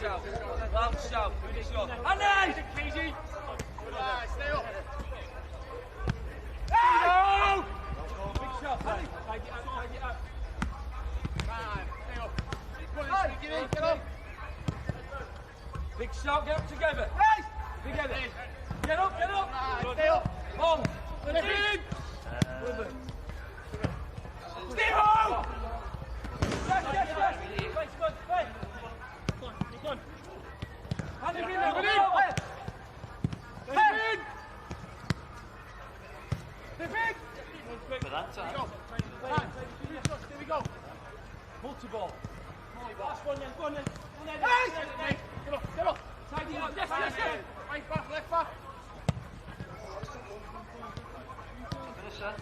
shout. Loud shout. Finish off. Andy! Stay up. Hey! Big shout. Andy! Take it up, take it up. Stay up. Get up. Big shout, get up together. Together. Get up, get up. Stay up. On. Steve-o! Yes, yes, yes. Play, play, play. Andy, in there, in. For that time. Here we go. Multi-ball. Last one then, go on then. Hey! Get up, get up. Tidy up, yes, yes, yes. Right back, left back. Finish that.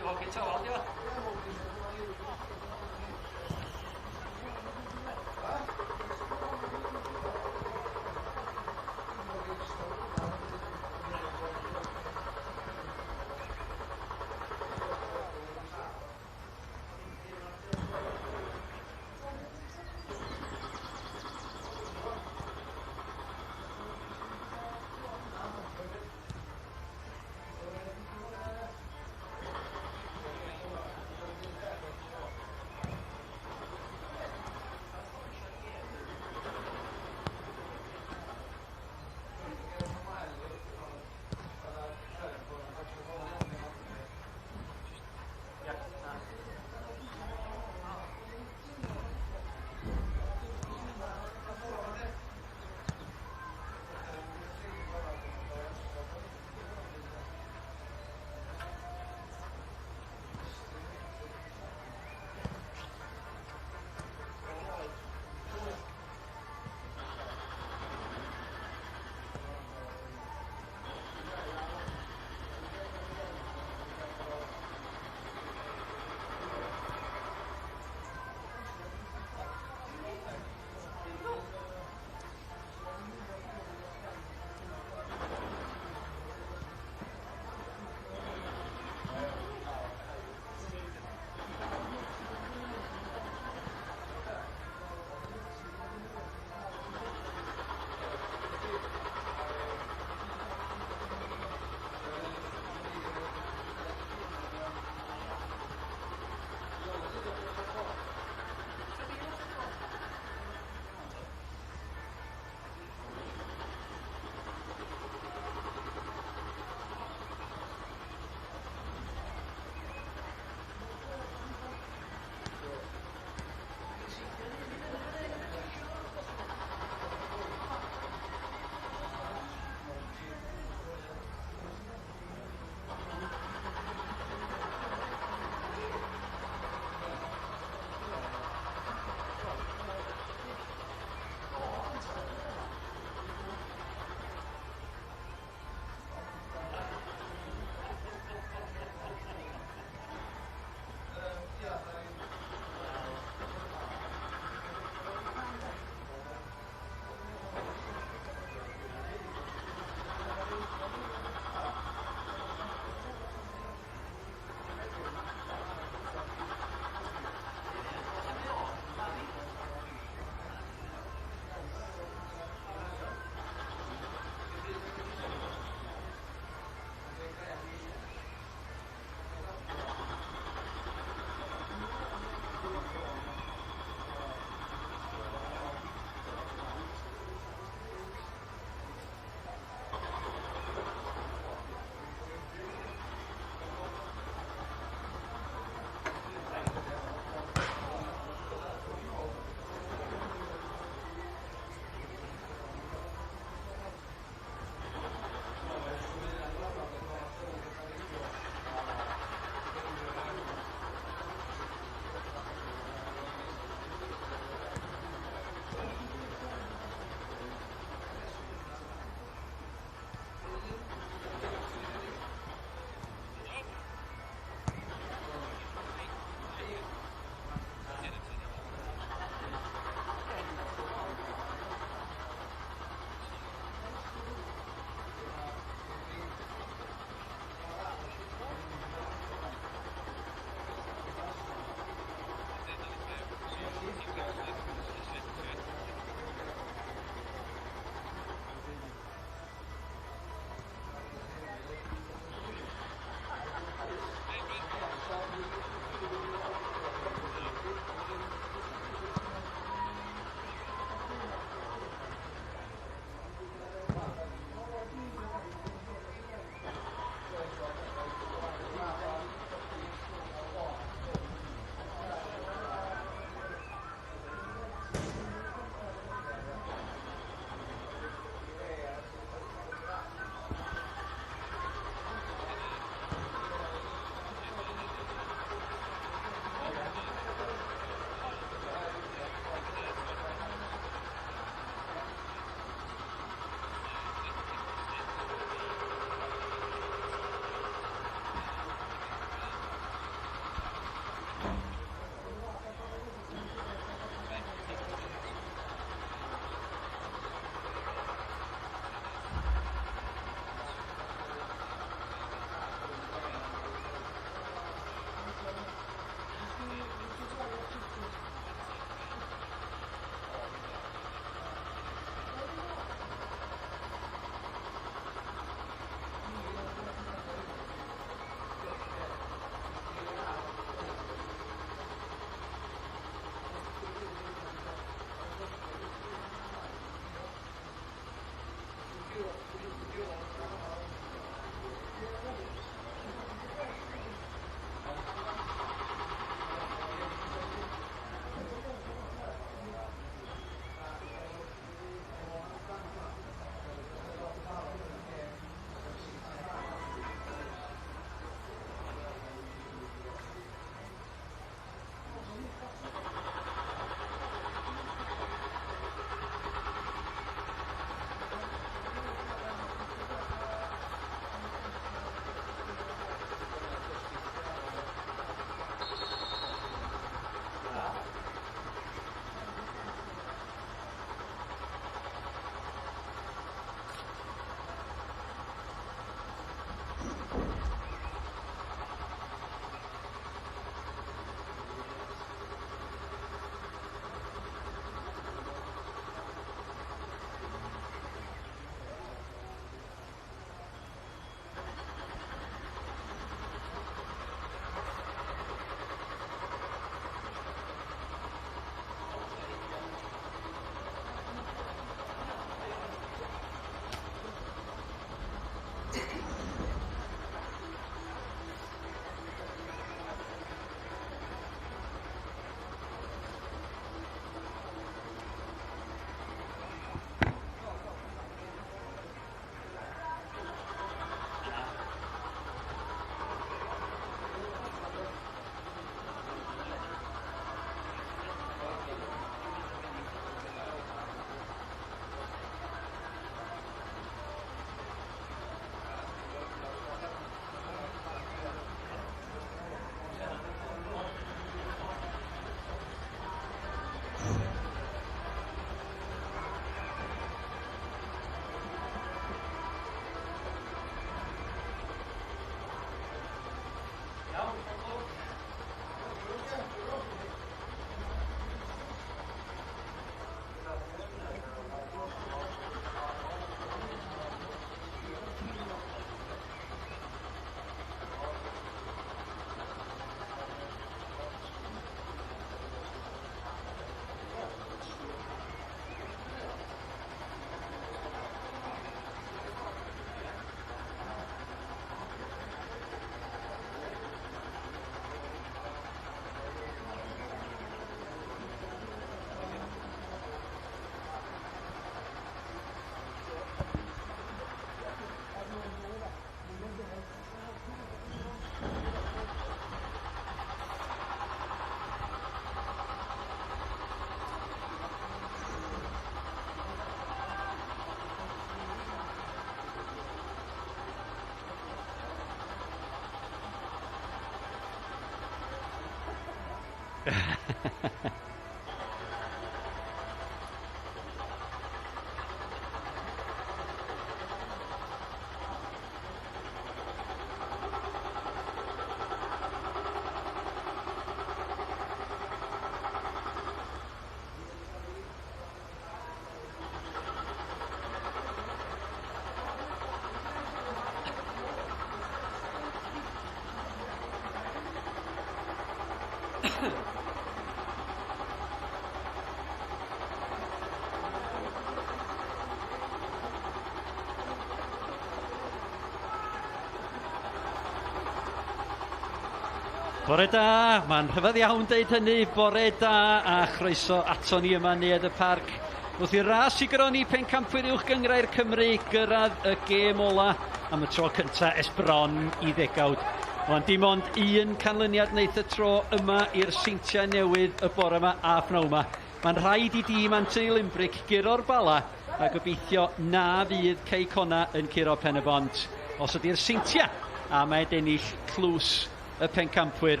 Bore da, mae'n rhyfedd iawn deud hynny, bore da a chroeso ato ni yma Neuadd y Parc. Wrth i'r ras i groni pencampwyr uwch gynghrair Cymru gyrraedd y gêm ola am y tro cynta ers bron i ddegawd. Ond dim ond un canlyniad wneith y tro yma i'r Seintiau Newydd y bore yma a phnawn yma. Mae'n rhaid i dîm Anthony Limbrick guro'r Bala a gobeithio na fydd Cei Connah yn curo Pen-y-bont os ydy'r Seintiau am adennill tlws y pencampwyr.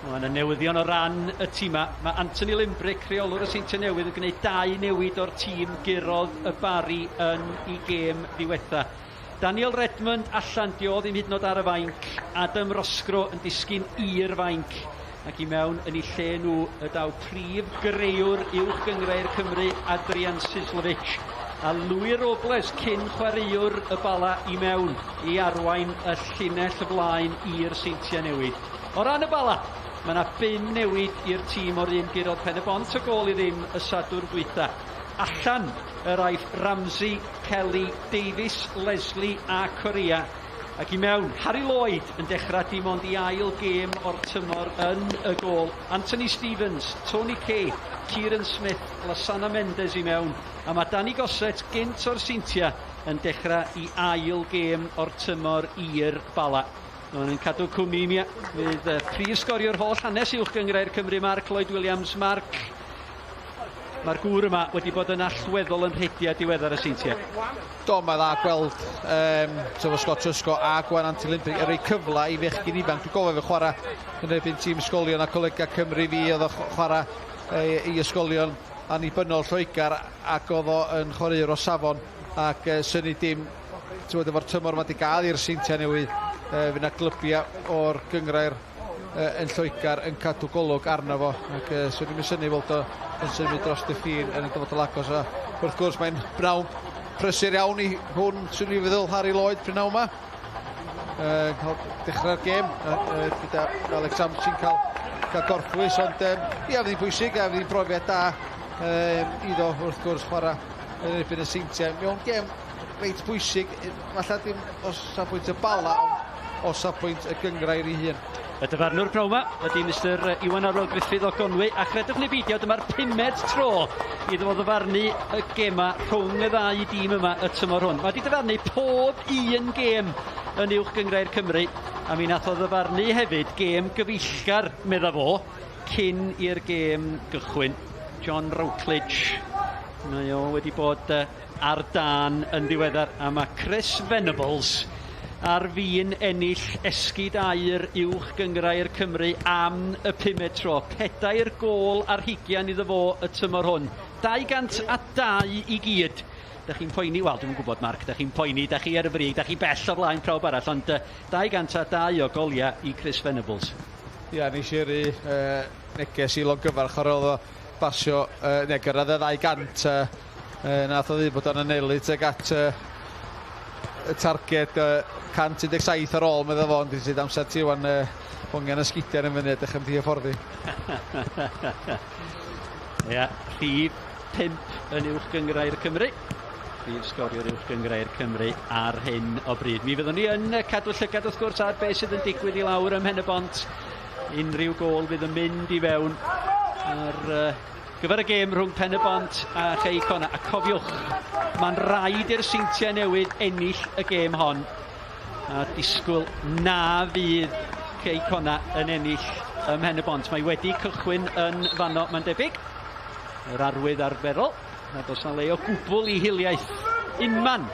Mae yna newyddion o ran y tîmau. Mae Anthony Limbrick, rheolwr y Seintiau Newydd, yn gwneud dau newid o'r tîm gurodd y Barri yn ei gêm ddiwetha. Daniel Redmond allan, dio ddim hyd yn oed ar y fainc. Adam Roscrow yn disgyn i'r fainc ac i mewn yn ei lle nhw y daw prif greuwr uwch gynghrair Cymru, Adrian Sislovic. A Louis Robles, cyn chwaraewr y Bala i mewn i arwain y llinell flaen i'r Seintiau Newydd. O ran y Bala, mae yna bum newid i'r tîm o'r un gurodd Pen-y-bont o gôl i ddim y Sadwrn dwytha. Allan yr aiff Ramsey, Kelly, Davies, Leslie a Correa. Ac i mewn, Harry Lloyd yn dechrau dim ond i ail gêm o'r tymor yn y gôl. Anthony Stevens, Tony Kay, Kieran Smith, Lasana Mendes i mewn. A mae Danny Gossett, gynt o'r Seintiau, yn dechrau i ail gêm o'r tymor i'r Bala. Maen nhw'n cadw cwmni i mi. Fydd prif sgoriwr holl hanes uwch gynghrair Cymru, Mark Lloyd Williams. Mark, mae'r gŵr yma wedi bod yn allweddol yn rhediad diweddar y Seintiau. Do, mae dda gweld sef Scott Trusco a Gwen Anthony Limbrick yn rhoi cyfle i fechgyn ifanc. Dwi'n gofio fe chwarae yn erbyn tîm ysgolion a colegau Cymru fi, oedd o chwarae i ysgolion annibynnol Lloegr ac oedd o yn chwaraewr o safon ac syni dim ti'n efo'r tymor mae wedi gael i'r Seintiau Newydd, fydd yna glybiau o'r gynghrair yn Lloegr yn cadw golwg arno fo ac swn i'n synnu weld o yn symud dros y ffin yn y dyfodol agos a wrth gwrs mae'n bnawn prysur iawn i hwn swn i'n feddwl Harry Lloyd prynhawn yma. Cael dechrau'r gêm gyda Alex Ramsey'n cael, cael gorffwys ond ia fydd hi'n bwysig a fydd hi'n brofiad da iddo wrth gwrs chwarae yn erbyn y Seintiau mewn gêm reit bwysig, falle dim o safbwynt y Bala, ond o safbwynt y gynghrair ei hun. Y dyfarnwr pnawn yma ydy Mr Iwan Arwel Griffith o Gonwy, a chredwch neu beidio, dyma'r pumed tro iddo fo ddyfarnu y gema rhwng y ddau dîm yma y tymor hwn. Mae wedi dyfarnu pob un gêm yn uwch gynghrair Cymru, a mi nath o ddyfarnu hefyd gêm gyfeillgar, medda fo, cyn i'r gêm gychwyn. John Routledge, mae o wedi bod ar dân yn ddiweddar, a mae Chris Venables ar fin ennill esgid aur uwch gynghrair Cymru am y pumed tro. 4 gôl ar hugian iddo fo y tymor hwn. 202 i gyd. Da chi'n poeni, wel dwi'n gwybod Mark, da chi'n poeni, da chi ar y brig, da chi bell o flaen pawb arall, ond 202 o goliau i Chris Venables. Ia, nes i yrru neges i longyfarch ar ôl o basio, neu gyrraedd y 200, nath o ddweud bod o'n anelu tuag at y targed 117 ar ôl, medda fo, ond dwi'n dweud amser ti wan hongian y sgidiau yn fyny, edrych am di hyfforddi. Ia, rhif 5 yn uwch gynghrair Cymru. Prif sgoriwr uwch gynghrair Cymru ar hyn o bryd. Mi fyddwn ni yn cadw llygad wrth gwrs ar beth sydd yn digwydd i lawr ym Mhen-y-bont. Unrhyw gôl fydd yn mynd i fewn ar gyfer y gêm rhwng Pen-y-bont a Chei Connah. A cofiwch, mae'n rhaid i'r Seintiau Newydd ennill y gêm hon. A disgwyl na fydd Cei Connah yn ennill ym Mhen-y-bont. Mae wedi cychwyn yn fanno, mae'n debyg. Yr arwydd arferol, nad oes na le o gwbl i hiliaeth unman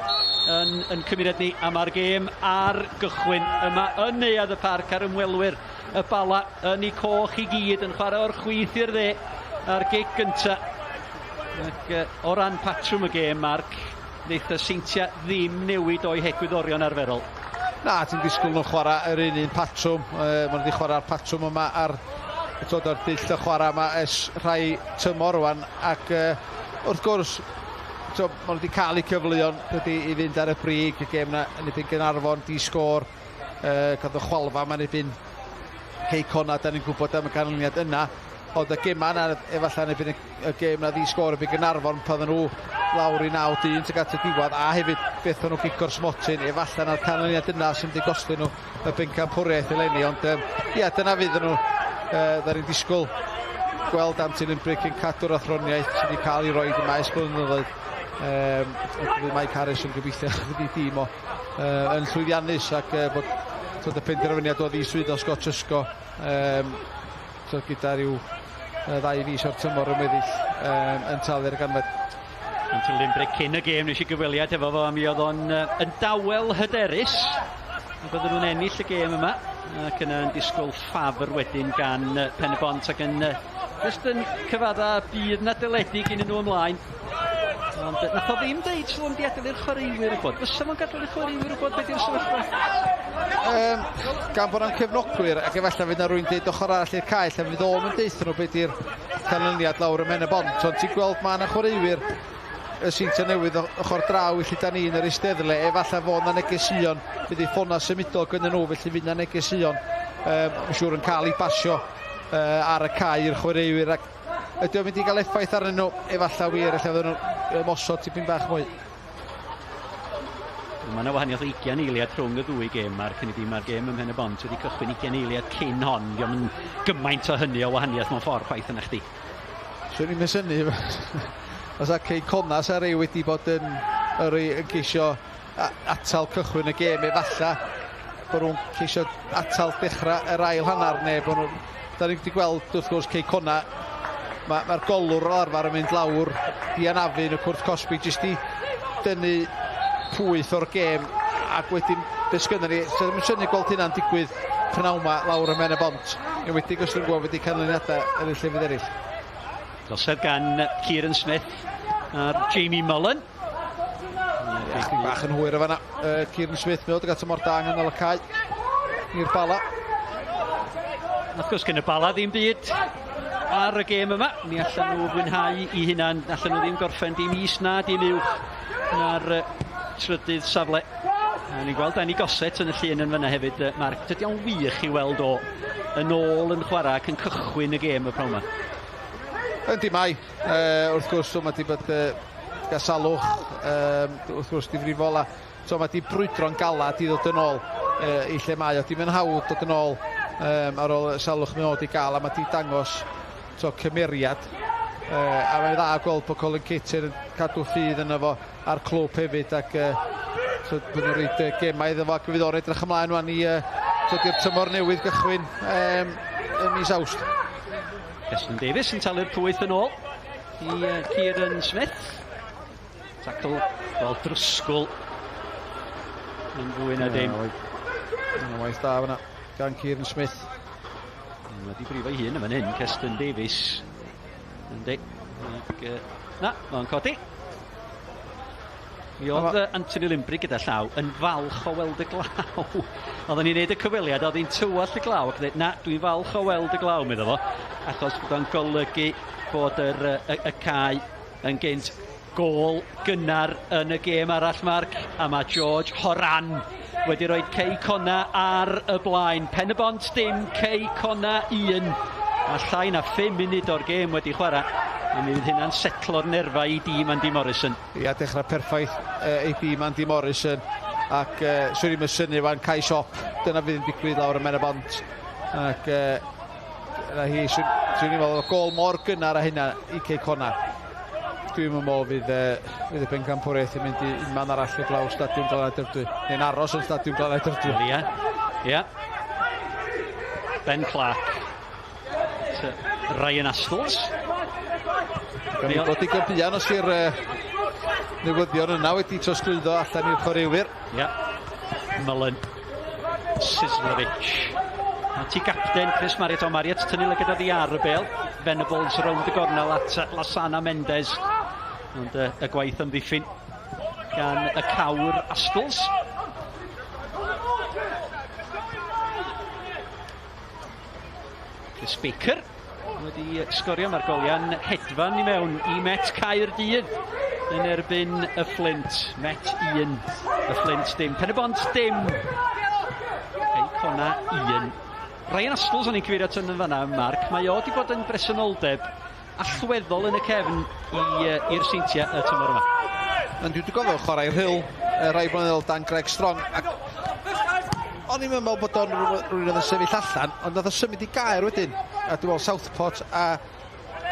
yn cymuned ni, a mae'r gêm ar gychwyn yma yn Neuadd y Parc ar ymwelwyr Y Bala yn ei coch i gyd yn chwarae o'r chwith i'r dde a'r gic gynta. Ac o ran patrwm y gêm, Mark, wneith y Seintiau ddim newid o'i hegwyddorion arferol. Na, ti'n disgwyl nhw'n chwarae yr un un patrwm. Maen nhw wedi chwarae'r patrwm yma ar dod o'r dull o chwarae yma ers rhai tymor rwan. Ac wrth gwrs, to, maen nhw wedi cael eu cyfleon dydy i fynd ar y brig. Y gêm yna yn erbyn Gaernarfon, di sgôr. Cael y chwalfa yma yn erbyn Cei Connah, da ni'n gwybod am y canlyniad yna. Ond y gema yna, efallai yn erbyn y gêm na ddi sgôr erbyn Gaernarfon, pan nhw lawr i 9 dyn tuag at y diwedd, a hefyd beth nhw gico'r smotyn, efallai na'r canlyniad yna sy'n mynd i gostio nhw y bencampwriaeth eleni, ond ia, dyna fydd nhw, da ni'n disgwyl gweld Anthony Limbrick yn cadw'r athroniaeth sydd wedi cael ei roi i maes blynyddoedd. Fydd Mike Harris yn gobeithio fydd ei dîm o yn llwyddiannus ac bod tyd, y penderfyniad o ddiswyddo Scott Trusco tyd, gyda rhyw ddau fis o'r tymor yn weddill yn talu'r ganfed. Anthony Limbrick cyn y gêm nes i gyfweliad efo fo a mi oedd o'n yn dawel hyderus a bydden nhw'n ennill y gêm yma ac yna yn disgwyl ffafr wedyn gan Pen-y-bont ac yn jyst yn cyfadda bydd na deledu gyn nhw ymlaen. Ond nath o ddim deud sylw am di adael i'r chwaraewyr wybod. Fysa fo'n gadael i'r chwaraewyr wybod beth yw'r sefyllfa? Gan bod nhw'n cefnogwyr ac efallai fydd na rwy'n deud ochr arall i'r cae lle fydd o'n yn deutha nhw beth yw'r canlyniad lawr ym Mhen-y-bont. Ond ti'n gweld mae yna chwaraewyr y Seintiau Newydd ochr draw i lle da ni yn yr eisteddle. Efallai fod na negeseuon, fydd eu ffonau symudol gyda nhw, felly fydd na negeseuon um, siŵr yn cael ei basio ar y cae i'r chwaraewyr. Ac ydy o'n mynd i gael effaith arnyn nhw? Efallai wir, efallai fydden nhw'n ymosod tipyn bach mwy. Mae yna wahaniaeth o 20 eiliad rhwng y ddwy gêm, Mark, hynny ydi mae'r gêm ym Mhen-y-bont wedi cychwyn 20 eiliad cyn hon. Dio'm yn gymaint o hynny o wahaniaeth mewn ffordd chwaith yna chdi. Swn i'n synnu os a Cei Connah sa rei wedi bod yn, yr yn ceisio atal cychwyn y gêm, efallai bod nhw'n ceisio atal dechrau yr ail hanner neu bod nhw'n... Da ni wedi gweld wrth gwrs Cei Connah, mae'r ma golwr o arfer yn mynd lawr i anafu yn y cwrt cosbi jyst i dynnu pwyth o'r gêm ac wedyn be sgynnon ni, so ddim yn synnu gweld hynna'n digwydd pnawn 'ma lawr ym Mhen-y-bont, enwedig os dwi'n gwybod wedi canlyniadau yn y llefydd eraill. Gosod gan Kieran Smith a'r Jamie Mullen. Chydig bach yn hwyr o fanna. Kieran Smith, mae o wedi gael mor da yng nghanol y cae i'r Bala. Wrth gwrs, gen y Bala ddim byd ar y gêm yma. Mi allan nhw fwynhau i hunan. Allan nhw ddim gorffen dim is na dim uwch na'r trydydd safle. A ni'n gweld Danny Gossett yn y llun yn fyna hefyd, Mark. Dydy o'n wych i weld o yn ôl yn chwarae ac yn cychwyn y gêm y pnawn yma. Yndi mae. Wrth gwrs, so mae wedi bod gael salwch, wrth gwrs difrifol, a so mae wedi brwydro'n galad i ddod yn ôl i lle mae o. Dim yn hawdd dod yn ôl ar ôl salwch mae o wedi gael, a mae wedi dangos to, cymeriad. A mae'n dda gweld bod Colin Cater yn cadw ffydd yno fo a'r clwb hefyd, ac so, bod nhw'n rhaid gemau iddo fo, ac fydd o'n edrych ymlaen wan i dod i'r tymor newydd gychwyn ym mis Awst. Keston Davies yn talu'r pwyth yn ôl i Kieran Smith. Tackle fel drysgwl yn fwy na dim. Yna waith da fyna gan Kieran Smith. Mae wedi brifo ei hun yn fan hyn, Keston Davies. Yndi. Ac, na, mae'n codi. Mi oedd Anthony Limbrick gyda llaw yn falch o weld y glaw. Oedden ni'n neud y cyfweliad, oedd hi'n tywallt y glaw ac dweud, na, dwi'n falch o weld y glaw, medda fo, achos bod o'n golygu bod yr, y, y cae yn gynt. Gôl gynnar yn y gêm arall, Mark, a mae George Horan wedi rhoi Cei Connah ar y blaen. Pen-y-bont dim, Cei Connah 1. A llai na 5 munud o'r gêm wedi chwarae. A mi fydd hynna'n setlo'r nerfau i dîm Andy Morrison. Ia, dechrau perffaith i dîm Andy Morrison. Ac swn i'n synnu fan cae siop. Dyna fydd yn digwydd lawr ym Mhen-y-bont. Ac na hi, swn i'n meddwl, gôl mor gynnar a hynna i Cei Connah. Dwi'n meddwl fydd y bencampwriaeth yn mynd i unman arall heblaw Stadiwm Glannau Dyfrdwy. Neu'n aros yn Stadiwm Glannau Dyfrdwy. Ia, ia. Ben Clark. Ryan Astles. Gan i bod digon buan os yw'r newyddion yna wedi trosglwyddo allan i'r chwaraewyr. Ia. Mullen. Sislovic. At i gapten Chris Marriott, o Marriott tynnu lygad oddi ar y bel. Venables rownd y gornel at Lasana Mendes. Ond y, y gwaith amddiffyn gan y cawr Astles. Chris Baker wedi sgorio, mae'r goliau'n hedfan i mewn i Met Caerdydd yn erbyn y Flint. Met 1, y Flint dim. Pen y Bont dim. Cei Cona 1. Ryan Astles o'n i'n cyfeirio at yn fanna, Mark. Mae o wedi bod yn bresenoldeb allweddol yn y cefn i'r Seintiau y tymor yma. Ond dwi wedi gofio chwarae Rhyl rai blynyddoedd dan Greg Strong. Ac o'n i'n meddwl bod o'n rhywun oedd yn sefyll allan, ond nath o symud i gair wedyn. A dwi'n meddwl Southport a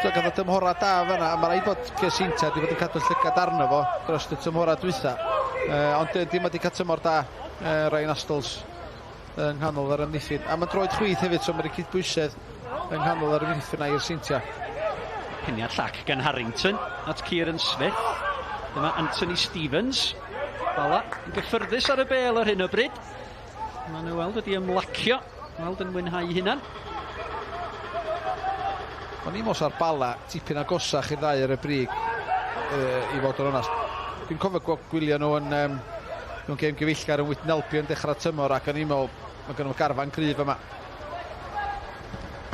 so, gath o dymhora da fanna, a mae rhaid bod Ceseinta wedi bod yn cadw llygad arno fo dros y tymhora dwytha. Ond dim wedi cael tymor da, Ryan Astles yng nghanol yr amddiffyn. A mae'n droed chwith hefyd, so mae'n cydbwysedd yng nghanol yr amddiffyn a'r Seintiau. Peniad llac gan Harrington at Kieran Smith. Dyma Anthony Stevens. Bala yn gyffyrddus ar y bel ar hyn o bryd. Maen nhw weld wedi ymlacio, weld yn mwynhau hunan. O'n i'n mos ar Bala tipyn agosach i'r ddau ar y brig, i fod yn onast. Dwi'n cofio gwylio nhw yn mewn gêm gyfeillgar yn Witten Albion dechrau tymor, ac o'n i'n meddwl mae gen nhw garfan gryf yma.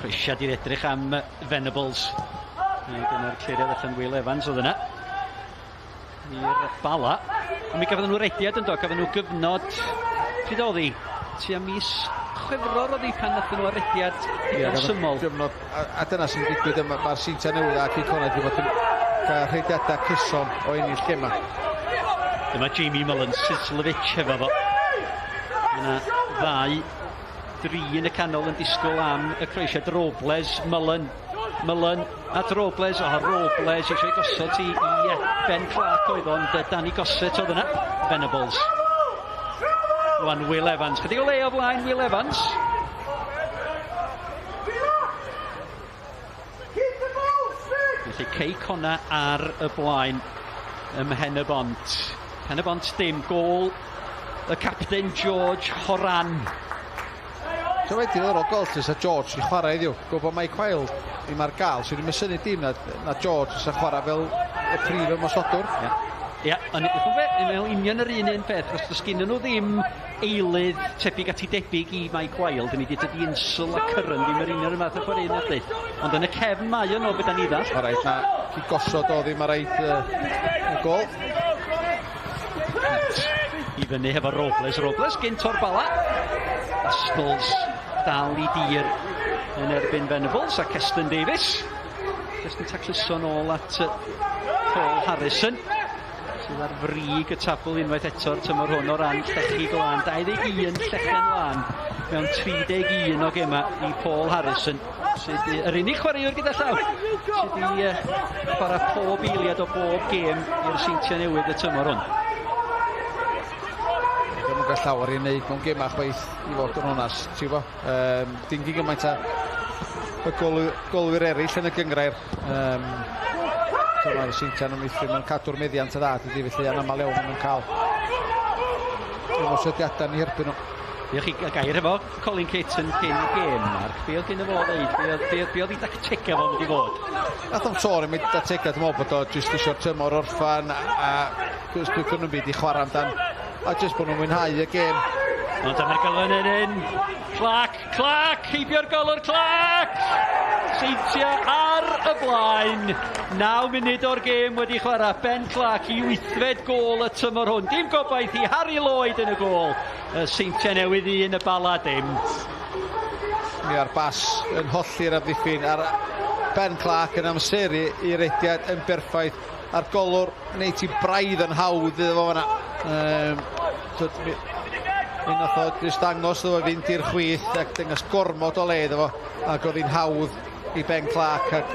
Croesiad i'r edrych am Venables. Dyna'r cliriad allan Will Evans oedd yna. I'r Bala. Ond mi gafon nhw rediad yn do, gafon nhw gyfnod, pryd oedd hi? Tua mis Chwefror oedd hi pan nath nhw arediad yeah, syml. Gyfnod, a dyna sy'n digwydd yma, mae'r Seintiau Newydd ac i Coned wedi bod yn cael rhediadau cyson o ennill gema. Dyma Jamie Mullen, Sislovic hefo fo. Yna ddau, dri yn y canol yn disgwyl am y croesiad. Robles, Mullen, Mullen at Robles, o Robles eisiau gosod i Ben Clark oedd ond Danny Gossett oedd yna. Venables. Rwan Will Evans, chydig o le o flaen Will Evans. Felly Cei Conna ar y blaen ym Mhen y Bont. Pen y Bont dim, gôl y capten George Horan. So wedi ddiddorol gweld lle sa George i chwarae heddiw. Gwybod Mike Wild ddim ar gael, sy'n ddim yn synnu dim na, na George sy'n chwarae fel y prif ymosodwr. Ia, yeah. Ond yn union yr un un peth, os does gen nhw ddim eilydd tebyg at ei debyg i Mike Wild, yn ei dydy Insel a Curran ddim yr union y math o chwarae yna, Ond yn y cefn mae yno beth ni ddall. Mae rhaid na i gosod o ddim ar rhaid y gol. I fyny hefo Robles. Robles gynt o'r Bala. Astles dal i dir yn erbyn Venables a Keston Davies. Keston tacluso nôl at Paul Harrison sydd ar frig y tabl unwaith eto'r tymor hwn o ran llechi glân. 21 llechen lân mewn 31 o gema i Paul Harrison, sydd yr unig chwaraewr gyda llaw sydd wedi chwarae pob eiliad o bob gêm i'r Seintiau Newydd y tymor hwn. Ddim yn cael llawer i wneud mewn gemau chwaith i fod yn onast, ti'n gwbo? Dim gyn gymaint a y golwyr eraill yn y gynghrair. Mae'r Seintiau'n ymwithio mewn cadw'r meddiant y dda, dydy, felly anaml iawn maen nhw'n cael ymosodiadau yn eu herbyn nhw. Diolch i gair efo Colin Caton cyn y gêm, Mark. Be oedd gen fo ddeud? Be oedd ei dactega fo'n mynd i fod? Nath o'n sôn am ei dactega, dwi'n meddwl bod o jyst eisiau'r tymor orffan a dwi'n nhw'n byd i chwarae amdan. A jyst bod nhw'n mwynhau y gêm. Ond dyma'r golwr yn un. Clark, Clark, heibio'r golwr, Clark! Seintiau ar y blaen. 9 munud o'r gêm wedi chwarae. Ben Clark i wythfed gôl y tymor hwn. Dim gobaith i Harry Lloyd yn y gôl. Y Seintiau Newydd 1, y Bala dim. Mi ar bas yn holli'r amddiffyn a'r Ben Clark yn amseru i rediad yn berffaith. A'r golwr wneud ti braidd yn hawdd iddo fo fanna. Mi nath o jyst dangos iddo fo fynd i'r chwith ac dangos gormod o le iddo fo, ac oedd hi'n hawdd i Ben Clark, ac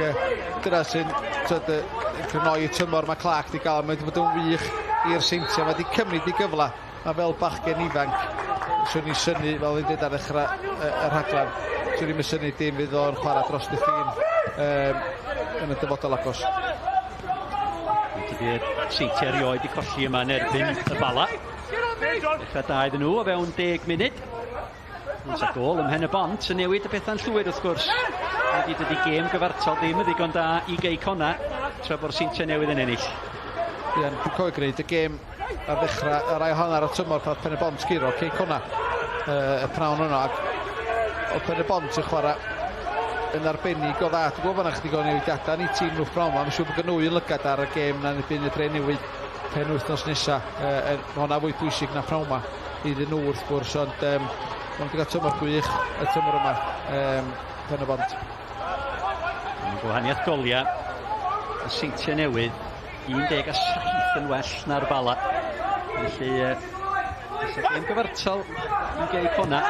dyna sy'n crynoi y tymor mae Clark wedi gael. Mae wedi bod yn wych i'r Seintiau, mae wedi cymryd ei gyfle. Mae fel bachgen ifanc, swn i'n synnu, fel i'n dweud ar ddechrau y rhaglen, swn i'n synnu dim fydd o'n chwarae dros y ffin yn y dyfodol agos. Dydy'r Seintiau erioed i colli yma yn erbyn y Bala. Dechrau da iddyn nhw o fewn 10 munud. Ond sa gol ym Mhen y Bont yn newid y pethau'n llwyr wrth gwrs. Wedi dydy gêm gyfartal ddim yn ddigon da i Gei Conna tra bo'r Seintiau Newydd yn ennill. Ie, dwi'n cofio gwneud y gêm ar ddechrau yr ail hanner y tymor pan Pen y Bont guro Cei Conna y pnawn yno ac oedd Pen y Bont yn chwarae yn arbennig o dda. Dwi'n gwybod bod yna chydig o newidiadau yn eu tîm nhw pnawn yma. Mae'n siŵr bod gen nhw un lygad ar y gêm na'n erbyn y Dre Newydd pen wythnos nesa. Mae hwnna fwy pwysig na pnawn yma iddyn nhw wrth gwrs, ond maen nhw wedi cael tymor gwych y tymor yma, Pen y Bont. Mae'n gwahaniaeth goliau y Seintiau Newydd 17 yn well na'r Bala. Felly, uh, gêm gyfartal yn Gei Cona.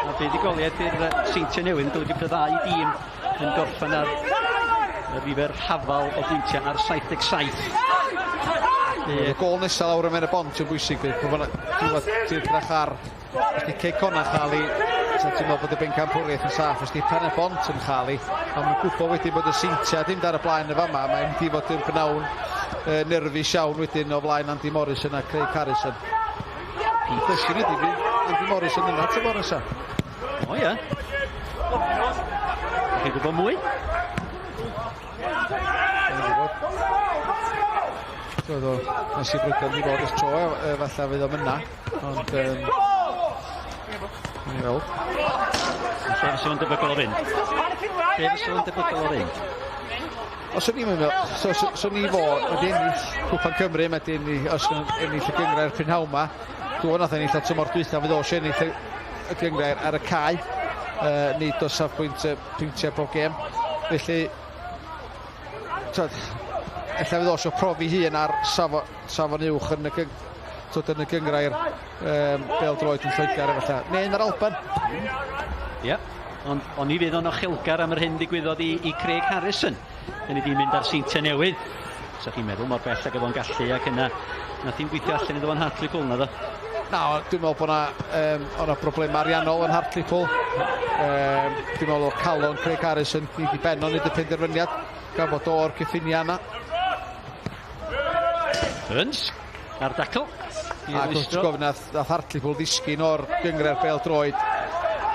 A buddugoliaeth i'r Seintiau Newydd yn golygu bod y ddau dîm yn gorffen ar y nifer hafal o bwyntiau ar 77. Y gol nesaf lawr ym y bont yn bwysig bydd. Ti'n edrych ar, os di Cei Connah chael ei, so ti'n meddwl bod y bencampwriaeth yn saff, os di Pen y Bont yn chael ei, a maen gwybod wedyn bod y Seintiau ddim dar y blaen y fama, mae'n mynd i fod yn bnawn nerfus iawn wedyn o flaen Andy Morrison a Craig Harrison. Cwestiwn ydy, fydd Andy Morrison yna tymor nesaf? O ie. Chi'n gwybod mwy? Dwi'n gwybod. Dwi'n meddwl, nes i bryder ni fod ers tro, falle fydd o'm yna, ond ni weld. Lle fysa fo'n debygol o fynd? Lle fysa fo'n debygol o fynd? Os o'n i'n meddwl, so, so, so ni fod wedi ennill Cwpan Cymru, mae wedi ennill, os yn ennill y gynghrair prynhawn ma, dwi'n nath ennill o tymor dwytha, fydd o eisiau ennill y gynghrair ar y cae, nid o safbwynt pwyntiau bob gêm. Felly, twod, ella fydd o eisiau profi hun ar safon, safon uwch yn y, twod, yn y gynghrair bêl-droed yn Lloegr efallai. Neu yn yr Alban. Ie, yeah. Ond oni fydd o'n ochelgar am yr hyn ddigwyddodd i Craig Harrison. Yn ei mynd ar Seintiau Newydd. Sa chi'n meddwl mor bell ag oedd o'n gallu ac yna nath hi'n gweithio allan iddo fo'n Hartlepool na ddo. Na, dwi'n meddwl bod yna broblem ariannol yn Hartlepool. Dwi'n meddwl o calon Craig Harrison i ben o'n neud y penderfyniad gan fod o'r cyffiniau yna. Burns ar dacl. Ac wrth gofyn nath Hartlepool ddisgyn o'r gynghrair bêl-droed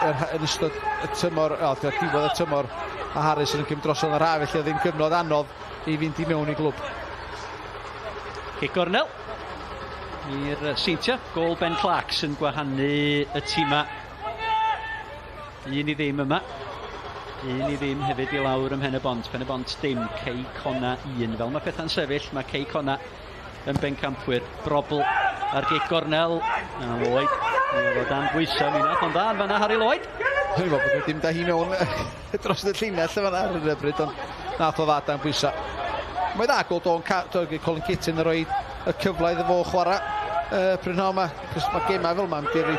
yn ystod y tymor, o, diwedd y tymor, a Harrison yn cymryd drosodd yr haf, felly oedd hi'n gyfnod anodd i fynd i mewn i glwb. Cic gornel i'r Seintiau. Gôl Ben Clark sy'n gwahanu y tîma. 1-0 yma. 1-0 hefyd i lawr ym Mhen y Bont. Pen y Bont dim, Cei Connah 1. Fel mae pethau'n sefyll, mae Cei Connah yn bencampwyr. Brobl ar gic gornel. A Lloyd, mi oedd o dan bwysau, mi nath o'n dda yn fanna Harry Lloyd. Dwi'n meddwl bod dim da hi mewn dros y llinell yn fanna ar y bryd, ond nath o dda dan bwysau. Mae dda gweld o'n Colin Kitton yn rhoi y cyfle iddo fo chwarae prynhawn yma, cos mae gemau fel yma yn gyrru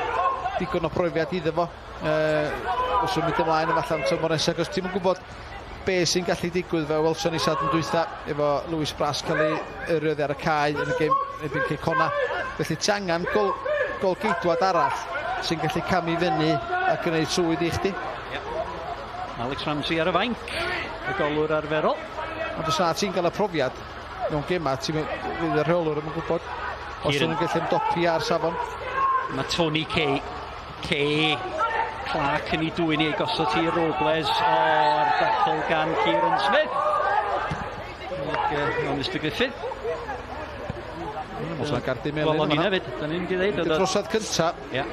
digon o brofiad iddo fo. Os yw'n mynd ymlaen efallai am tymor nesaf, cos ti'm yn gwybod be sy'n gallu digwydd fel welson ni Sadwrn dwytha efo Lewis Brass cael ei yrru oddi ar y cae yn y gêm erbyn Cei Connah. Felly ti angen gol, gol geidwad arall sy'n gallu camu fyny a gwneud swydd i chdi. Yep. Alex Ramsey ar y fainc, y golwr arferol. Ond os na ti'n cael y profiad mewn gemau, ti'n fydd y rheolwr yn gwybod os nhw'n gallu ymdopi ar safon. Mae Tony Kay, Kay Clark yn ei dwyn i ei gosod hi Robles o'r dacl gan Kieran Smith. Ac, o Mr Griffith. Os yna gardyn melyn. Wel, o'n i'n hefyd, da ni'n mynd i ddeud. Y trosedd cynta. Ia,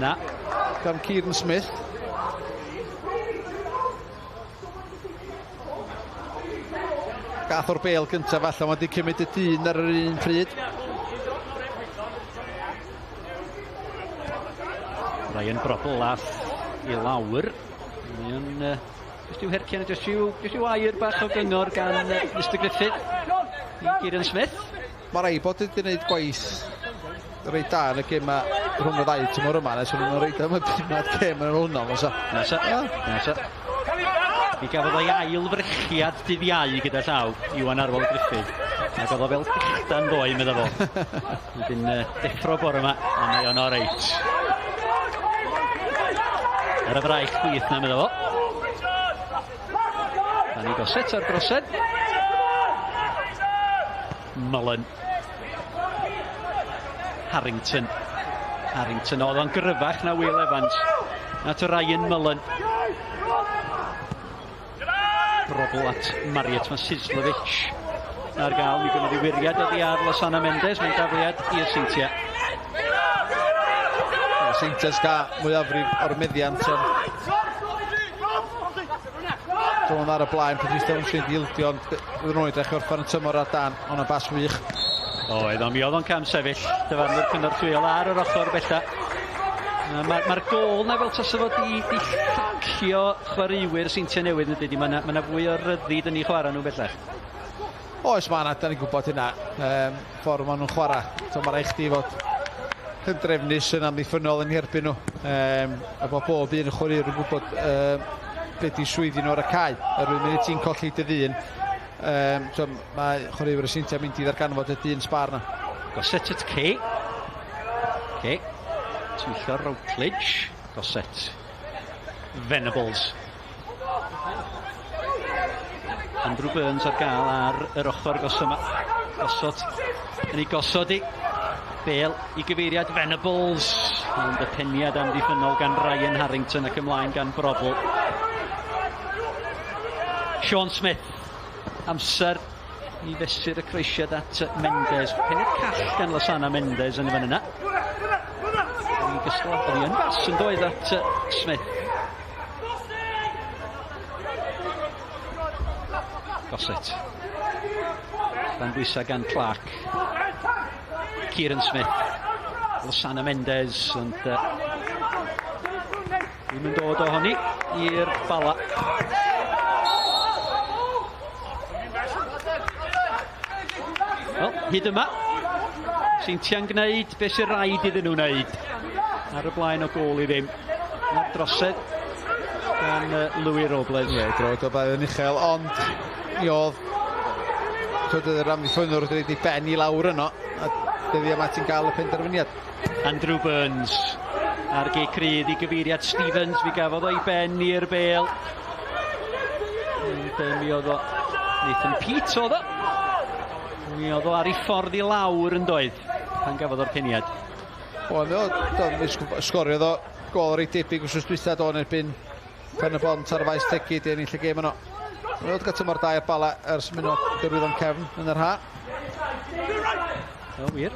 na. Gan Kieran Smith. Gath o'r bel gyntaf allan, mae wedi cymryd y dyn ar yr un pryd. Ryan Brobl ath i lawr. Mae o'n jyst i'w hercian, jyst i'w air bach o gyngor gan Mr Griffith i Kieran Smith. Mae rai bod wedi gwneud gwaith reit da yn y gema rhwng y ddau tymor yma, nes nhw'n reit am y pumed gêm yn ôl yno. Nesa, nesa. Mi gafodd o'i ail frechiad dydd Iau gyda llaw, Iwan Arwel Griffith. Ac oedd o fel dichdan ddoe, medda fo. Wedyn deffro bore yma, a mae o'n oreit. Ar y fraich chwith na, medda fo. Danny Gossett ar drosedd. Mullen. Harrington. Harrington oedd o'n gryfach na Will Evans. At Ryan Mullen. Broddle at Marriott. Mae Sislovic ar gael. Mi gymryd i wiriad oddi ar Losana Mendes. Mae'n dafliad i'r Seintiau. Seintiau sga mwyafrif o'r meddiant. Dwi'n ar y blaen, Patrice Townsend i ildio, ond oedden nhw'n edrych orffan y tymor ar dan, ond y bas wych. Oedd, ond mi oedd o'n cam sefyll, dyfarnwr cynorthwyol ar yr ochr bella. Mae'r ma, ma gôl na fel tasa fo di, di llacio chwaraewyr Seintiau Newydd yn dydy, mae yna ma fwy o ryddid yn ei chwarae nhw bellach. Oes, mae yna, da ni'n gwybod hynna, ffordd maen nhw'n chwarae. So, mae rhaid chdi fod yn drefnus yn amddiffynnol yn herbyn nhw. A bod bob un chwaraewr yn gwybod be di swyddi nhw ar y cae. Yr un munud ti'n colli dy ddyn, so mae chwaraewyr y Seintiau mynd i ddarganfod y dyn sbar na. Gossett at Kay. Kay. Twyllo Routledge. Gossett. Venables. Andrew Burns ar gael ar yr ochr gos yma. Gosod. Yn ei gosod i. Bale i gyfeiriad Venables. Ond y peniad amddiffynnol gan Ryan Harrington ac ymlaen gan Broddle. Sean Smith. Amser i fesur y croesiad at Mendes. Peniad call gan Losana Mendes yn y fan yna. Yn gystal, oedd hi yn bas yn doedd at Smith. Gossett. Dan bwysau gan Clark. Kieran Smith. Losana Mendes, ond ddim yn dod ohoni i'r Bala. Wel, hyd yma, Seintiau'n gwneud beth sy'n rhaid iddyn nhw wneud. Ar y blaen o gôl i ddim. Mae'r drosedd gan Louis Robles. Ie, droed o yn uchel, ond mi oedd yr amddiffynnwr wedi rhaid i ben i lawr yno, a dyddi yma ti'n gael y penderfyniad. Andrew Burns ar gei crydd i gyfeiriad Stevens, mi gafodd o'i ben i'r bel. Ond mi oedd o Nathan Peate oedd o. Mi oedd o ar ei ffordd i lawr yn doedd pan gafodd o'r peniad. O, mi oedd, sgoriodd o gôl reit debyg wrth dwytha do yn erbyn Pen-y-bont ar y faes tegid i ennill y gêm yno. Mi oedd gael tymor da i'r Bala ers mynd o Derwyddon Cefn yn yr ha. O, wir.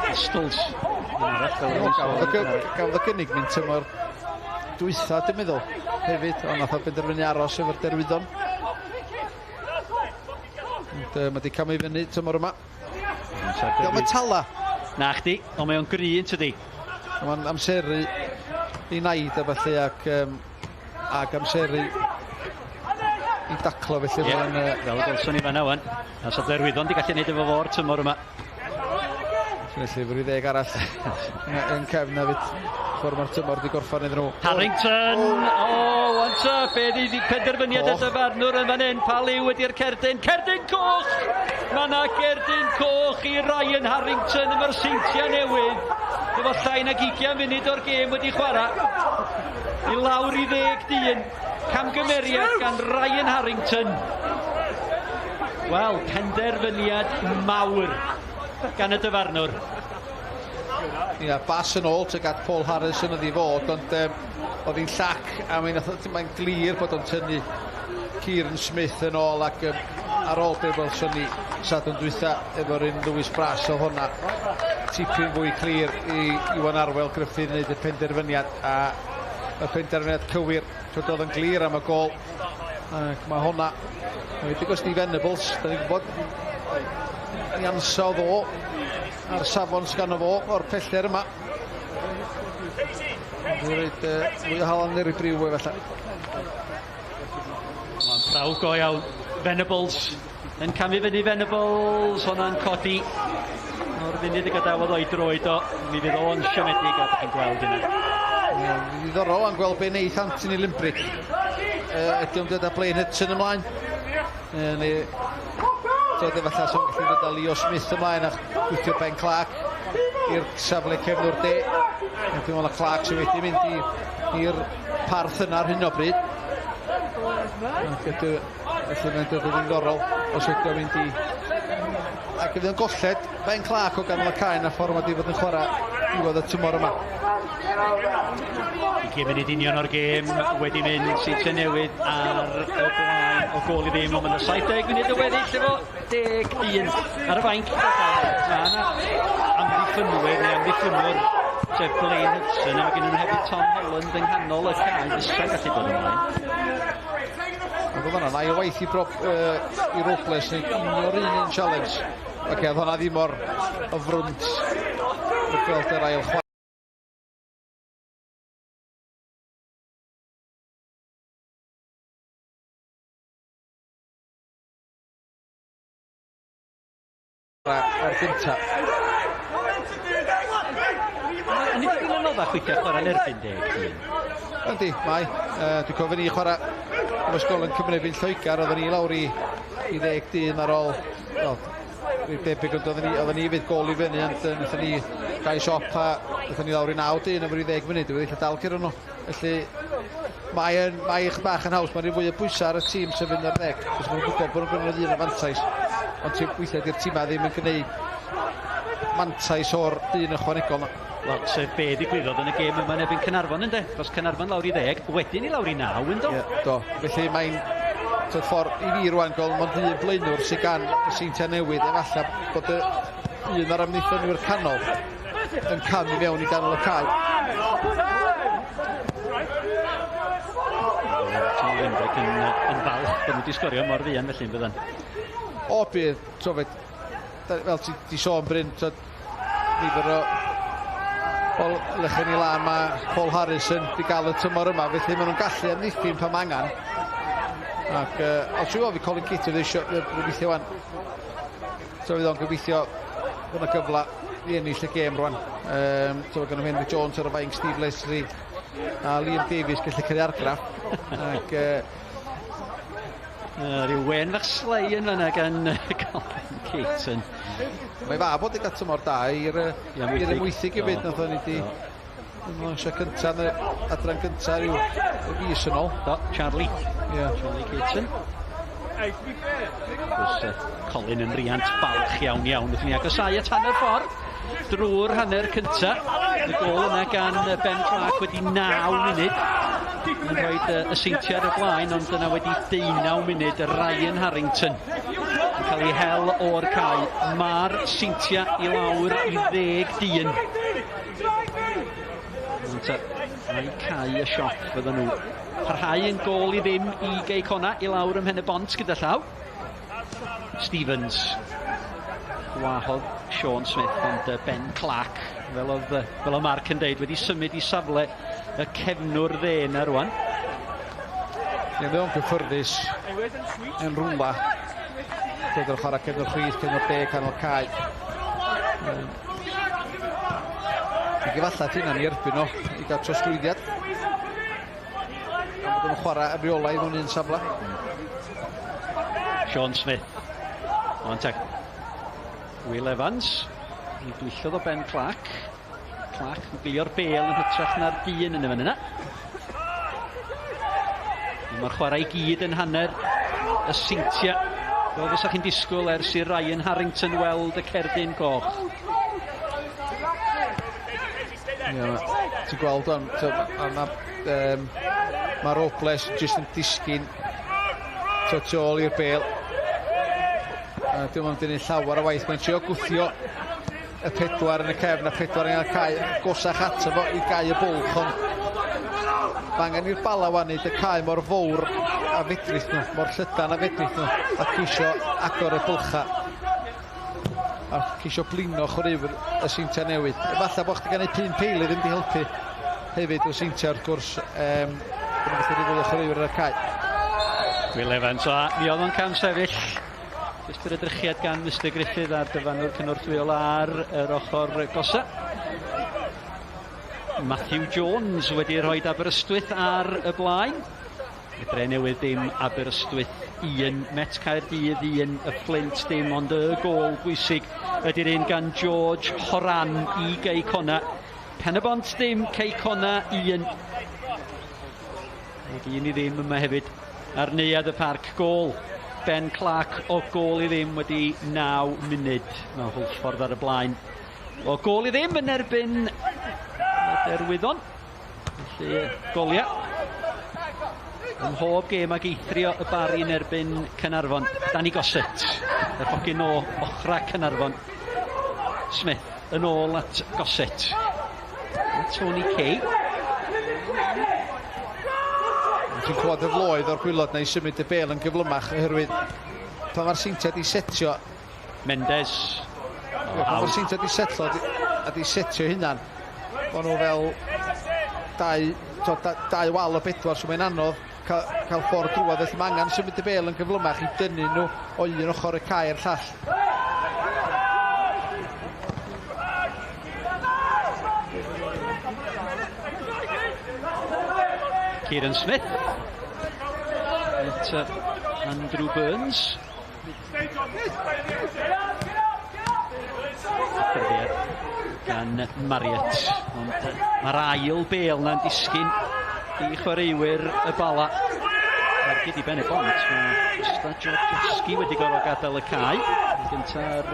Pistols. Gafodd o gynnig mynd tymor dwytha, dwi'n meddwl, hefyd, ond nath o benderfynu aros efo'r Derwyddon. Ond mae wedi camu fyny tymor yma. Diolch yn tala. Na chdi, ond mae o'n gry yn tydi. Mae'n amseru i naid a felly ac amseru i daclo felly. Yeah, fel y gwelson ni fanna wan. A sa Derwyddon di gallu neud efo fo'r tymor yma. Felly fwrw i ddeg arall yn cefn hefyd. Ffordd mae'r tymor wedi gorffan iddyn nhw. Harrington! O, wan ta, be di penderfyniad y dyfarnwr yn fan hyn? Pa liw ydy'r cerdyn? Cerdyn coch! Mae yna gerdyn coch i Ryan Harrington efo'r Seintiau Newydd. Efo llai nag 20 munud o'r gêm wedi chwarae. I lawr i 10 dyn. Camgymeriad gan Ryan Harrington. Wel, penderfyniad mawr gan y dyfarnwr. Ia, bas yn ôl tuag at Paul Harrison oedd i fod, ond oedd hi'n llac, a mae'n glir bod o'n tynnu Kieran Smith yn ôl, ac ar ôl be welson ni Sadwrn dwytha efo'r un Lewis Brass o hwnna, tipyn fwy clir i Iwan Arwel Gruffydd wneud y penderfyniad, a y penderfyniad cywir, twyd oedd yn glir am y gôl, ac mae hwnna, mae wedi gweld Steve Venables, da ni'n gwybod, ei ansawdd o, a'r safon sgano fo o'r pellter yma. Dwi'n rhaid mwy o halan i'r briw efallai. Mae'n prawf go iawn. Venables yn camu fyny. Venables, hwnna'n codi o'r funud y gadawodd o'i droed o. Mi fydd o'n siomedig a ydych chi'n gweld hynny. Ddiddorol am gweld be wneith Anthony Limbrick. Ydy o'n dod â Blaine Hudson ymlaen? Neu dod efallai so'n gallu dod â Leo Smith ymlaen a gwythio Ben Clark i'r safle cefnwr de. Dwi'n meddwl na Clark sydd wedi mynd i'r parth yna ar hyn o bryd. Ac felly mae'n dod yn ddiddorol os ydy o'n mynd i... Ac fydd o'n golled Ben Clark o ganol y cae na ffordd mae wedi bod yn chwarae diwedd y tymor yma. 20 munud union o'r gêm wedi mynd, Seintiau Newydd ar y blaen o gôl i ddim, ond mae'n 70 munud y weddill efo 10 dyn ar y fainc. Mae yna amddiffynwyr neu amddiffynwr, sef Blaine Hudson, a mae gen nhw hefyd Tom Holland yng nghanol y cae, fysa'n gallu dod ymlaen. Ond oedd hwnna'n ail waith i, Brob, i Robles neu unio'r un un challenge. Ac okay, oedd hwnna ddim mor o frwnt wrth gweld yr ail chwarae. O'r gynta. Yn ei yn anoddach weithiau chwarae'n erbyn deg dyn. Yndi, mae. Dwi'n cofio ni chwarae efo ysgol yn Cymru fi'n Lloegr, oedden ni lawr i, i ddeg dyn ar ôl, wel, rhyw debyg, ond oedden ni, oedden ni fydd gol i fyny, ond wnaethon ni gau siop a wnaethon ni lawr i naw dyn am ryw ddeg munud, wedi lle dal curo nhw. Felly, mae'n mae eich bach yn haws, mae'n rhyw fwy o bwysau ar y tîm sy'n fynd ar ddeg, cos maen nhw'n gwybod bod nhw'n gwneud un o fantais, ond ti'n weithiau di'r tîmau ddim yn gwneud mantais o'r dyn ychwanegol yna. Wel, sef be ddigwyddodd yn y gêm yma yn erbyn Caernarfon ynde? Dros Caernarfon lawr i ddeg, wedyn i lawr i naw yndo? Ie, do. Felly mae'n tyd ffordd i fi rwan gweld mond un blaenwr sydd gan y Seintiau Newydd, efallai bod y un o'r amddiffynwyr canol yn camu mewn i ganol y cae. Tîm Limerick yn, yn falch bod nhw wedi sgorio mor fuan felly yn byddan. O bydd, tofed, fel ti di sôn Bryn, tyd, nifer o o lechen i lan mae Paul Harrison di gael y tymor yma, felly maen nhw'n gallu amddiffyn pan mae angen. Ac, ond ti'n gwybod fi Colin Kitty fydd eisiau gobeithio wan. So fydd o'n gobeithio bod yna gyfle i ennill y gêm rwan. So mae gennym Henry Jones ar y fainc, Steve Leslie a Liam Davies gallu creu argraff. Ac, Rhyw wen fach slei yn fanna gan Colin Caton. Mae fa bod i gael tymor da i'r i'r Amwythig hefyd, nath o'n i di ymlansio cyntaf yn y adran cyntaf rhyw y fis yn ôl. Do, Charlie. Yeah. Charlie Caton. Wrth Colin yn riant balch iawn iawn. Wrth ni agosau at hanner ffordd drwy'r hanner cynta. Y gôl yna gan Ben Clark wedi 9 munud. Yn rhoi y seintiau ar y blaen, ond yna wedi 19 munud Ryan Harrington yn cael ei hel o'r cae. Mae'r seintiau i lawr i ddeg dyn. Ond mae cae y siop fydden nhw. Parhau yn gôl i ddim i Gei Cona i lawr ym Mhen y Bont gyda llaw. Stevens gwahodd Sean Smith, ond Ben Clark, fel oedd, fel oedd Mark yn deud, wedi symud i safle y cefnwr dde yna rwan. Ie, mae o'n gyffyrddus yn rwla. Dod o'r chwarae cefnwr chwith, cefnwr de, canol cae. Ac efallai ti'n i erbyn o i gael trosglwyddiad. Gan bod o'n chwarae yn rheolaidd mewn un safle. Sean Smith. Ond teg. Will Evans. Mi dwyllodd o Ben Clark. Clark yn glio'r bel yn hytrach na'r dyn yn y fan yna. Mae'r chwarae i gyd yn hanner y seintiau. Fel fysa chi'n disgwyl ers i Ryan Harrington weld y cerdyn coch. Ie, ti'n gweld o'n, mae ma Robles jyst yn disgyn tu ôl i'r bel. A dim ond yn llawer o waith. Mae'n trio gwthio y pedwar yn y cefn a pedwar yn y cae gosach ato fo i gau y bwlch, ond mae angen i'r Bala wan neud y cae mor fawr a fedrith nhw, mor llydan a fedrith nhw, a ceisio agor y bylcha a ceisio blino chwaraewyr y Seintiau Newydd. Efallai bod chdi gan ei pum peili ddim di helpu hefyd y Seintiau wrth gwrs, bod nhw'n gallu fwy o chwaraewyr ar y cae. Will Evans, a mi oedd o'n cam sefyll. Jyst yr edrychiad gan Mr Griffith a'r dyfarnwr cynorthwyol ar yr ochr gosa. Matthew Jones wedi rhoi Aberystwyth ar y blaen. Y Dre Newydd dim, Aberystwyth 1, Met Caerdydd 1, y Fflint dim, ond y gôl bwysig ydy'r un gan George Horan i Gei Cona. Pen-y-bont dim, Cei Cona 1. Ac un i ddim yma hefyd ar Neuadd y Parc. Gôl Ben Clark o gôl i ddim wedi 9 munud. Mae Hwlffordd ar y blaen. O gôl i ddim yn erbyn Derwyddon. Felly goliau ym mhob gêm ag eithrio y Barri yn erbyn Caernarfon. Danny Gossett, yr hogyn o ochra Caernarfon. Smith yn ôl at Gossett. Tony Kay. Ti'n clywed y floedd o'r gwylod na i symud y bel yn gyflymach oherwydd pan mae'r Seintiau di setio Mendes. Pan mae'r Seintiau di setlo a di setio hunan, maen nhw fel dau, to, da, dau wal o bedwar, so mae'n anodd cael, cael ffordd drwodd. Felly mae angen symud y bel yn gyflymach i dynnu nhw o un ochr y cae i'r llall. Kieran Smith. At, Andrew Burns. Hyfforddiad gan Marriott. Ond mae'r ail bel na'n disgyn i chwaraewyr y Bala. Ergyd i ben y bont. Mae Costa Georgievski wedi gorfod gadael y cae. Yn gynta'r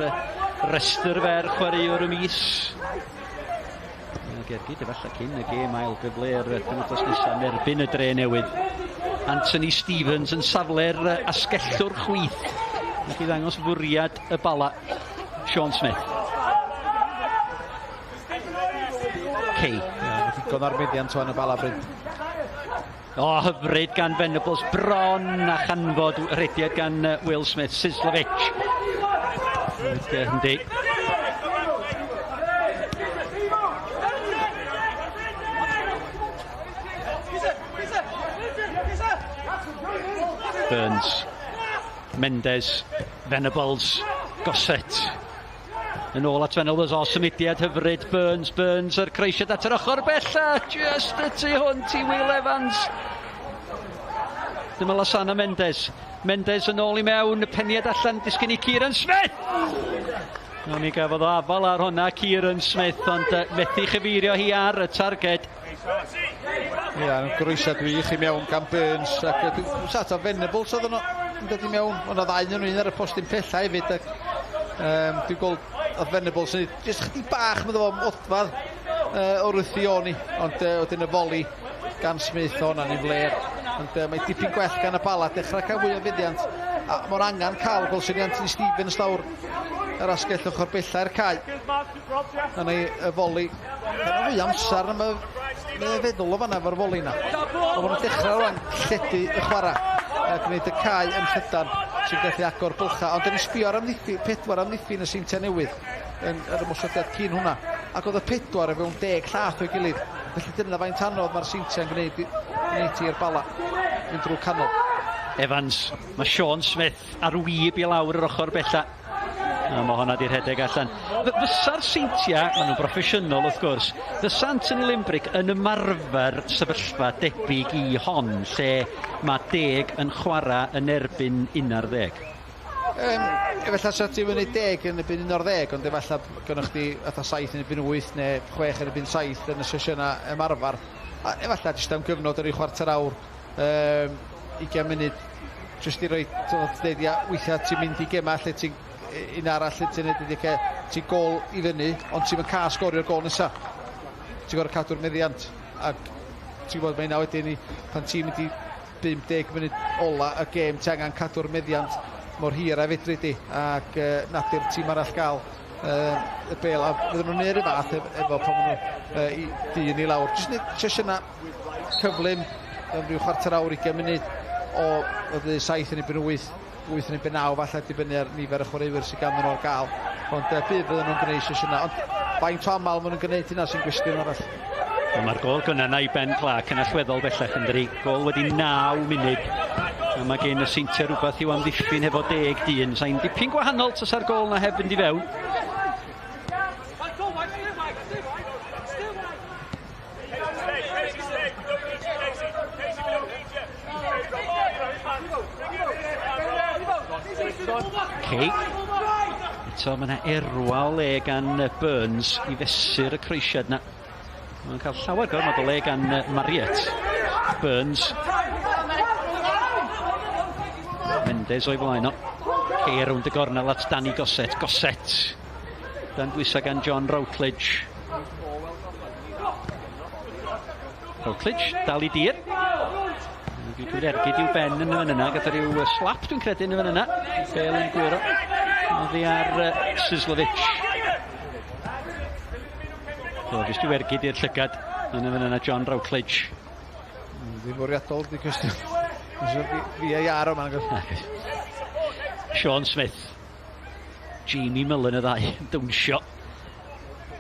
restr fer chwaraewr y mis. Ac ergyd efallai cyn y gêm ail gyfle yr penwythnos nesaf yn erbyn y dre newydd. Anthony Stevens yn safle'r asgellwr chwith. Ac i ddangos fwriad y Bala. Sean Smith. Kay. Ie, ddigon ar meddiant o'n y Bala bryd. O, hyfryd gan Venables, bron a chanfod rhediad gan Will Smith, Sislovic. Yndi. Burns, Mendes, Venables, Gossett. Yn ôl at Venables, o symudiad hyfryd, Burns, Burns, yr croesiad at yr ochr bella, just y tu hwnt i Will Evans. Dyma Lasana Mendes. Mendes yn ôl i mewn, y peniad allan, disgyn i Kieran Smith! No, mi gafodd o afal ar hwnna, Kieran Smith, ond methu chyfeirio hi ar y targed. Ia, groesiad wych i mewn gan Burns, ac sat o Venables oedd yno yn dod i mewn, ond oedd ddau yn un ar y postyn pella hefyd, ac dwi'n gweld oedd Venables yn jyst chydig bach, meddwl fo, modfedd o'r wrth i ond wedyn y foli gan Smith o hwnna'n ei fler. Ond mae dipyn gwell gan y Bala, dechrau cael fwy o fuddiant, a mor angen cael gwelson ni Anthony Stevens lawr yr asgell ochr bella i'r cae. Yna i y foli. Dyna fwy amser na mae'n feddwl o fanna efo'r foli na. Ond maen nhw'n dechrau rwan lledu y chwarae a gwneud y cae yn llydan sy'n gallu agor bylchau. Ond dyn ni sbio ar amddiffyn, pedwar amddiffyn y Seintiau Newydd yn yr ymosodiad cyn hwnna. Ac oedd y pedwar o fewn 10 llath o'i gilydd. Felly dyna faint anodd mae'r Seintiau'n gwneud, gwneud i'r Bala mynd drwy canol. Evans, mae Sean Smith ar wyb i lawr yr ochr bella. A mae honna di rhedeg allan. Fysa'r Seintiau, maen nhw'n broffesiynol wrth gwrs, fysa Anthony Limbrick yn ymarfer sefyllfa debyg i hon, lle mae 10 yn chwarae yn erbyn 11? Efallai sa ti'n mynd 10 yn erbyn 11, ond efallai gynnwch chdi fatha 7 yn erbyn 8 neu 6 yn erbyn 7 yn y sesiynau ymarfer. A efallai jyst am gyfnod yr i chwarter awr, 20 munud, jyst i roi, dweud, ia, weithiau ti'n mynd i gemau lle ti'n un arall lle ti'n neud ydi ti'n gôl i fyny, ond ti'n cael sgorio'r gôl nesa. Ti'n gorfod cadw'r meddiant, ac ti'n gwybod mae hynna wedyn i, pan ti'n mynd i 50 munud ola y gêm, ti angen cadw'r meddiant mor hir a fedri di, ac nad i'r tîm arall gael y bel, a fydden nhw'n neud yr fath efo pan maen nhw i dyn i lawr. Jyst neud sesiynau cyflym, am ryw chwarter awr, 20 munud, o 7 yn erbyn 8, 8 yn erbyn 9, falle dibynnu ar nifer y chwaraewyr sydd ganddyn nhw ar gael. Ond bydd fydden nhw'n gwneud sesiynau, ond faint o aml maen nhw'n gwneud hynna sy'n gwestiwn arall. Mae'r gôl gynna na i Ben Clark yn allweddol bellach yn dydi. Gôl wedi 9 munud. A mae gen y Seintiau rhywbeth i'w amddiffyn hefo 10 dyn. Sa'n dipyn gwahanol tasa'r gôl na heb fynd i fewn. Kay. Eto mae yna erwa o le gan Burns i fesur y croesiad na. Mae'n cael llawer gormod o le gan Marriott. Burns. Mendes o'i flaen o. Kay rownd y gornel at Danny Gossett. Gossett. Dan bwysau gan John Routledge. Routledge, dal i dir. Dwi'n cymryd ergyd i'w ben yn y fan yna. Gath o ryw slap dwi'n credu yn y fan yna. Bale yn gwyro. Oddi ar Sislovic. So, jyst i'w ergyd i'r llygad yn y fan yna John Routledge. Ddim fwriadol, di cwestiwn. VAR o'ma. Sean Smith. Jamie Mullen y ddau yn dawnsio.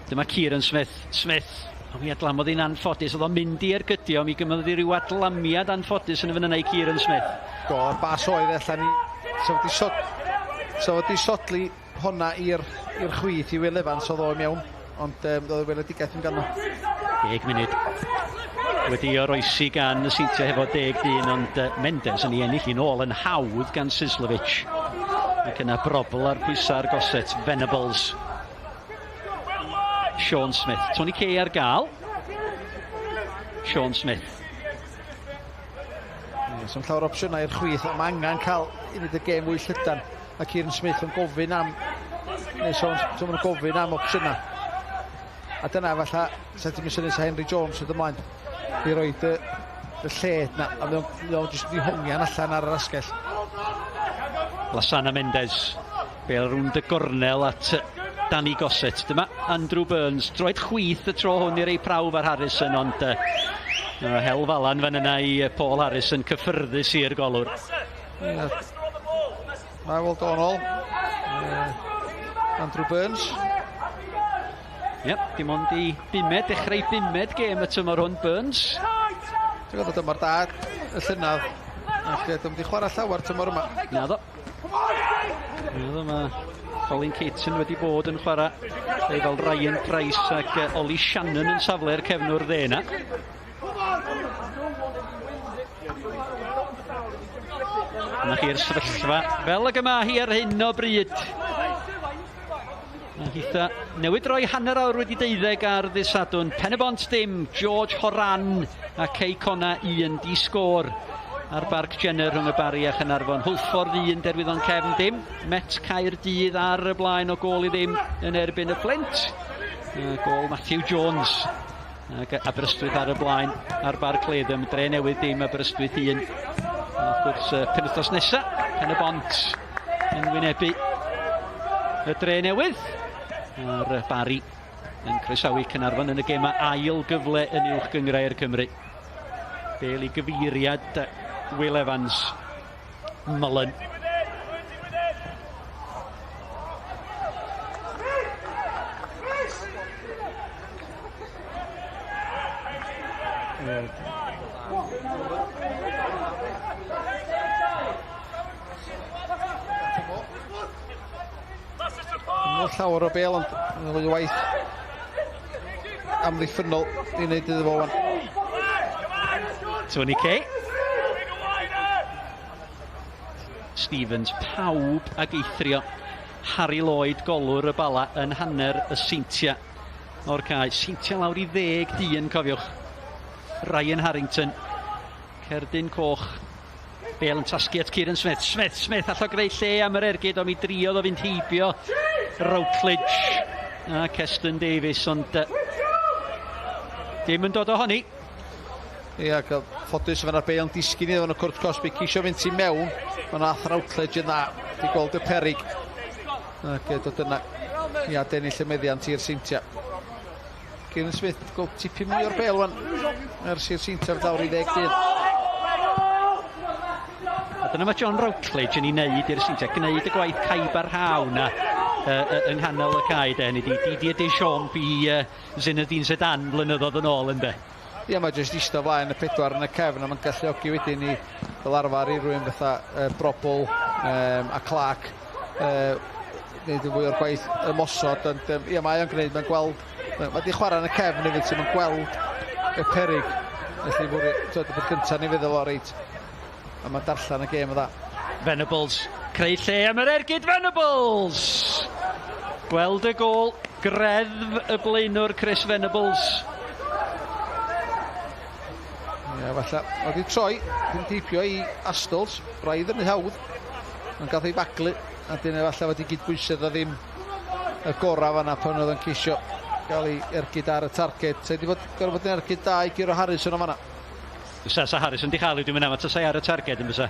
Dyma Kieran Smith. Smith. O, mi adlamodd hi'n anffodus. Oedd o'n mynd i ergydio. Mi gymrodd hi ryw adlamiad anffodus yn y fan yna i Kieran Smith. Do, bas oedd allan i... So wedi sodli honna i'r chwith i Will Evans oedd o i mewn. Ond oedd y weledigaeth yn ganddo. 10 munud wedi oroesi gan y Seintiau hefo 10 dyn, ond Mendes yn ei ennill i'n ôl yn hawdd gan Sislovic. Ac yna brobl ar pwysau ar Gossett, Venables. Sean Smith, Tony Kay ar gael. Sean Smith. Yes, yn llawer opsiynau i'r chwith, ond mae angen cael i wneud y gêm fwy llydan. Mae Kieran Smith yn gofyn am, neu Sean Smith yn gofyn am opsiynau. A dyna falle, sa ti'n mynd sa Henry Jones yn ymlaen i roed y lled na, a mae o'n jyst wedi hongian allan ar yr asgell. Lasana Mendes, bel rownd y gornel at Danny Gossett. Dyma Andrew Burns, droed chwith y tro hwn i rei prawf ar Harrison, ond hel falan fan yna i Paul Harrison cyffyrddus i'r golwr. Yeah. Mae weld o'n ôl. Andrew Burns. Yep, dim ond i bumed, dechrau bumed gêm y tymor hwn, Burns. Dwi'n gwybod dymor da y llynedd, ac dwi'n wedi chwarae llawer tymor yma. Naddo. Naddo, mae Colin Caton wedi bod yn chwarae fel Ryan Price ac Ollie Shannon yn safle'r cefnwr dde yna. Dyna chi'r sefyllfa fel ag yma hi ar hyn o bryd. A hitha newid roi 12:30 ar ddydd Sadwrn. Pen-y-bont dim, George Horan a Cei Connah 1 di sgôr ar Barc Jenner rhwng y Barri a Chaernarfon. Hwlffordd 1, Derwyddon Cefn dim. Met Caerdydd ar y blaen o gôl i ddim yn erbyn y Fflint. Gôl Matthew Jones. Ac Aberystwyth ar y blaen ar Barc Latham. Dre Newydd dim, Aberystwyth 1. Wrth gwrs, penwythnos nesa, Pen-y-bont yn wynebu y Dre Newydd. A'r Barri yn croesawu Caernarfon yn y gema ail gyfle yn uwch gynghrair Cymru. Bale i gyfeiriad Will Evans. Mullen. Llawer o bel, ond yn waith amddiffynnol i wneud iddo fo wan. Tony Kay. Stevens, pawb ag eithrio Harry Lloyd, golwr y Bala, yn hanner y Seintiau o'r cae. Seintiau lawr i 10 dyn, cofiwch. Ryan Harrington, cerdyn coch. Bale yn tasgu at Kieran Smith. Smith, allo greu lle am yr ergyd, ond mi driodd o fynd heibio Routledge a Keston Davies, ond dim yn dod ohoni. Ia, cael ffodus fan ar Bale yn disgyn iddo fan y cwrt cosbi, ceisio fynd ti mewn, mae'n ath Routledge yn dda, di gweld y perig. Ac dod yna i adennill y meddiant i'r Seintiau. Kieran Smith, gweld tipyn mwy o'r bel wan, ers i'r Seintiau lawr i 10 dyn. A dyna mae John Routledge yn ei wneud i'r Seintiau, gwneud y gwaith caib ar haw na yng nghanol y cae de, hynny di Didier Deschamps i Zinedine Zidane blynyddoedd yn ôl ynde. Ie, mae jyst eistedd flaen y pedwar yn y cefn, a mae'n galluogi wedyn i fel arfer i rywun fatha Brobl a Clark wneud yn fwy o'r gwaith ymosod, ond ie, mae o'n gwneud, mae'n gweld, mae wedi chwarae yn y cefn hefyd, so mae'n gweld y perig. Felly, y peth gyntaf ni feddwl o reit, a mae'n darllen y gêm yn dda. Venables, creu lle am yr ergyd, Venables! Gweld y gôl, greddf y blaenwr Chris Venables. Ie, falle, oedd hi troi, ddim deipio i Astles, braidd yn ei hawdd, ond gath ei baglu, a dyna falle wedi gydbwysedd o ddim y gorau fanna pan oedd yn ceisio gael ei ergyd ar y targed. Sa wedi bod, gorfod bod yn ergyd da i Giro Harris yn o fanna. Fysa, sa Harris yn di chael ei dwi'n mynd am, tasai ar y targed yn fysa?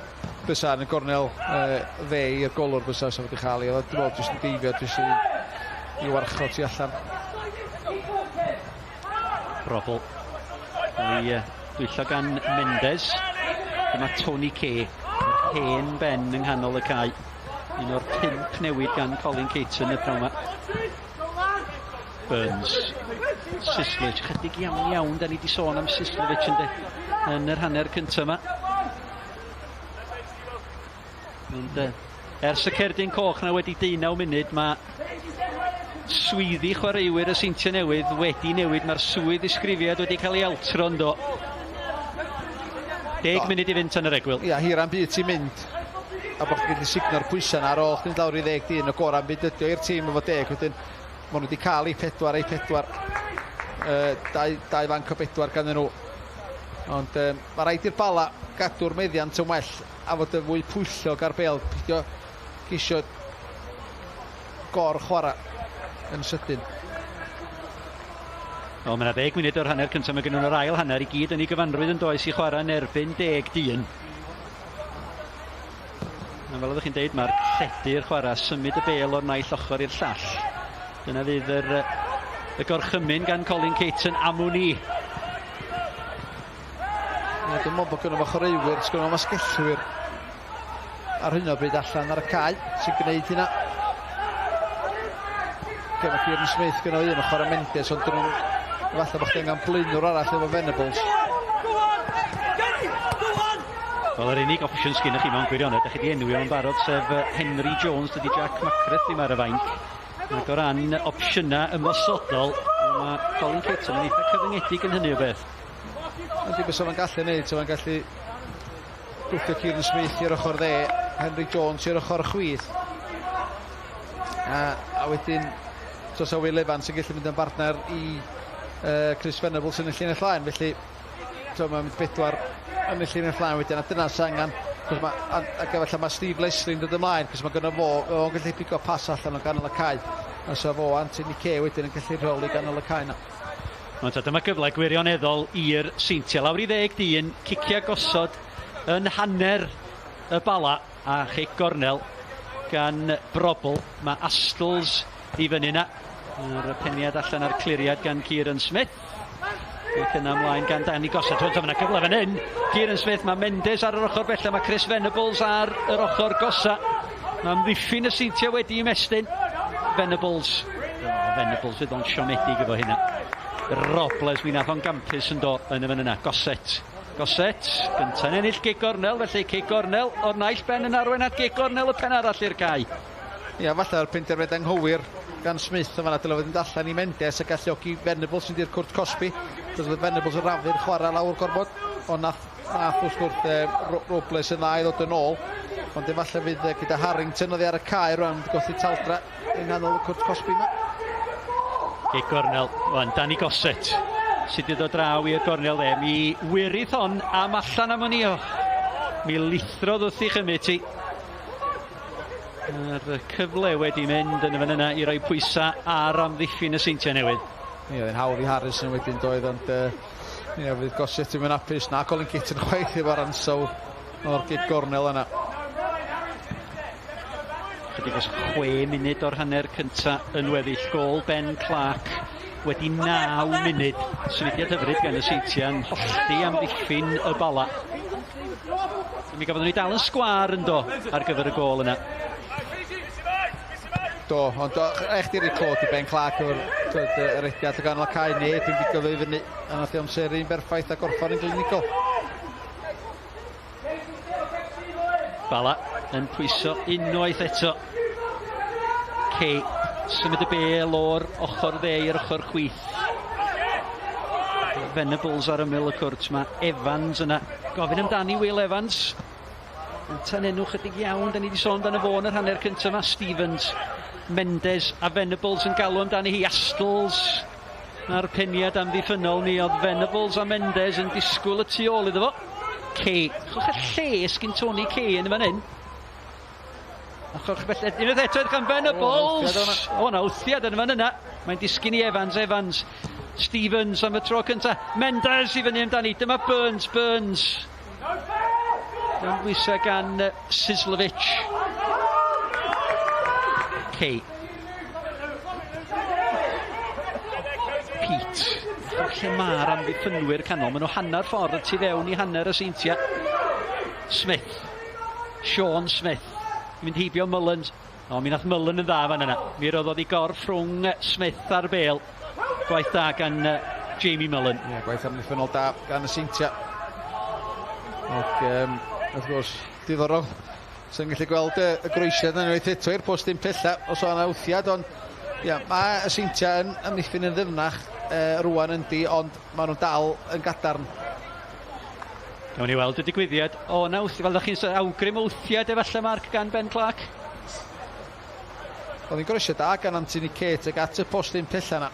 Fysa yn y gornel dde i'r golwr fysa, sa wedi chael ei. Oedd dwi'n meddwl jyst yn deifio, jyst i, i warchod tu allan. Robl. I dwyllo gan Mendes. Dyma Tony Kay, yr hen ben yng nghanol y cae. Un o'r pump newid gan Colin Caton y pnawn yma. Burns. Sislovich, chydig iawn iawn, da ni wedi sôn am Sislovich ynddo, yn yr hanner cyntaf yma. Ond, ers y cerdyn coch na wedi 19 munud, mae swyddi chwaraewyr y Seintiau Newydd wedi newid. Mae'r swydd ddisgrifiad wedi cael ei altro ynddo. 10 munud i fynd tan yr egwyl. Ia, hir am byd ti'n mynd a bod chdi'n gallu signo'r pwysau yna ar ôl chdi'n lawr i ddeg dyn, y gorau am byd ydi o i'r tîm efo deg, wedyn maen nhw wedi cael eu pedwar, eu pedwar, dau, dau fanc o bedwar ganddyn nhw. Ond um, mae rhaid i'r Bala gadw'r meddiant yn well a fod yn fwy pwyllog ar bel, peidio geisio gor chwarae yn sydyn. Wel, mae yna ddeg munud o'r hanner cyntaf, mae gen nhw'n yr ail hanner i gyd yn ei gyfanrwydd yn does i chwarae yn erbyn deg dyn. A fel oeddech chi'n deud, mae'r lledu'r chwarae, symud y bel o'r naill ochr i'r llall. Dyna fydd yr, y gorchymyn gan Colin Caton am wn i. Ie, dwi'n meddwl bod gynno fo chwaraewyr, sgynno fo asgellwyr ar hyn o bryd allan ar y cae sy'n gwneud hynna. Oce, mae Kieran Smith gyda un ochr a Mendes, ond dyn nhw'n falle bod chdi angen blaenwr arall efo Venables. Wel, yr unig opsiwn sgynnych chi mewn gwirionedd, da chi wedi enwi o'n barod, sef Henry Jones, dydy Jack Mackreth ddim ar y fainc. Ac o ran opsiynau ymosodol, mae Colin Caton yn eitha cyfyngedig yn hynny o beth. Ydy, beth fo'n gallu neud, so fo'n gallu gwthio Kieran Smith i'r ochr dde, Henry Jones i'r ochr chwith. A, a wedyn, so sa Will Evans yn gallu mynd yn bartner i Chris Venables yn y llinell flaen, felly so mae'n mynd bedwar yn y llinell flaen wedyn, a dyna sy'n angen, cos ma, a, ac efallai mae Steve Leslie'n dod ymlaen, cos mae gynno fo, fo'n gallu pigo pas allan o ganol y cae, a so fo Anthony Kay wedyn yn gallu rheoli ganol y cae na. Ond ta, dyma gyfle gwirioneddol i'r Seintiau. Lawr i ddeg dyn, cicia gosod yn hanner y Bala a chic gornel gan Brobl. Mae Astles i fyny yna. Yr peniad allan a'r cliriad gan Kieran Smith. Ac yna ymlaen gan Danny Gossett. Hwn, yna gyfle fan hyn. Kieran Smith, mae Mendes ar yr ochr bella, mae Chris Venables ar yr ochr gosa. Mae amddiffyn y Seintiau wedi ymestyn. Venables. Venables fydd o'n siomedig efo hynna. Robles, mi nath o'n gampus yn do yn y fan yna. Gossett. Gossett, gyntaf ennill gig gornel, felly gig gornel o'r naill ben yn arwain at gig gornel y pen arall i'r cae. Ia, falle o'r penderfyniad anghywir gan Smith yn fanna, dyle fod yn allan i Mendes a galluogi Venables sy'n di'r cwrt cosbi. Does oedd Venables yn rafu'r chwarae lawr gorfod, ond nath, nath wrth gwrs Robles yn dda i ddod yn ôl. Ond efallai fydd gyda Harrington oddi ar y cae rwan, wedi golli taldra yng nghanol y cwrt cosbi yma. Gig gornel, wan, Danny Gossett sydd wedi dod draw i'r gornel dde. Mi wirith hon am allan am hwn i. Mi lithrodd wrth i chymryd ti. Mae'r cyfle wedi mynd yn y fan yna i roi pwysau ar amddiffyn y Seintiau Newydd. Ie, oedd yn hawdd i Harrison wedyn doedd, ond ie, fydd Gossett ddim yn hapus. Na, Colin Kitton chwaith efo'r ansawdd o'r gig gornel yna. Chydig dros 6 munud o'r hanner cynta yn weddill. Gôl Ben Clark wedi 9 munud. Symudiad hyfryd gan y Seintiau yn hollti amddiffyn y Bala. Mi gafodd nhw dal yn sgwâr yn do ar gyfer y gôl yna. Do, ond eich di'r clod i Ben Clark o'r yr rediad o ganol y cae, neb yn bigo fe i fyny, a nath i amseru'n berffaith a gorffan yn glinigol. Bala yn pwyso unwaith eto. Kay, symud y bel o'r ochr dde i'r ochr chwith. Venables ar ymyl y cwrt, mae Evans yna. Gofyn amdani Will Evans. Ynta'n enw chydig iawn, da ni wedi sôn amdano fo yn yr hanner cyntaf yma. Stevens, Mendes a Venables yn galw amdani hi. Astles, mae'r peniad amddiffynnol. Mi oedd Venables a Mendes yn disgwyl y tu ôl iddo fo. Kay, chwch y lle sgyn Tony Kay yn y fan hyn. Ochr bell, unwaith eto edrych am Venables. O, na wthiad yn fan yna. Mae'n disgyn i Evans, Evans. Stevens am y tro cynta. Mendes i fyny amdani. Dyma Burns, Burns. Dyma bwysau gan Sislovic. Kay. Pete. Lle mae'r amddiffynwyr canol? Maen nhw hanner ffordd y tu fewn i hanner y Seintiau. Smith. Sean Smith. Mynd heibio Mullins. O, mi nath Mullen yn dda fan yna. Mi roddodd i gorff rhwng Smith a'r bel. Gwaith da gan Jamie Mullen. Ie, yeah, gwaith amddiffynnol da gan y Seintiau. Ac, wrth gwrs, diddorol. Sy'n gallu gweld y groesiad yn unwaith eto i'r post dim pella os o'n awthiad, ond ia, mae y Seintiau yn amddiffyn yn ddyfnach rwan yndi, ond maen nhw'n dal yn gadarn. Gawn ni weld y digwyddiad. O, na, fel ydych chi'n awgrym wthiad efallai, Mark, gan Ben Clark? Oedd hi'n groesiad da gan Anthony Kate ag at y postyn pella yna.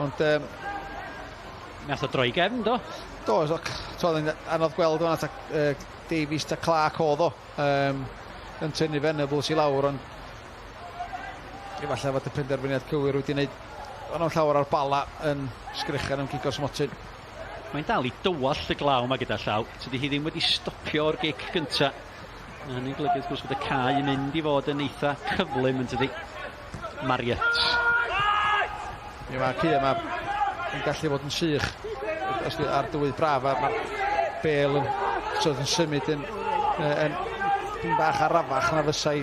Ond... Nath o droi gefn, do? Do, oedd hi'n anodd gweld o'na ta, Davies ta Clark oedd o. Yn tynnu Venables i lawr, ond efallai fod y penderfyniad cywir wedi wneud o'n llawer o'r bala yn sgrechan am gigo'r smotyn. Mae'n dal i dywallt y glaw yma gyda llaw. Tydi hi ddim wedi stopio o'r gic gynta. A hynny'n golygu wrth gwrs bod y cae yn mynd i fod yn eitha cyflym yn tydi. Marriott. Ie, mae'r cae yma yn gallu fod yn sych os di ar dywydd braf a mae'r bel yn, so, yn symud yn, yn, yn bach arafach na fysai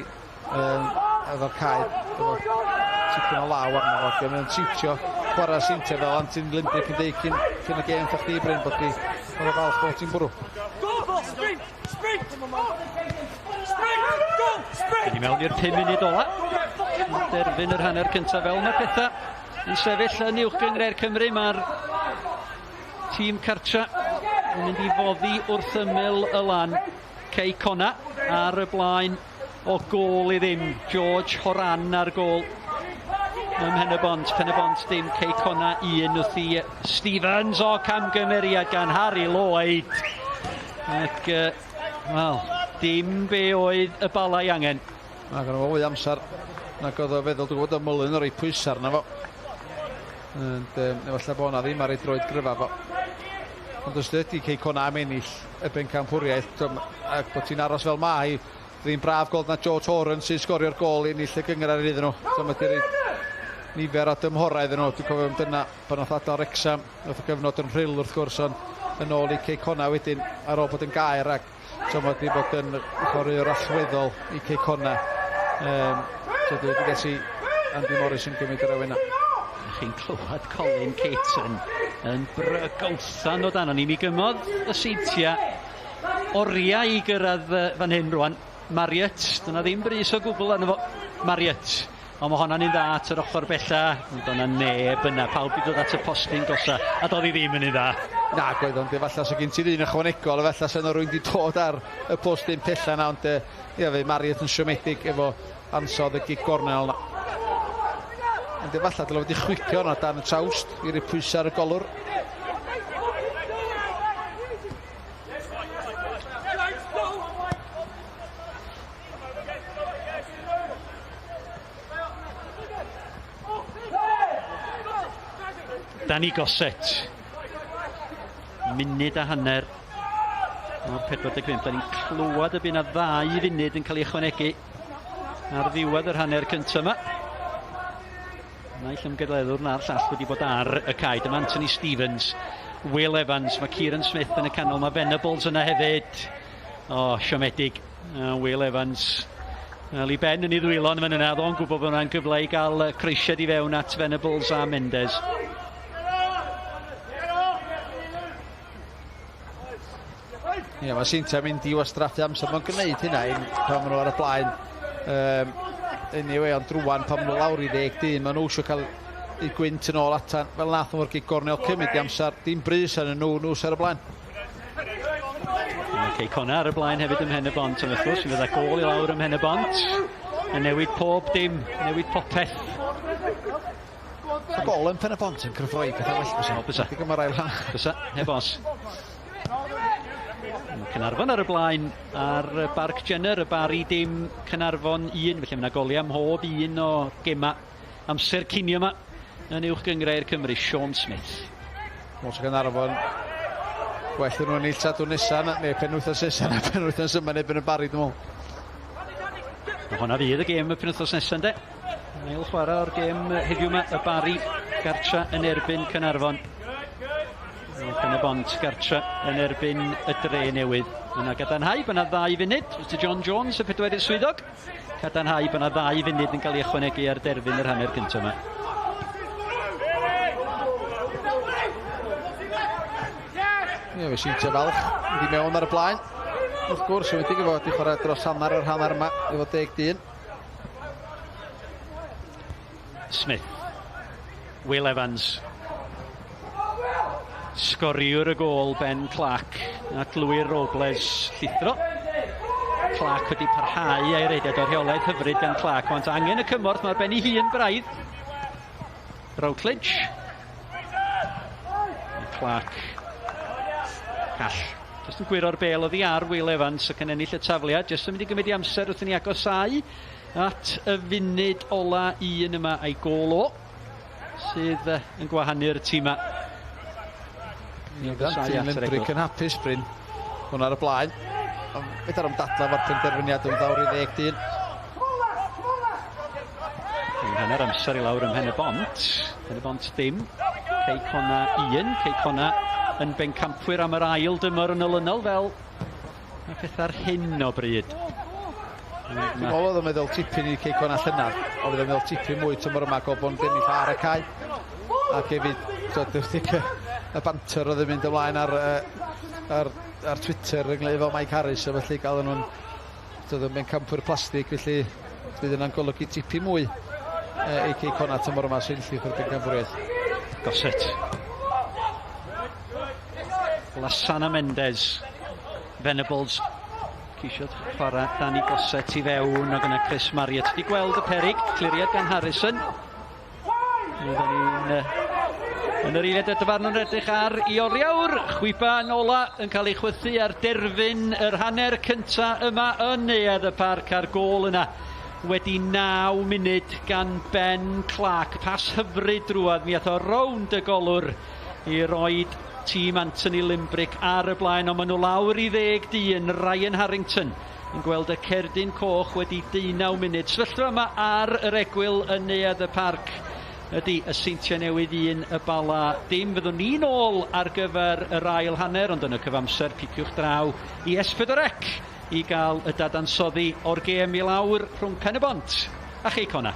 efo'r cae efo tipyn o law arno fo. Mae'n siwtio chwarae Seintiau fel Anthony Limbrick yn deud cyn y gêm wrth chdi Bryn bod chi mor falch bod ti'n bwrw. Go, sprint, sprint, sprint, go, sprint. I mewn i'r 5 munud ola. Derfyn yr hanner cyntaf fel mae pethau yn sefyll yn Uwch Gynghrair Cymru. Mae'r tîm cartra yn mynd i foddi wrth ymyl y lan. Cei Connah ar y blaen o gôl i ddim. George Horan ar gôl ym Mhen-y-bont. Pen-y-bont dim, Cei Connah 1 wrth i Stevens. O, camgymeriad gan Harry Lloyd. Ac, wel, dim be oedd y Bala i angen. Mae gan fo fwy amser nag oedd o feddwl. Dwi'n gwybod o Mullen yn rhoi pwysau arno fo. Ond efallai bod hwnna ddim ar ei droed gryfa fo. Ond os ydy Cei Connah am ennill y bencampwriaeth, ac bod ti'n aros fel mae, ddim braf gweld na George Horan sy'n sgorio'r gôl i ennill y gynghrair iddyn nhw. So mae wedi rhoi nifer o dymhorau iddyn nhw. Dwi'n cofio am dyna pan oedd adael Wrexham, oedd y gyfnod yn Rhyl wrth gwrs, ond yn ôl i Cei Connah wedyn ar ôl bod yn gaer, ac so mae wedi bod yn chwaraewr allweddol i Cei Connah. So dwi wedi gallu Andy Morris yn gymryd yr awenau. Chi'n clywed Colin Caton yn brygawthan o dan ni. Mi gymodd y Seintiau oriau i gyrraedd fan hyn rwan. Marriott, dyna ddim brys o gwbl arno fo. Marriott, ond mae honna'n un dda at yr ochr bella, ond o'na neb yna. Pawb wedi dod at y postyn gosa, a doedd hi ddim yn un dda. Na, gwedd, ond efallai sa gen ti ddyn ychwanegol, efallai sa yna rwy'n di dod ar y postyn pella na, ond ia, fe Marriott yn siomedig efo ansawdd y gig gornel na. Ond efallai dyle wedi chwipio yna dan y trawst i roi pwysau ar y golwr. Danny Gossett. Munud a hanner o'r 45. Da ni'n clywed y bydd yna 2 funud yn cael ei ychwanegu ar ddiwedd yr hanner cyntaf yma. Naill ymgydleddwr na'r llall wedi bod ar y cae. Dyma Anthony Stevens, Will Evans, mae Kieran Smith yn y canol, mae Venables yna hefyd. O, siomedig. Will Evans Wel, i ben yn ei ddwylo yn fan yna, oedd o'n gwybod bod hwnna'n gyfle i gael croesiad i fewn at Venables a Mendes. Ie, mae Seintiau mynd i wastraffu amser. Mae'n gwneud hynna pan maen nhw ar y blaen. Anyway, ond rwan pan maen nhw lawr i 10 dyn, maen nhw eisiau cael eu gwynt yn ôl atan. Fel nath nhw'r gig gornel cymryd i amser, dim brys arnyn nhw, nhw sy'n ar y blaen. Mae Cei Connah ar y blaen hefyd ym Mhen-y-bont, ond wrth gwrs, mi fydda gôl i lawr ym Mhen-y-bont. Yn newid pob dim, newid popeth. Y gol yn Pen-y-bont yn cryfhau pethau well, bysa. O, bysa. Digon mae'r ail hanner. Bysa, heb os. Caernarfon ar y blaen ar Barc Jenner, y Barri dim, Caernarfon 1, felly mae yna goliau ym mhob un o gemau amser cinio yma yn Uwch Gynghrair Cymru, Sean Smith. Mos Caernarfon, well yn nhw'n ennill Sadwrn nesa, neu penwythnos nesa, na penwythnos yma neu ben y Barri, dwi'n meddwl. Honna fydd y gêm y penwythnos nesaf, ynddo? Ail chwarae o'r gêm heddiw yma, y Barri gartra yn erbyn Caernarfon. Pen y Bont gartra yn erbyn y Dre Newydd. Yna gadarnhau bod yna 2 funud, Mr John Jones, y pedwerydd swyddog, cadarnhau bod yna 2 funud yn cael ei ychwanegu ar derfyn yr hanner cyntaf yma. Ie, fe sy'n falch wedi mewn ar y blaen. Wrth gwrs, wedi efo wedi chwarae dros hanner o'r hanner yma, efo 10 dyn. Smith. Will Evans. Sgoriwr y gôl Ben Clark at Louis Robles llithro. Clark wedi parhau a'i rediad o'r rheolaeth hyfryd gan Clark. Ond angen y cymorth, mae'r ben ei hun braidd. Routledge. Clark. Call. Just yn gwiro'r bel oddi ar Will Evans ac yn ennill y tafliad. Just yn mynd i gymryd i amser wrth i ni agosáu at y funud ola un yma a'i gôl o sydd yn gwahanu'r tîma. Tîm Limbrick yn hapus, Bryn. Hwn ar y blaen. Fedar am dadla fo'r penderfyniad yn ddawr i 10 dyn. Hanner amser i lawr ym Mhen y Bont. Pen y Bont dim. Cei Connah 1. Cei Connah yn bencampwyr am yr ail dymor yn olynol fel mae pethau ar hyn o bryd. Dwi'n meddwl oedd o'n meddwl tipyn i Cei Connah llynedd, ond oedd o'n meddwl tipyn mwy tymor yma gofod bod yn bennill ar y cae. Ac hefyd, y banter oedd yn mynd ymlaen ar Twitter ynglyn efo Mike Harris, a felly gael nhw'n yn bencampwyr plastig, felly bydd yna'n golygu tipyn mwy i Cei Connah tymor yma sy'n llith o'r bencampwriaeth. Gossett. Lasana Mendes. Venables. Ceisio chwarae Danny Gossett i fewn, o gyna Chris Marriott. Wedi gweld y perig, cliriad gan Harrison. Oedden ni'n yn yr eiliad y dyfarnwr edrych ar i oriawr. Chwiban ola yn cael ei chwythu ar derfyn yr hanner cynta yma yn Neuadd y Parc a'r gôl yna wedi 9 munud gan Ben Clark. Pas hyfryd drwodd, mi ath o rownd y golwr i roed tîm Anthony Limbrick ar y blaen, ond maen nhw lawr i 10 dyn. Ryan Harrington yn gweld y cerdyn coch wedi 19 munud. Sefyllfa yma ar yr egwyl yn Neuadd y Parc ydy y Seintiau Newydd 1, y Bala dim. Fyddwn ni'n ôl ar gyfer yr ail hanner, ond yn y cyfamser piciwch draw i S4C i gael y dadansoddi o'r gêm i lawr rhwng Pen y Bont a Chei Connah.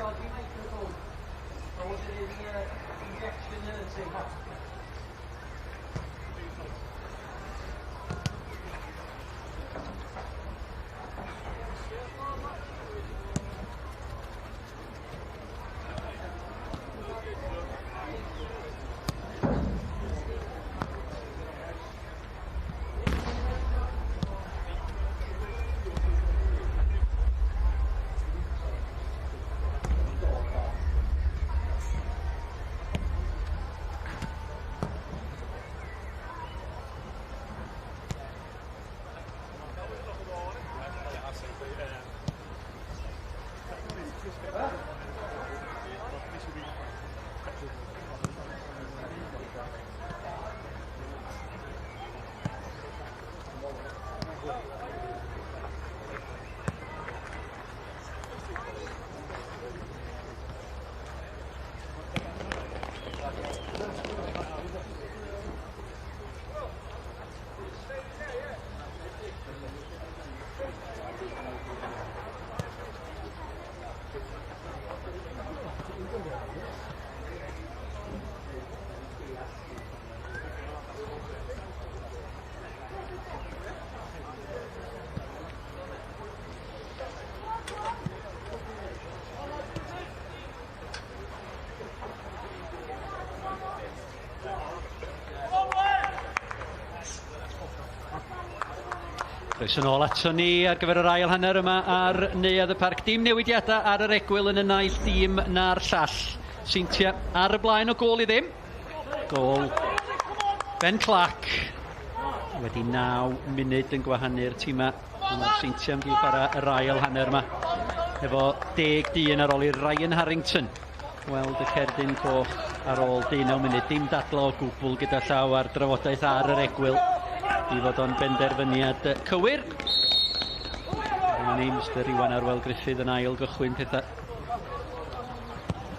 dodgy microphone? Or was it in the injection hurting? Croeso nôl ato ni ar gyfer yr ail hanner yma ar Neuadd y Parc. Dim newidiadau ar yr egwyl yn y naill dîm na'r llall. Seintiau ar y blaen o gôl i ddim. Gôl Ben Clark. Wedi 9 munud yn gwahanu'r tîmau. Mae'r Seintiau yn mynd i chwarae yr ail hanner yma. Efo 10 dyn ar ôl i Ryan Harrington weld y cerdyn coch ar ôl 19 munud. Dim dadlo o gwbl gyda llaw ar drafodaeth ar yr egwyl i fod o'n benderfyniad cywir. Dyna ni, Mr Iwan Arwel Gruffydd yn ail gychwyn pethau.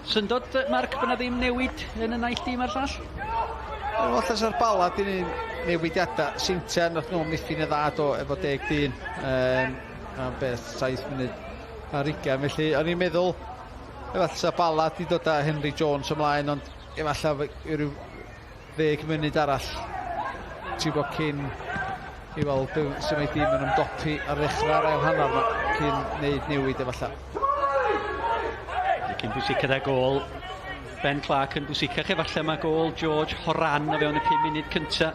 Syndod, Mark, bod yna ddim newid yn y naill dîm a'r llall? Wel, falle sa'r Bala di newidiadau. Seintiau nath nhw amddiffyn y dda do efo 10 dyn. Am beth, 7 munud ar 20. Felly, o'n i'n meddwl, efallai sa Bala di dod â Henry Jones ymlaen, ond efallai rhyw 10 munud arall ti'n bod cyn i weld sut mae dîm yn ymdopi ar ddechrau'r ail hanner yma cyn wneud newid efallai. Cyn bwysiced â gôl Ben Clark yn bwysicach efallai mae gôl George Horan o fewn y 5 munud cyntaf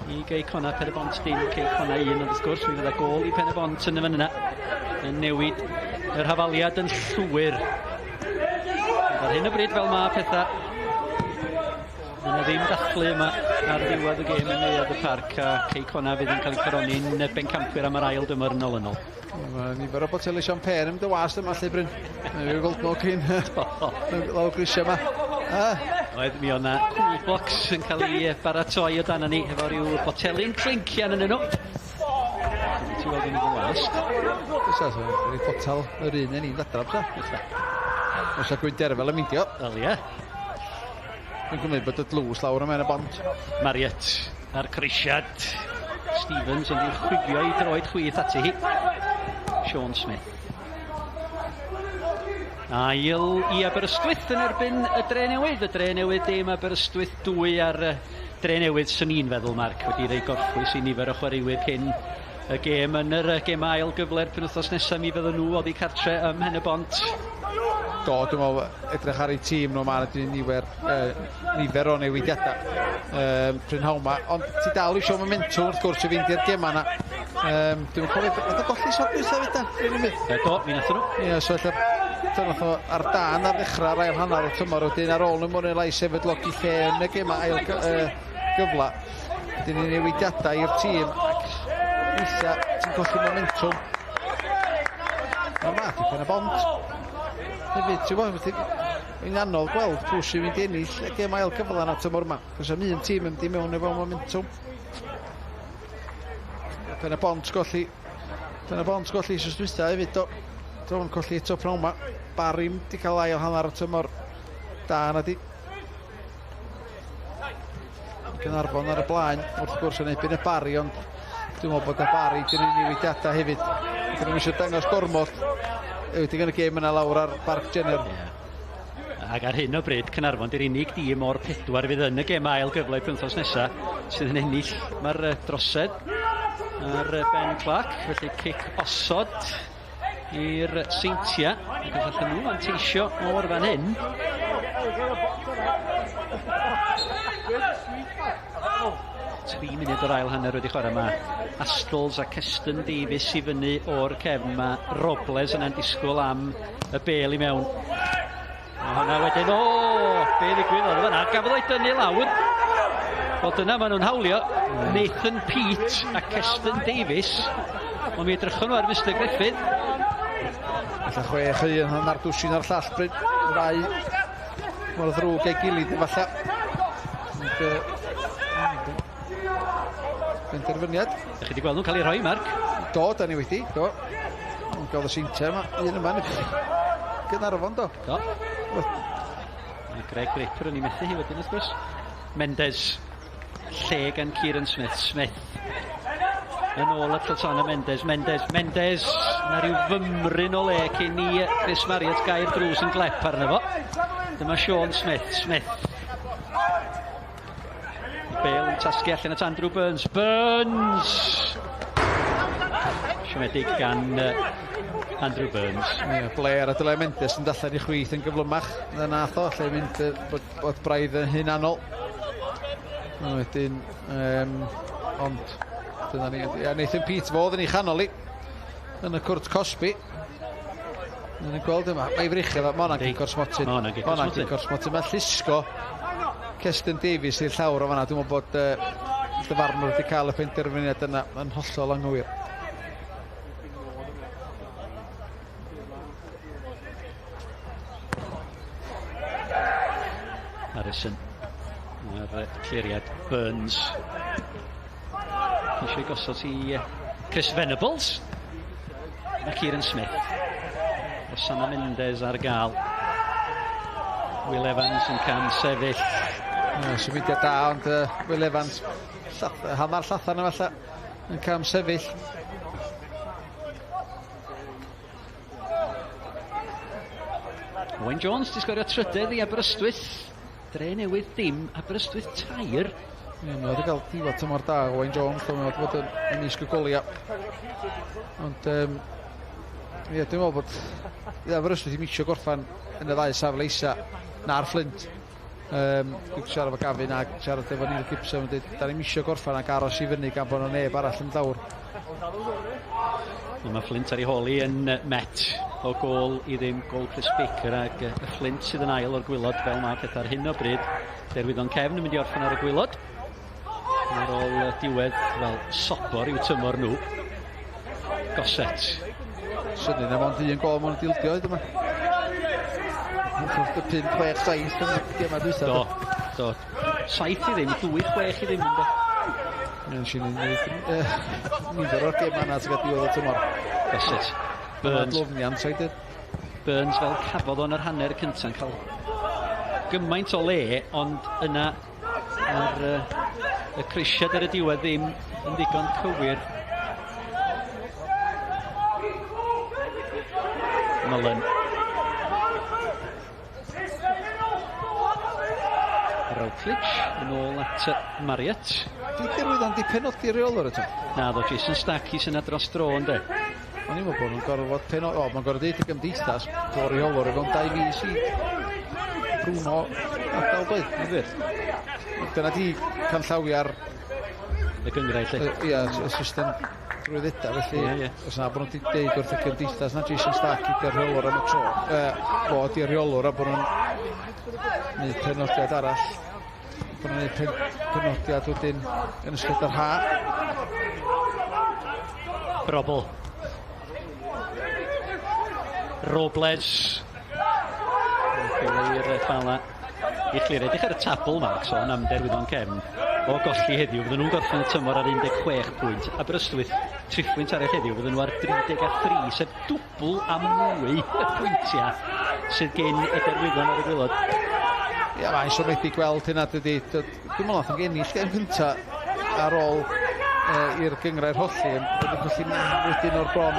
i Gei Connah. Pen-y-bont dim, Cei Connah 1, ond wrth gwrs mi fydda gôl i Pen-y-bont yn y fan yna yn newid yr hafaliad yn llwyr. Ond ar hyn o bryd fel mae pethau, yna ddim dathlu yma ar ddiwedd y gêm yn Neuadd y Parc, a Cei Connah fydd yn cael ei coroni'n bencampwyr am yr ail dymor yn olynol. Mae nifer o boteli champagne yn mynd y wast yma, lle Bryn. Mae'n gweld nhw cyn lawr grisiau yma. Oedd, mi o'na cool box yn cael ei baratoi o dan ni efo rhyw boteli'n clincian yn nhw. Ti'n weld yn y wast. Fysa, so, botel yr un yn un ddadra, fysa. Oes a gwyn derfel yn myndio. Wel, ie. Dwi'n cymryd bod y dlws lawr yma yn y bont. Marriott a'r croesiad. Stevens yn chwifio i droed chwith ati hi. Sean Smith. Ail i Aberystwyth yn erbyn y Dre Newydd. Y Dre Newydd dim, Aberystwyth 2 ar y Dre Newydd, swn i'n feddwl, Mark, wedi rhoi gorffwys i nifer o chwaraewyr cyn y gêm yn yr gêm ail gyfle'r penwythnos nesaf. Mi fydden nhw oddi cartre ym Mhen-y-bont. Do, dwi'n meddwl edrych ar eu tîm nhw, mae yna nifer, nifer o newidiadau prynhawn yma, ond ti dal eisiau momentum wrth gwrs i fynd i'r gema yna. Dwi'n cofio, nath o golli sod dwytha fyd da? Do, mi nath nhw. Ie, so ella nath o ar dan ar ddechrau'r ail hanner o tymor, wedyn ar ôl nhw mwyn lai sefydlogi lle yn y gema ail gyfla. Wedyn ni newidiadau i'r tîm ac weithiau ti'n colli momentum. Ond ma, di Pen-y-bont hefyd, ti'n gwybod, mae'n anodd gweld pwy sy'n mynd i ennill y gêm ail cyfle yna tymor yma. Cos am un tîm yn mynd i mewn efo momentum. Pen-y-bont golli. Pen-y-bont golli eisoes dwytha hefyd, do. Dro'n colli eto pnawn yma. Barry'm di cael ail hanner y tymor da na di. Caernarfon ar y blaen, wrth gwrs, yn erbyn y Barry, ond dwi'n meddwl bod y Barry di wneud newidiadau hefyd. Dyn nhw'n eisiau dangos gormod. Wedi yn y gêm yna lawr ar Barc Jenner. Yeah. Ac ar hyn o bryd, Caernarfon di'r unig dîm o'r pedwar fydd yn y gêm ail gyfle penwythnos nesaf sydd yn ennill. Mae'r drosedd ar Ben Clark, felly cic osod i'r Seintiau. Ac os allan nhw manteisio o'r fan hyn. Tri munud o'r ail hanner wedi chwarae. Mae Astles a Keston Davies i fyny o'r cefn. Mae Robles yna'n disgwyl am y bel i mewn. A hwnna wedyn, o, be ddigwyddodd fan'na? Gafodd o'i dynnu lawr. Wel, dyna maen nhw'n hawlio. Nathan Peat a Keston Davies. Ond mi edrychon nhw ar Mr Griffith. Alla 6-1 hanner dwsin ar llall bryd. Ddau mor ddrwg ei gilydd efallai. Ond, penderfyniad. Ydych chi wedi gweld nhw'n cael ei rhoi, Mark? Do, da ni wedi, do. Ond gael y seintiau yma, un yma yn Gaernarfon, do. Do. Mae Greg Draper yn ei methu hi wedyn, wrth gwrs. Mendes, lle gan Kieran Smith. Smith yn ôl at Lotana Mendes. Mendes, Mendes, na rhyw fymryn o le cyn i Chris Marriott gau'r drws yn glep arno fo. Dyma Sean Smith. Smith. Bale yn tasgu allan at Andrew Burns. Burns! Siomedig gan Andrew Burns. Yeah, Blair a dylai Mendes yn dallan i chwith yn gyflymach na nath o, lle mynd bod, bod braidd yn hunanol. A wedyn, ond dyna ni. Ia, Nathan Peat fodd yn ei chanol i yn y cwrt cosbi. Ni'n gweld yma, mae freichio, mae hwnna'n gic o'r smotyn. Ma' hwnna'n gic o'r Ma' hwnna'n smotyn. gic o'r smotyn. Mae'n llusgo Keston Davies i'r llawr o fanna. Dwi'n meddwl bod dyfarnwr wedi cael y penderfyniad yna yn hollol anghywir. Harrison. Mae'r cliriad Burns. Eisiau gosod i Chris Venables. Mae Kieran Smith. Rosanna Mendes ar gael. Will Evans yn cam sefyll. Symudiad da, ond Will Evans hanner llathan efallai yn cam sefyll. Owain Jones di sgorio trydedd i Aberystwyth. Dre Newydd dim, Aberystwyth 3. Ie, mae wedi cael diwedd tymor da, Owain Jones, mae wedi bod yn ymysg y goliau. Ond, ie, dwi'n meddwl bod Aberystwyth ddim eisiau gorffan yn y ddau safle isa na'r Flint. Dwi'n siarad efo Gavin a siarad efo Neil Gibson, yn dweud, da ni'n eisiau gorffan ac aros i fyny gan bod yna neb arall yn llawr. Mae Flint ar ei holi yn Met o gôl i ddim, gôl Chris Baker, ac y Flint sydd yn ail o'r gwylod fel mae pethau ar hyn o bryd. Derwyddon Cefn yn mynd i orffen ar y gwylod. Ar ôl diwedd, wel, sobor i'w tymor nhw. Gossett. Syniad na mond un gôl mewn dildio hyd yma. 5, 6, 7 yn y gemau dwytha. Do, do. 7 i ddim, 2, 6 i ddim ynddo. Nes i'n nifer o'r gemau yna sy'n cael diwedd y tymor. Gossett. Burns. Adlofniant, sa'i dweud. Burns fel cafodd o'n yr hanner cyntaf yn cael gymaint o le, ond yna ar y crisiad ar y diwedd ddim yn ddigon cywir. Mullen. Routledge yn ôl at Marriott. Di Derwyddon di penodi reolwr eto? Na, ddo Jason Starkey sy'n dros dro ynddo. O'n i'n meddwl bod nhw'n gorfod penodi, o, mae'n gorfod deud y gymdeithas bod reolwr i fewn 2 mis i Bruno adael doedd. Na wir. Dyna di canllawiau'r y gynghrair lle. Ia, y system drwyddeda, felly Ie, ie. os na bod nhw wedi deud wrth y gymdeithas na Jason Stark ydy'r rheolwr am y tro, fo ydy'r rheolwr a bod nhw'n gwneud penodiad arall, bod nhw'n gwneud penodiad wedyn yn ystod yr ha. Brobl. Robles. I'r Bala i chlirio. Edrych ar y tabl, Mark, sôn am Derwyddon Cefn. O golli heddiw, fydden nhw'n gorffen y tymor ar 16 pwynt. Aberystwyth, 3 pwynt arall heddiw, fydden nhw ar 33, sef dwbl a mwy y pwyntiau sydd gen y Derwyddon ar y gwaelod. Ia, mae'n siomedig gweld hynna, dydy. Dwi'n meddwl nath nhw ennill gêm gynta ar ôl i'r gynghrair holli, yn wedi colli wedyn o'r bron.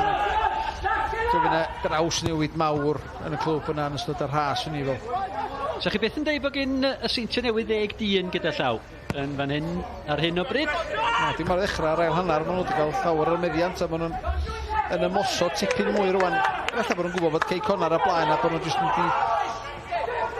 So fydd yna draws newid mawr yn y clwb yna yn ystod yr ha, swn i fel. So chi beth yn deud bod gen y Seintiau Newydd ddeg dyn gyda llaw yn fan hyn ar hyn o bryd? Na, dim ar ddechrau ar ail hanner, maen nhw wedi cael llawer o'r meddiant a maen nhw'n yn ymosod tipyn mwy rwan. Efallai bod nhw'n gwybod bod Cei Connah ar y blaen a bod nhw'n jyst mynd i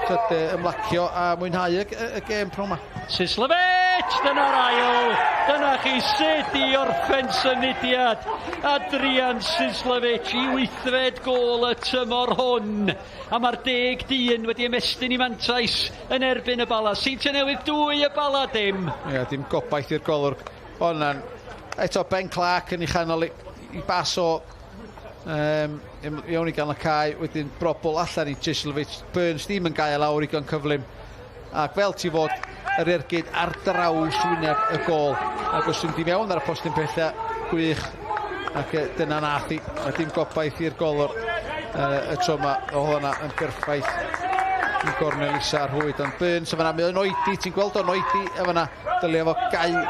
tyd, ymlacio a mwynhau y, y, y gêm pnawn 'ma. Sislevic! Dyna'r ail! Dyna chi sut i orffen symudiad Adrian Sislevic i wythfed gôl y tymor hwn. A mae'r deg dyn wedi ymestyn i mantais yn erbyn y Bala. Seintiau Newydd dwy, y Bala dim. Ie, yeah, dim gobaith i'r golwr. O'na'n... Eto Ben Clark yn ei chanol i, i bas o iawn i ganol y cae, wedyn brobl allan i Cislovic. Burns ddim yn gael lawr igon cyflym. Ac fel ti fod yr ergyd ar draws wyneb y gôl. Ac os ti'n di mewn ar y postyn pella, gwych. Ac dyna nath i. A dim gobaith i'r golwr y tro yma. O hwnna yn berffaith i gornel isa ar rhwyd. Ond Burns yn fanna, mae o'n oedi, ti'n gweld o'n oedi yn fanna. Dylia fo gau,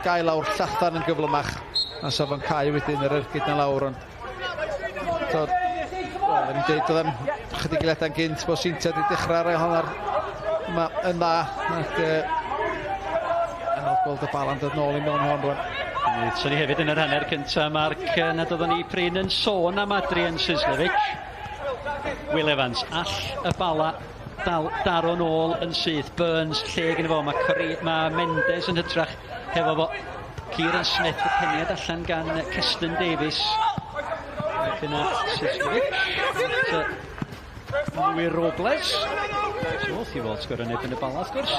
gau lawr llathan yn gyflymach. A sa fo'n cau wedyn yr ergyd na lawr, ond... Tod, wel, o'n i'n deud, oedd am chydig eiliadau'n gynt bod Seintiau wedi dechrau ar ail hanner yma yn dda, ac anodd gweld y bala'n dod nôl i mewn hon rwan. Wnaethon ni hefyd yn yr hanner cyntaf, Mark, nad oeddwn ni prin yn sôn am Adrian Sislevic. Will Evans, all y bala dal, daro nôl yn syth. Burns, lle gyda fo, mae, mae Mendes yn hytrach hefo fo. Kieran Smith, y peniad allan gan Keston Davies. Ac yna Sislevic. Louis Robles. So, wrth i fod sgorio neb yn y bala, wrth gwrs.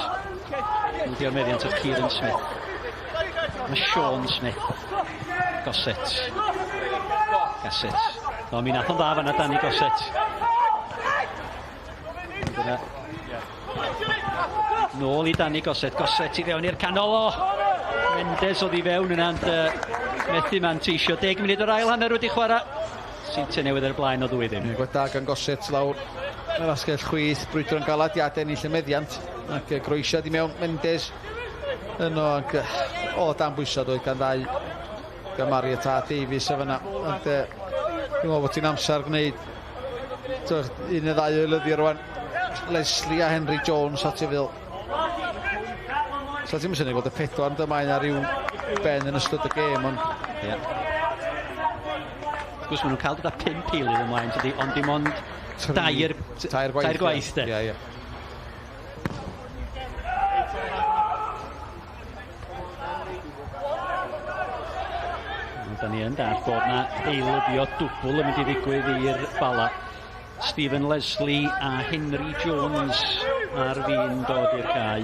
Wedi'r meddiant oedd Kieran Smith. Mae Sean Smith. Gossett. Gossett. O, mi nath o'n dda fanna Danny Gossett. Dyna. Nôl i Danny Gossett. Gossett i fewn i'r canol o. Mendes oedd i fewn yna, ond methu manteisio. 10 munud o'r ail hanner wedi chwarae. Seintiau Newydd ar y blaen o 2-0. Gwaith da gan Gossett lawr yr asgell chwith, brwydro'n galad i adennill y meddiant ac groesiad i mewn Mendes yno ac o dan bwysau doedd gan ddau gan Mariot a Davies a fyna, ond dwi'n meddwl bod ti'n amser gwneud un neu ddau oelyddi rwan, Leslie a Henry Jones at ei fil. So ti'n syni gweld y pedwar yn dymaen ar ryw ben yn ystod y gêm, ond... Yeah. Wrth gwrs, maen nhw'n cael dod â 5 eilydd ymlaen, tydi, ond dim ond dair, tair gwaith, tair gwaith, de. Ie, ie. Da ni yn dall bod na eilyddio dwbl yn mynd i ddigwydd i'r Bala. Stephen Leslie a Henry Jones ar fin dod i'r cae.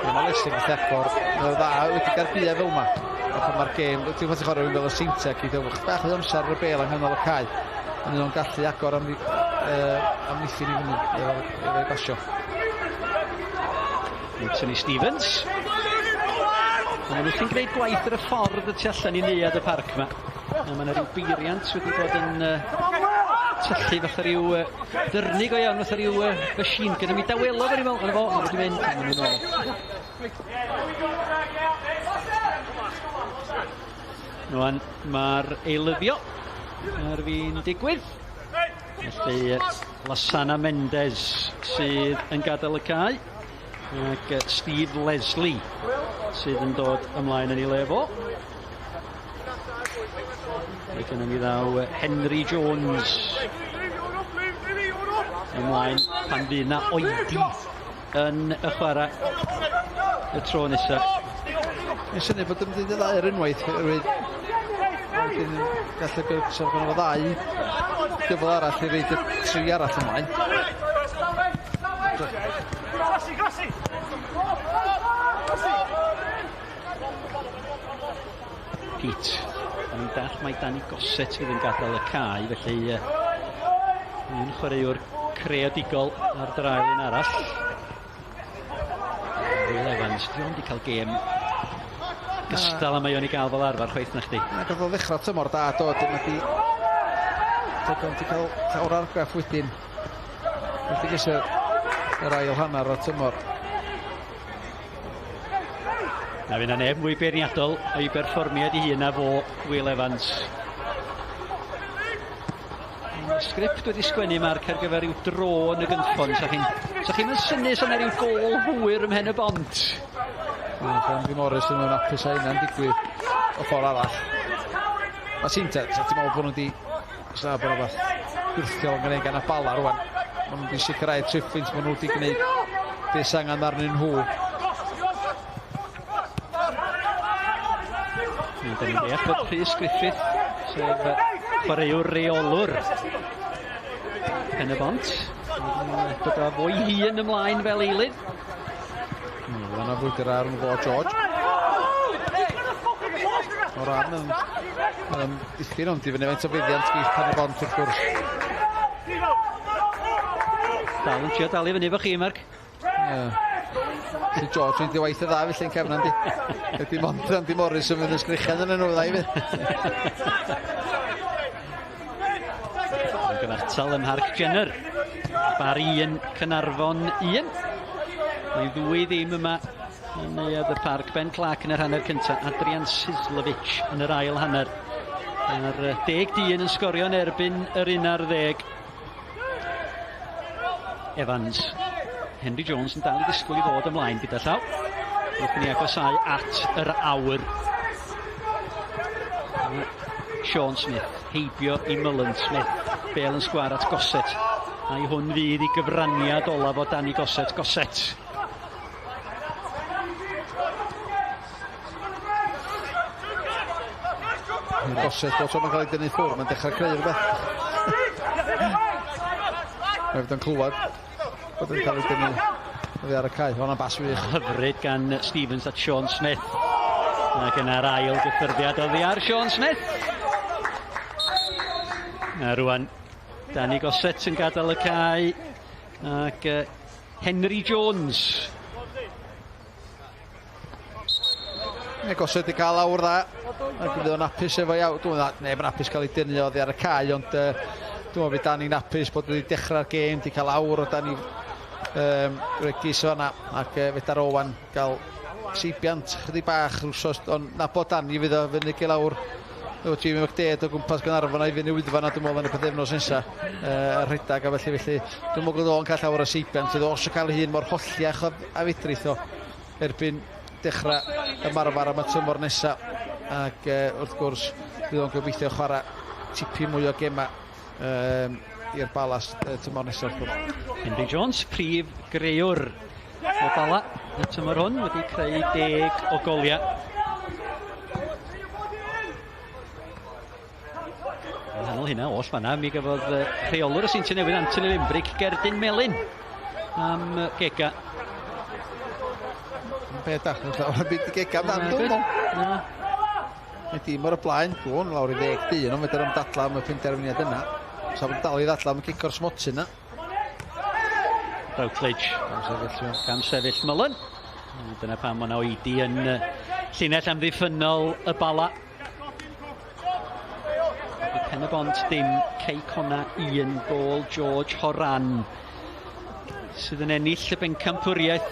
Mae Leslie yn agor, mae'n dda wedi cael bia fel yma. A pan mae'r gêm, ti'n fawr chwarae rhywun fel y Seintiau, gyda bach o amser ar y bel yng nghanol y cae. Ond nhw'n gallu agor am amddiffyn i fyny efo'i basio. Anthony Stevens. Maen nhw wrthi'n gwneud gwaith ar y ffordd y tu allan i neuadd y parc yma. A mae yna rhyw beiriant wedi bod yn tyllu fatha rhyw dyrnu go iawn, fatha rhyw machine gun. Mi dawelodd o'n i'n meddwl, ond fo, mae wedi mynd, mae'n mynd nôl. Rwan, mae'r eilyddio ar fin digwydd. Felly, Lasana Mendes sydd yn gadael y cae. Ac Steve Leslie sydd yn dod ymlaen yn ei le fo. Wedyn mi ddaw Henry Jones ymlaen pan fydd na oedi yn y chwarae y tro nesaf. Mae'n syniad bod yn mynd i ddau ar unwaith, oherwydd wedyn gallu bod sef gan efo ddau gyfle arall i reid y tri arall ymlaen. Pete, o'n i'n dall mai Danny Gossett fydd yn gadael y cae, felly un chwaraewr creadigol ar draul un arall. Will Evans, di ond i cael gêm gystal a mae o'n i gael fel arfer chwaith na chdi. Na, gath o ddechrau tymor da, do, dyna di... Dyna di cael llawr argraff wedyn. Felly ges yr ail hanner o'r tymor. Na fydd 'na neb mwy beirniadol o'i berfformiad ei hun na fo, Will Evans. Mae'r sgript wedi sgwennu Mark ar gyfer rhyw dro yn y gynffon. Sa chi'n sa chi'n synnu sa 'na ryw gôl hwyr ym Mhen y Bont? Mae Andy Morris yn hapus â hynna'n digwydd o ffordd arall. Mae Seintiau, sa ti'n meddwl bod nhw wedi... Sa bod rhywbeth gwyrthiol yn gwneud gan y Bala rwan. Maen nhw wedi sicrhau triphwynt, maen nhw wedi gwneud beth sy'n angen arnyn nhw. Da ni'n deall bod Rhys Griffith, sef chwaraewr reolwr Pen y Bont, yn dod â fo'i hun ymlaen fel eilydd. Mae yna frwydr ar fo George. O ran yn, yn ddiffyn ond i fyny faint o fuddiant geith Pen y Bont wrth gwrs. Dal yn trio dal i fyny efo chi, Mark. Ie. Felly George yn waith y dda felly'n cefn Andy. Ydy mond Andy Morris yn mynd yn sgrichian yn nhw dda i fynd. Yn gyfartal ym Mharc Jenner. Barry 1, Caernarfon 1. Mae ddwy ddim yma yn neuadd y parc. Ben Clark yn yr hanner cyntaf, Adrian Sislovic yn yr ail hanner. Mae'r deg dyn yn sgorio yn erbyn yr 11. Evans. Henry Jones yn dal i ddisgwyl i ddod ymlaen gyda llaw. Wrth i ni agosau at yr awr. Sean Smith, heibio i Mullen Smith. Bale yn sgwar at Gossett. A'i hwn fydd i gyfraniad olaf o Danny Gossett. Gossett. Gossett, bob tro mae'n cael ei dynnu ffwrdd, mae'n dechrau creu rhywbeth. Mae fod yn clywed bod yn cael ei dynnu oddi ar y cae. Hwnna'n bas wych. Hyfryd gan Stevens at Sean Smith. Ac yna'r ail gyffyrddiad oddi ar Sean Smith. A rwan, Danny Gossett yn gadael y cae. Ac Henry Jones. Mae Gossett wedi cael awr dda. Ac fydd o'n hapus efo iawn. Dwi'n meddwl, neb yn hapus cael ei dynnu oddi ar y cae, ond dwi'n meddwl fydd Danny'n hapus bod wedi dechrau'r gêm, wedi cael awr o Danny Regis fanna, ac fedar Owen gael seibiant chydig bach rwsos, ond nabod Danny fydd o fyny i lawr efo Jamie McDade o gwmpas Gaernarfon a i fyny Wyddfa na dwi'n meddwl yn y pythefnos nesa a rhedeg a felly felly dwi'n meddwl bod o'n cael llawer o seibiant fydd o os cael ei hun mor holliach a fedrith o erbyn dechrau ymarfer am y tymor nesa ac wrth gwrs fydd o'n gobeithio chwarae tipyn mwy o gemau i'r Bala tymor nesaf wrth gwrs. Henry Jones, prif greuwr o Bala y tymor hwn, wedi creu 10 o goliau. Yn nghanol hynna oll fanna, mi gafodd rheolwr y Seintiau Newydd Anthony Limbrick gerdyn melyn am gega. Be da, llawer o byd i gega amdan, dwi'n meddwl. Mae dîm o'r blaen, dwi'n lawr i ddeg dyn, ond fedr am dadla am y penderfyniad yna. Sa fo'n dal i ddadla am y cico'r smotyn yna. Routledge. Cam sefyll Mullen. Dyna pam mae yna oedi yn llinell amddiffynnol y Bala. Pen y Bont dim, Cei Connah 1, gôl George Horan sydd yn ennill y bencampwriaeth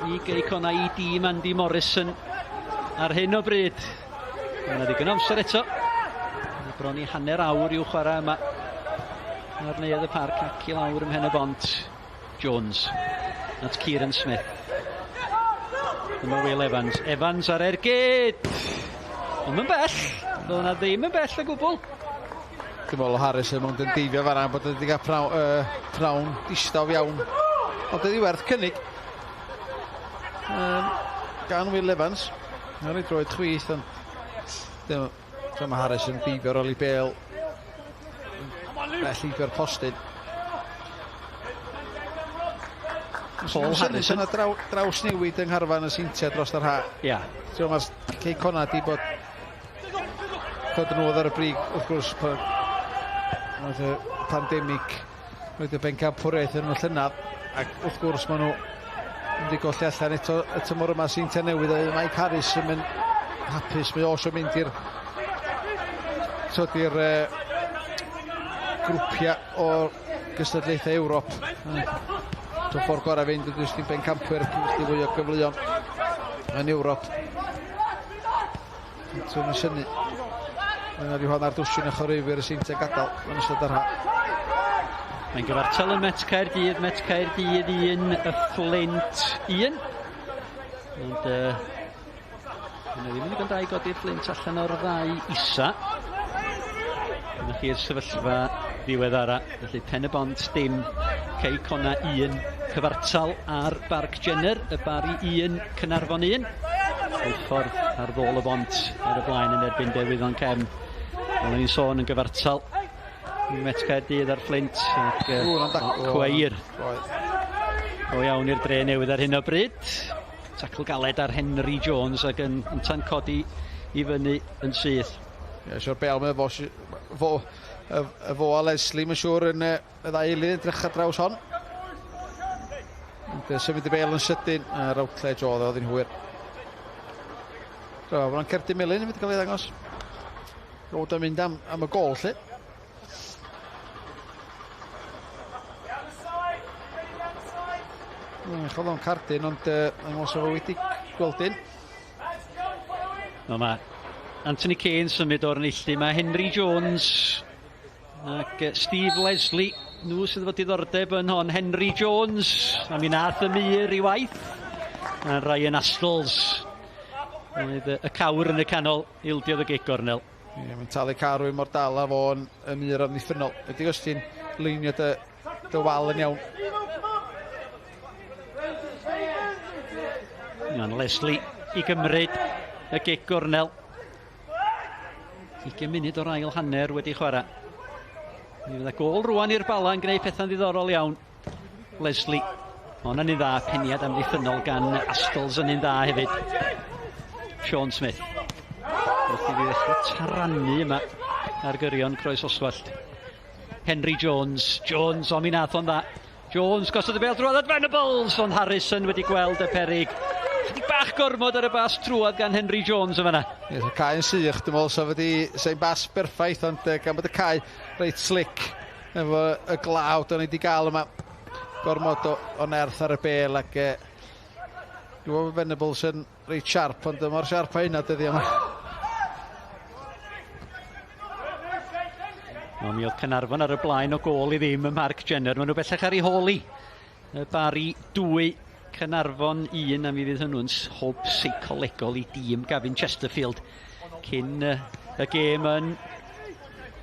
i Gei Connah i dîm Andy Morrison ar hyn o bryd. Mae yna ddigon o amser eto. Mae bron i hanner awr i'w chwarae yma ar neuadd y parc ac i lawr ym Mhen y Bont. Jones at Kieran Smith. Dyma Will Evans. Evans ar ergyd! Ond yn bell. Doedd yna ddim yn bell o gwbl. Dwi'n meddwl Harris yn mynd yn deifio fanna bod wedi cael prawn distaw iawn. Ond ydi werth cynnig. Gan Will Evans. Ar ei droed chwith, ond dyma Harris yn deifio ar ôl i Bale. Bell heibio'r postyn. Paul Harrison. Yna draws newid yng ngharfan y Seintiau dros yr ha. Ia. So mae Cei Connah di bod dod yn ôl ar y brig, wrth gwrs, pan oedd y pandemig roedd y bencampwriaeth yn y llynedd, ac wrth gwrs maen nhw wedi golli allan eto y tymor yma Seintiau Newydd, a Mike Harris yn mynd hapus, mae o eisiau mynd i'r grwpiau o gystadlaethau Ewrop. So ffordd gorau fynd ydy jyst i bencampwyr, chdi fwy o gyfleon. yn Ewrop. Dwi'n yn synnu. Mae yna rhyw hanner dwsin o chwaraewyr y Seintiau'n gadael yn ystod yr ha. Mae'n gyfartal yn Met Caerdydd, Met Caerdydd 1, y Fflint 1. Ond yna ddim yn ddigon da i godi'r Fflint allan o'r ddau isa. Dyna chi'r sefyllfa ddiweddara. Felly Pen y Bont dim, Cei Conna 1, cyfartal ar Barc Jenner, y Bari 1, Caernarfon 1. Hwlffordd ar ddôl y bont ar y blaen yn erbyn Derwyddon Cefn. Fel o'n i'n sôn yn gyfartal i Met Caerdydd a'r Fflint ac cweir go iawn i'r dre newydd ar hyn o bryd. Tacl galed ar Henry Jones ac yn tan codi i fyny yn syth. Ie, siwr bel mae fo, fo, fo a Leslie, mae'n siŵr yn y ddau eilydd yn drych ar draws hon. Ond symud y bel yn sydyn, a Routledge oedd oedd hi'n hwyr. So, mae'n cerdyn melyn yn mynd i gael ei ddangos. Roed yn mynd am, am y gol, lle. Chod o'n cardyn, ond yn os efo wedi gweld un. No, mae Anthony Kane symud o'r neilltu. Mae Henry Jones ac Steve Leslie, nhw sydd efo diddordeb yn hon. Henry Jones, a mi nath y mur i waith. A Ryan Astles, oedd y cawr yn y canol, ildiodd y gic gornel. Ie, mae'n talu car rwy'n mor dal a fo'n y mur amddiffynnol. Ydy os ti'n leinio dy, dy wal yn iawn. Iawn, Leslie i gymryd y gic gornel. 20 munud o'r ail hanner wedi chwarae. Mi fydda gôl rwan i'r Bala yn gwneud pethau'n ddiddorol iawn. Leslie. Mae hwnna'n un dda, peniad amddiffynnol gan Astles yn un dda hefyd. Sean Smith. Wrth i fi ddechrau tarannu yma ar gyrion Croes Oswallt. Henry Jones. Jones, o mi nath o'n dda. Jones gosod y bêl drwodd at Venables, ond Harrison wedi gweld y perig. Chydig bach gormod ar y bas trwodd gan Henry Jones yn fanna. Ie, y cae yn sych, dwi'n meddwl, so wedi sein bas berffaith, ond gan bod y cae reit slick efo y glaw da ni wedi gael yma. Gormod o, o nerth ar y bêl ac dwi'n meddwl bod Venables yn reit siarp, ond mor siarp a hynna dyddi yma. No, mi oedd Caernarfon ar y blaen o gôl i ddim ym Mharc Jenner. Maen nhw bellach ar ei hôl i. Y Bari 2, Caernarfon 1, a mi fydd hwnnw'n hwb seicolegol i dîm Gavin Chesterfield cyn y gêm yn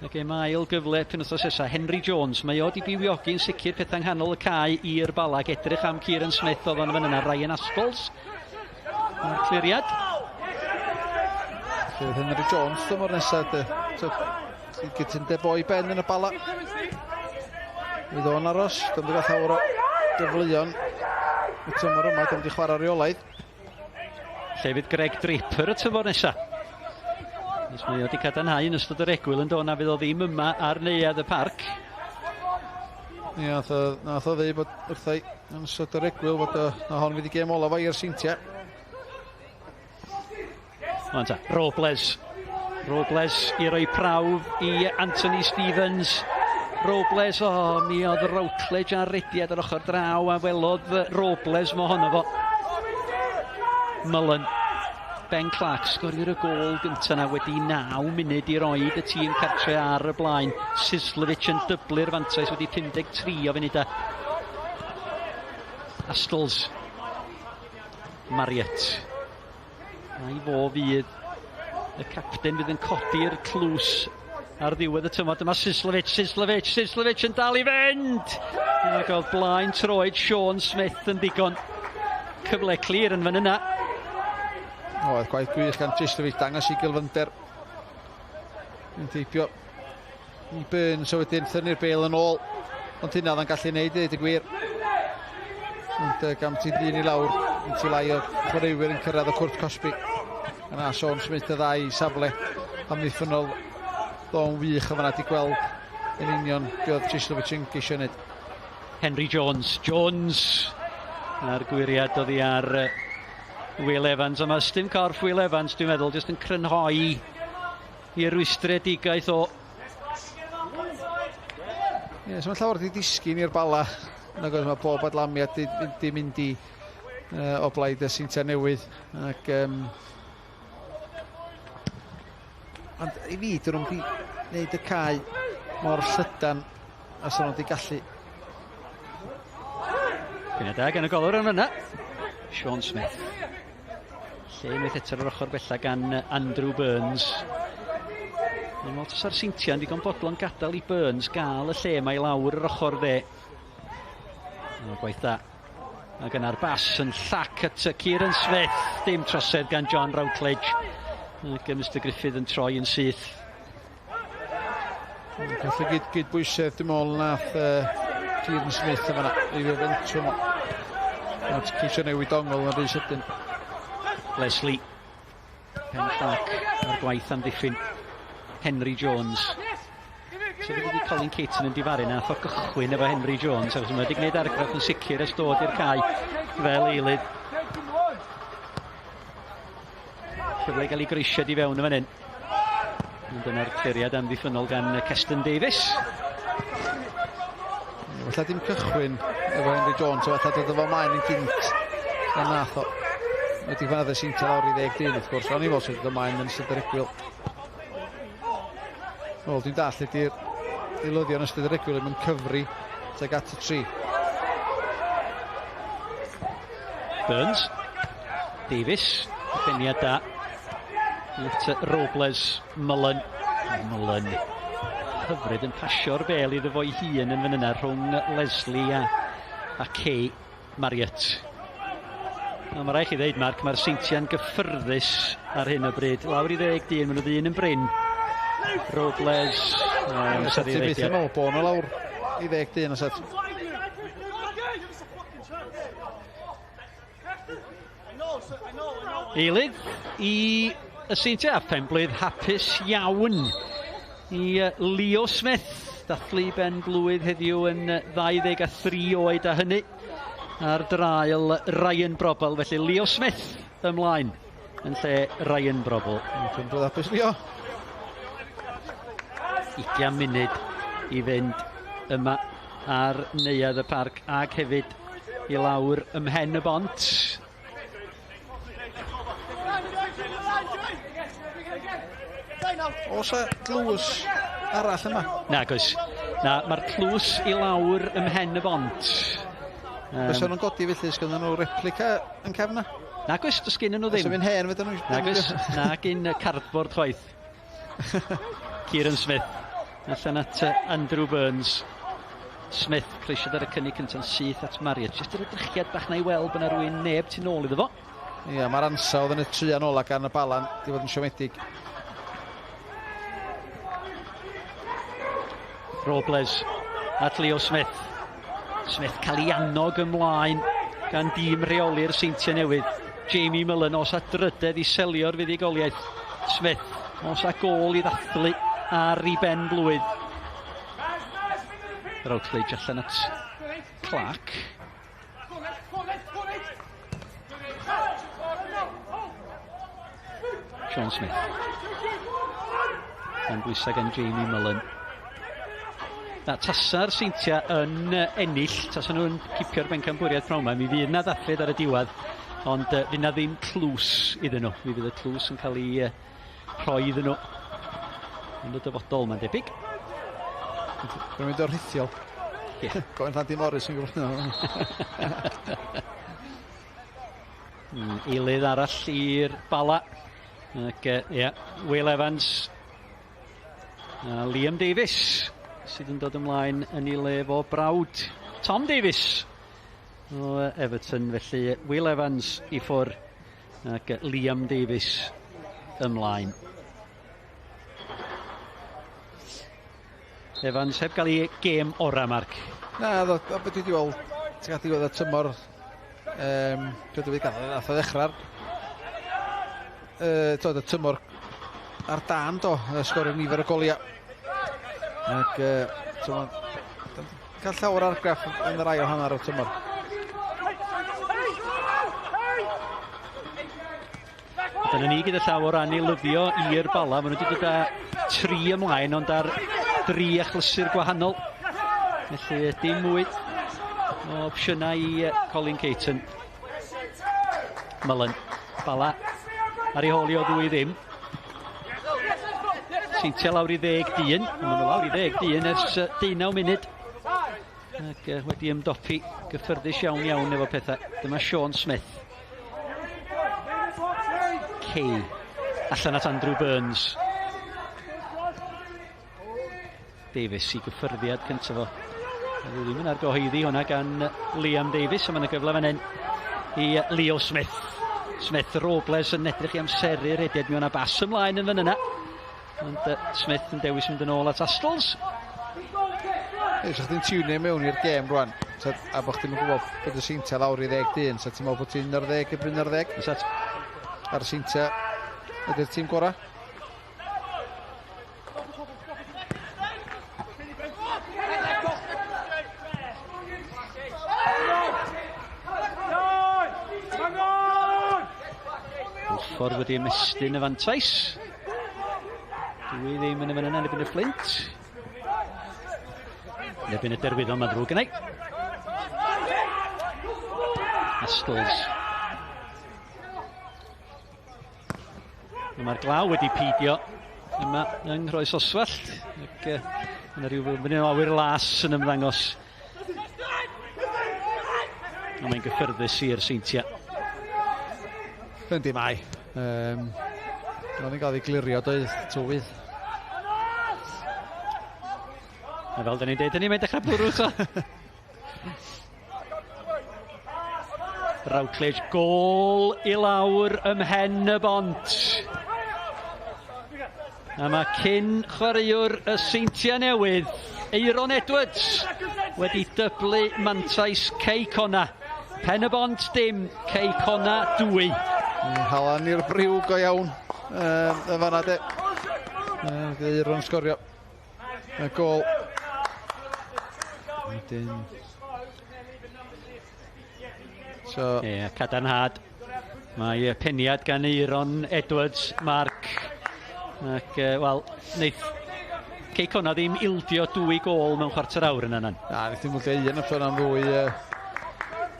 y gêm ail gyfle penwythnos nesa. Henry Jones, mae o wedi bywiogi'n sicr pethau nghanol y cae i'r Bala, ac edrych am Kieran Smith oedd o'n fan yna, Ryan Astles. Mae'r cliriad. Lle fydd Henry Jones tymor nesaf, gytundeb o'i ben yn y Bala. Fydd o'n aros, dwi'n wedi gael llawer o gyfleon y tymor yma, dwi'n wedi chwarae reolaidd. Lle fydd Greg Draper y tymor nesaf? Os mae o wedi cadarnhau yn ystod yr egwyl yn dod na fydd o ddim yma ar neuadd y parc. Ie, nath o, nath o ddeud bod wrthai yn ystod yr egwyl fod o, na hon fydd i gêm olaf o i'r Seintiau. Wan ta, Robles. Robles i roi prawf i Anthony Stevens. Robles, o, oh, mi oedd Routledge ar rediad ar ochr draw a welodd Robles mohono fo. Mullen. Ben Clark sgorio'r y gôl gyntaf na wedi 9 munud i roed y tîm cartre ar y blaen. Sislovic yn dyblu'r fantais wedi 53 o funudau. Astles. Marriott. A'i fo fydd y capten fydd yn codi'r tlws ar ddiwedd y tymor. Dyma Sislovic, Sislovic, Sislovic yn dal i fynd! Ac oedd blaen troed Sean Smith yn ddigon. Cyfle clir yn fan yna. Oedd gwaith gwych gan Sislovic dangos i gylfynder. Yn teipio i Burns, so wedyn thynnu'r bêl yn ôl. Ond hynna oedd yn gallu neud, dweud y gwir. Ond gan ti ddyn i lawr, yn ti lai o chwaraewyr yn cyrraedd y cwrt cosbi. Yna Sean Smith y ddau safle amddiffynnol ddo'n wych o fanna di gweld yn union be oedd Sislovic yn geisio wneud. Henry Jones, Jones a'r gwyriad oddi ar Will Evans, a mae ystym corff Will Evans, dwi'n meddwl, jyst yn crynhoi i rwystredigaeth o. Ie, so mae llawer wedi disgyn i'r Bala. Nag oes, mae pob adlamiad di mynd i o blaid y Seintiau Newydd. Ac, ond i fi, dyn nhw'n wedi gwneud y cae mor llydan as nhw'n wedi gallu. Peniad da gan y golwr yn yna. Sean Smith. Lle unwaith eto ar yr ochr bella gan Andrew Burns. Mae'n meddwl tasa'r Seintiau'n ddigon bodlon gadael i Burns gael y lle mae i lawr yr ochr dde. O, gwaith da. Ac yna'r bas yn llac at Kieran Smith. Dim trosedd gan John Routledge. Ac Mr Griffith yn troi yn syth. Cath y gyd bwysedd, dwi'n meddwl, nath Kieran Smith yma. I fi fentro mo. At ceisio newid ongl yn rhy sydyn. Leslie. Pen llac ar gwaith amddiffyn. Henry Jones. So fe wedi Colin Caton yn difaru nath o gychwyn efo Henry Jones, achos mae wedi gwneud argraff yn sicr ers dod i'r cae fel eilydd. Cyfle i gael ei groesiad i fewn yn fan hyn. Ond dyna'r cliriad amddiffynnol gan Keston Davies. Falle dim cychwyn efo Henry Jones, o falle dod efo mlaen yn gynt na nath o. Wedi fan y Seintiau lawr i 10 dyn, wrth gwrs, ond i fod sydd dod ymlaen yn ystod yr egwyl. Wel, dwi'n dall ydy'r eilyddion ystod yr egwyl yn cyfri tuag at y 3. Burns. Davies. Peniad da. At Robles. Mullen. Mullen. Hyfryd yn pasio'r bel iddo fo'i hun yn fan yna rhwng Leslie a Kay Marriott. A mae rhaid chi ddeud, Mark, mae'r Seintiau'n gyffyrddus ar hyn o bryd. Lawr i 10 dyn, maen nhw ddyn yn brin. Robles. Ti byth yn meddwl bod nhw lawr i 10 dyn, os. Eilydd i y Seintiau, a phen-blwydd hapus iawn i Leo Smith. Dathlu ben blwydd heddiw yn 23 oed a hynny ar draul Ryan Brobbel. Felly Leo Smith ymlaen yn lle Ryan Brobbel. Pen-blwydd hapus, Leo. 20 munud i fynd yma ar Neuadd y Parc ac hefyd i lawr ym Mhen y Bont. Oes e tlws arall yma? Nag oes. Na, mae'r tlws i lawr ym Mhen y Bont. Fysa nhw'n godi felly, sgynnon nhw replica yn cefn na? Nag oes, does gennyn nhw ddim. Fysa fi'n hen fydden nhw. Nag oes, nag un cardboard chwaith. Kieran Smith. Allan at Andrew Burns. Smith, croesiad ar y cynnig cyntaf syth at Marriott. Jyst yr edrychiad bach na i weld bod yna rhywun neb tu nôl iddo fo. Ia, mae'r ansawdd yn y trian ola gan y Balan di fod yn siomedig. Robles at Leo Smith. Smith cael ei annog ymlaen gan dîm rheoli'r Seintiau Newydd. Jamie Mullen os a drydedd i selio'r fuddugoliaeth. Smith os a gôl i ddathlu ar ei ben blwydd. Routledge allan at Clark. Sean Smith. Dan bwysau gan Jamie Mullen. Na, tasa'r Seintiau yn ennill, tasa nhw'n cipio'r bencampwriaeth pnawn 'ma, mi fydd na ddathliad ar y diwedd, ond fydd na ddim tlws iddyn nhw. Mi fydd y tlws yn cael ei rhoi iddyn nhw yn y dyfodol, mae'n debyg. Dwi'n mynd o'r rhithiol. Ie. Gofyn Llandy Morris yn gwybod. Eilydd arall i'r Bala. Ac, ie, Will Evans a Liam Davies sydd yn dod ymlaen yn ei le fo brawd Tom Davies o Everton. Felly Will Evans i ffwr ac Liam Davies ymlaen. Evans heb gael ei gêm ora, Mark. Na, ddo, beth dwi wedi weld, ti'n gallu gweld y tymor, dwi wedi gael, nath o ddechrau'r y tymor ar dan do, sgorio nifer o goliau. Ac cael llawer argraff yn yr ail hanner o'r tymor. Dyna ni gyda llaw o ran eilyddio i'r Bala. Maen nhw wedi dod â 3 ymlaen, ond ar 3 achlysur gwahanol. Felly dim mwy o opsiynau i Colin Caton. Mullen. Bala ar ei hôl i o 2-0. Seintiau lawr i 10 dyn. Maen nhw lawr i 10 dyn ers 19 munud. Ac wedi ymdopi gyffyrddus iawn iawn efo pethau. Dyma Sean Smith. Kay. Allan at Andrew Burns. Davies i gyffyrddiad cyntaf fo. A dwi ddim yn argyhoeddi hwnna gan Liam Davies, a mae yna gyfle fan hyn i Leo Smith. Smith Robles yn edrych i amseru'r rediad, mi o'na bas ymlaen yn fan yna. Ond Smith yn dewis mynd yn ôl at Astles. Ei, so chdi'n tiwnio mewn i'r gêm rwan, so, a bod chdi'n gwybod bod y Seintiau lawr i 10 dyn, so ti'n meddwl bod ti'n 11 y bryn 11? A'r Seintiau ydy'r tîm gorau? Ffordd wedi ymestyn y fantais. Dwi ddim yn y fan yna yn erbyn y Fflint. Yn erbyn y Derwyddon, mae'n ddrwg gennau. Astles. Mae'r glaw wedi peidio yma yng Nghroes Oswallt. Ac yna rhyw fynd yn awyr las yn ymddangos. A mae'n gyffyrddus i'r Seintiau. Yndi mae. Ro'n i'n gael ei glirio doedd tywydd. A fel da ni'n deud hynny, mae'n dechrau bwrw to. Routledge, gôl i lawr ym mhen y bont. A mae cyn chwaraewr y Seintiau Newydd, Aeron Edwards, wedi dyblu mantais Cei Connah. Pen y bont dim, Cei Connah 2. Halan i'r briw go iawn y fanna de. Aeron sgorio. Y gôl. Wedyn. So. Ie, cadarnhad. Mae peniad gan Aeron Edwards, Mark. Ac, wel, wneith Cei Connah ddim ildio 2 gôl mewn chwarter awr yna nan. Na, wnaeth ddim ildio un, ond am ddwy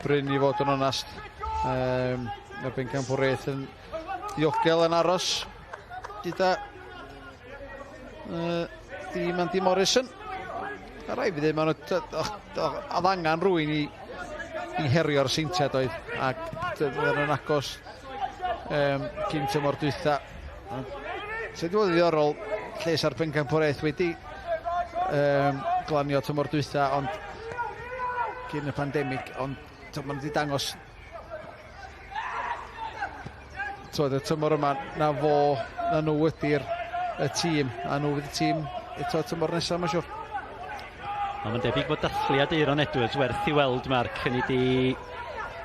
Bryn i fod yn onast. Mae'r bencampwriaeth yn ddiogel yn aros gyda dîm Andy Morrison. A rai fi ddweud, maen nhw oedd angen rhywun i herio'r Seintiau doedd, ac fydden nhw'n agos cyn tymor dwytha. Sydd wedi bod yn ddiddorol lle sa'r bencampwriaeth wedi glanio tymor dwytha, ond cyn y pandemig, ond maen nhw wedi dangos y tymor yma na fo, na nhw ydy'r y tîm, a nhw fydd y tîm eto tymor nesaf, mae'n siŵr. Mae'n debyg bod dathliad Aeron Edwards werth i weld, Mark. Hynny di,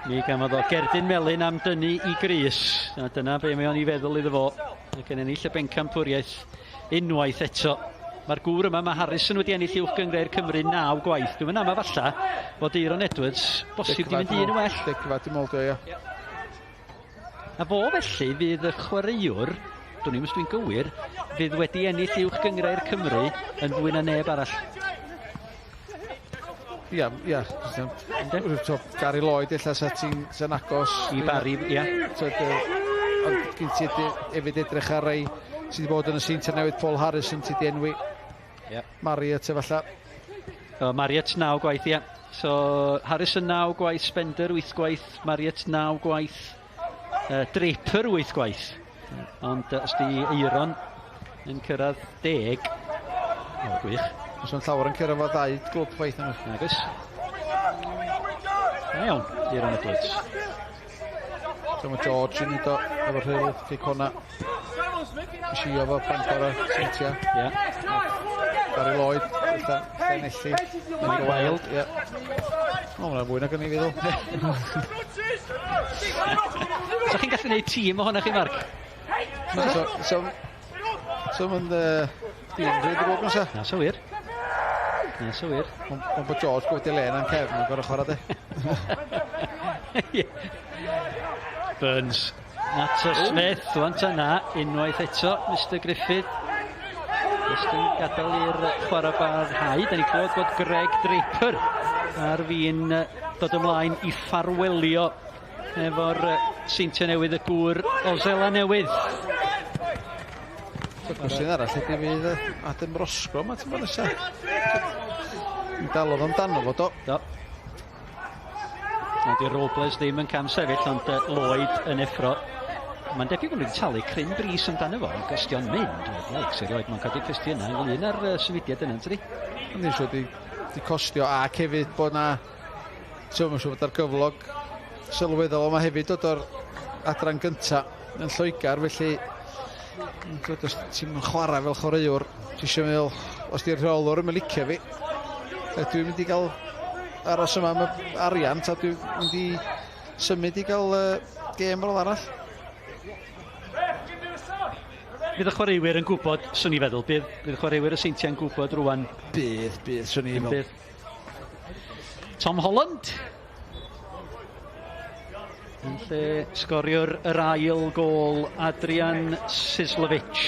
mi gafodd o gerdyn melyn am dynnu i grys. A dyna be mae o'n i feddwl iddo fo. Ac yn ennill y bencampwriaeth unwaith eto. Mae'r gŵr yma, mae Harrison wedi ennill Uwch Gynghrair Cymru 9 gwaith. Dwi'n meddwl falla fod Aeron Edwards bosib di mynd un yn well. Degfad dwi'n meddwl, ie. A fo felly fydd y chwaraewr, dwi'n os dwi'n gywir, fydd wedi ennill Uwch Gynghrair Cymru yn fwy na neb arall. Ia, ia. Gary Lloyd, ella sa ti'n sa'n agos. I Barry, ia. Ond gyn ti hefyd edrych ar rei sydd wedi bod yn y Seintiau Newydd, Paul Harrison, ti wedi enwi. Marriott, efallai. O, Marriott 9 gwaith, ia. So, Harrison 9 gwaith, Spender 8 gwaith, Marriott 9 gwaith, Draper 8 gwaith. Ond os di Aeron yn cyrraedd 10, o, gwych. Os o'n llawer yn cyrraedd fo ddau glwb chwaith yna. Nagos. Da iawn, Aeron Edwards. So mae George yn neud o efo'r Rhyl, Cei Connah. Sio fo Bangor a Seintiau. Ie. Gary Lloyd, ella Llanelli. Mike Wilde. Ie. O, mae'n fwy na gynnu i feddwl. So chi'n gallu gwneud tîm ohonoch chi, Mark? So mae'n dîm rhy ddrwg yn sa. Na, so wir. Na, so wir. Ond bod George gwybod i le yna'n cefn, mae'n gorau chwarae de. Burns. At y Smith, wan ta na, unwaith eto, Mr Griffith. Jyst yn gadael i'r chwarae barhau. Da ni clywed bod Greg Draper ar fin dod ymlaen i ffarwelio efo'r Seintiau Newydd y gŵr o Zela Newydd. Y cwestiwn arall ydy fydd Adam Roscrow yma tymor nesaf. Yn dalodd amdano fo do. Do. Ond di Robles ddim yn cam sefyll, ond Lloyd yn effro. Mae'n debyg bod nhw wedi talu cryn bris amdano fo, ac os dio'n mynd, wel, yikes, erioed mae'n codi cwestiynau ynglyn â'r symudiad yna, tydi? Ond ni'n siŵr di, di costio, ac hefyd bod na, ti'n siŵr bod ar gyflog sylweddol yma hefyd dod o'r adran gynta yn Lloegr, felly os ti'n chwarae fel chwaraewr, ti eisiau meddwl, os di'r rheolwr yn licio fi, dwi'n mynd i gael aros yma am y arian, ta dwi'n mynd i symud i gael gêm rôl arall. Bydd y chwaraewyr yn gwybod, swn i feddwl, bydd, bydd y chwaraewyr y Seintiau'n gwybod rwan. Bydd, bydd, swn i'n meddwl. Tom Holland. Yn lle sgoriwr yr ail gôl, Adrian Sislovic.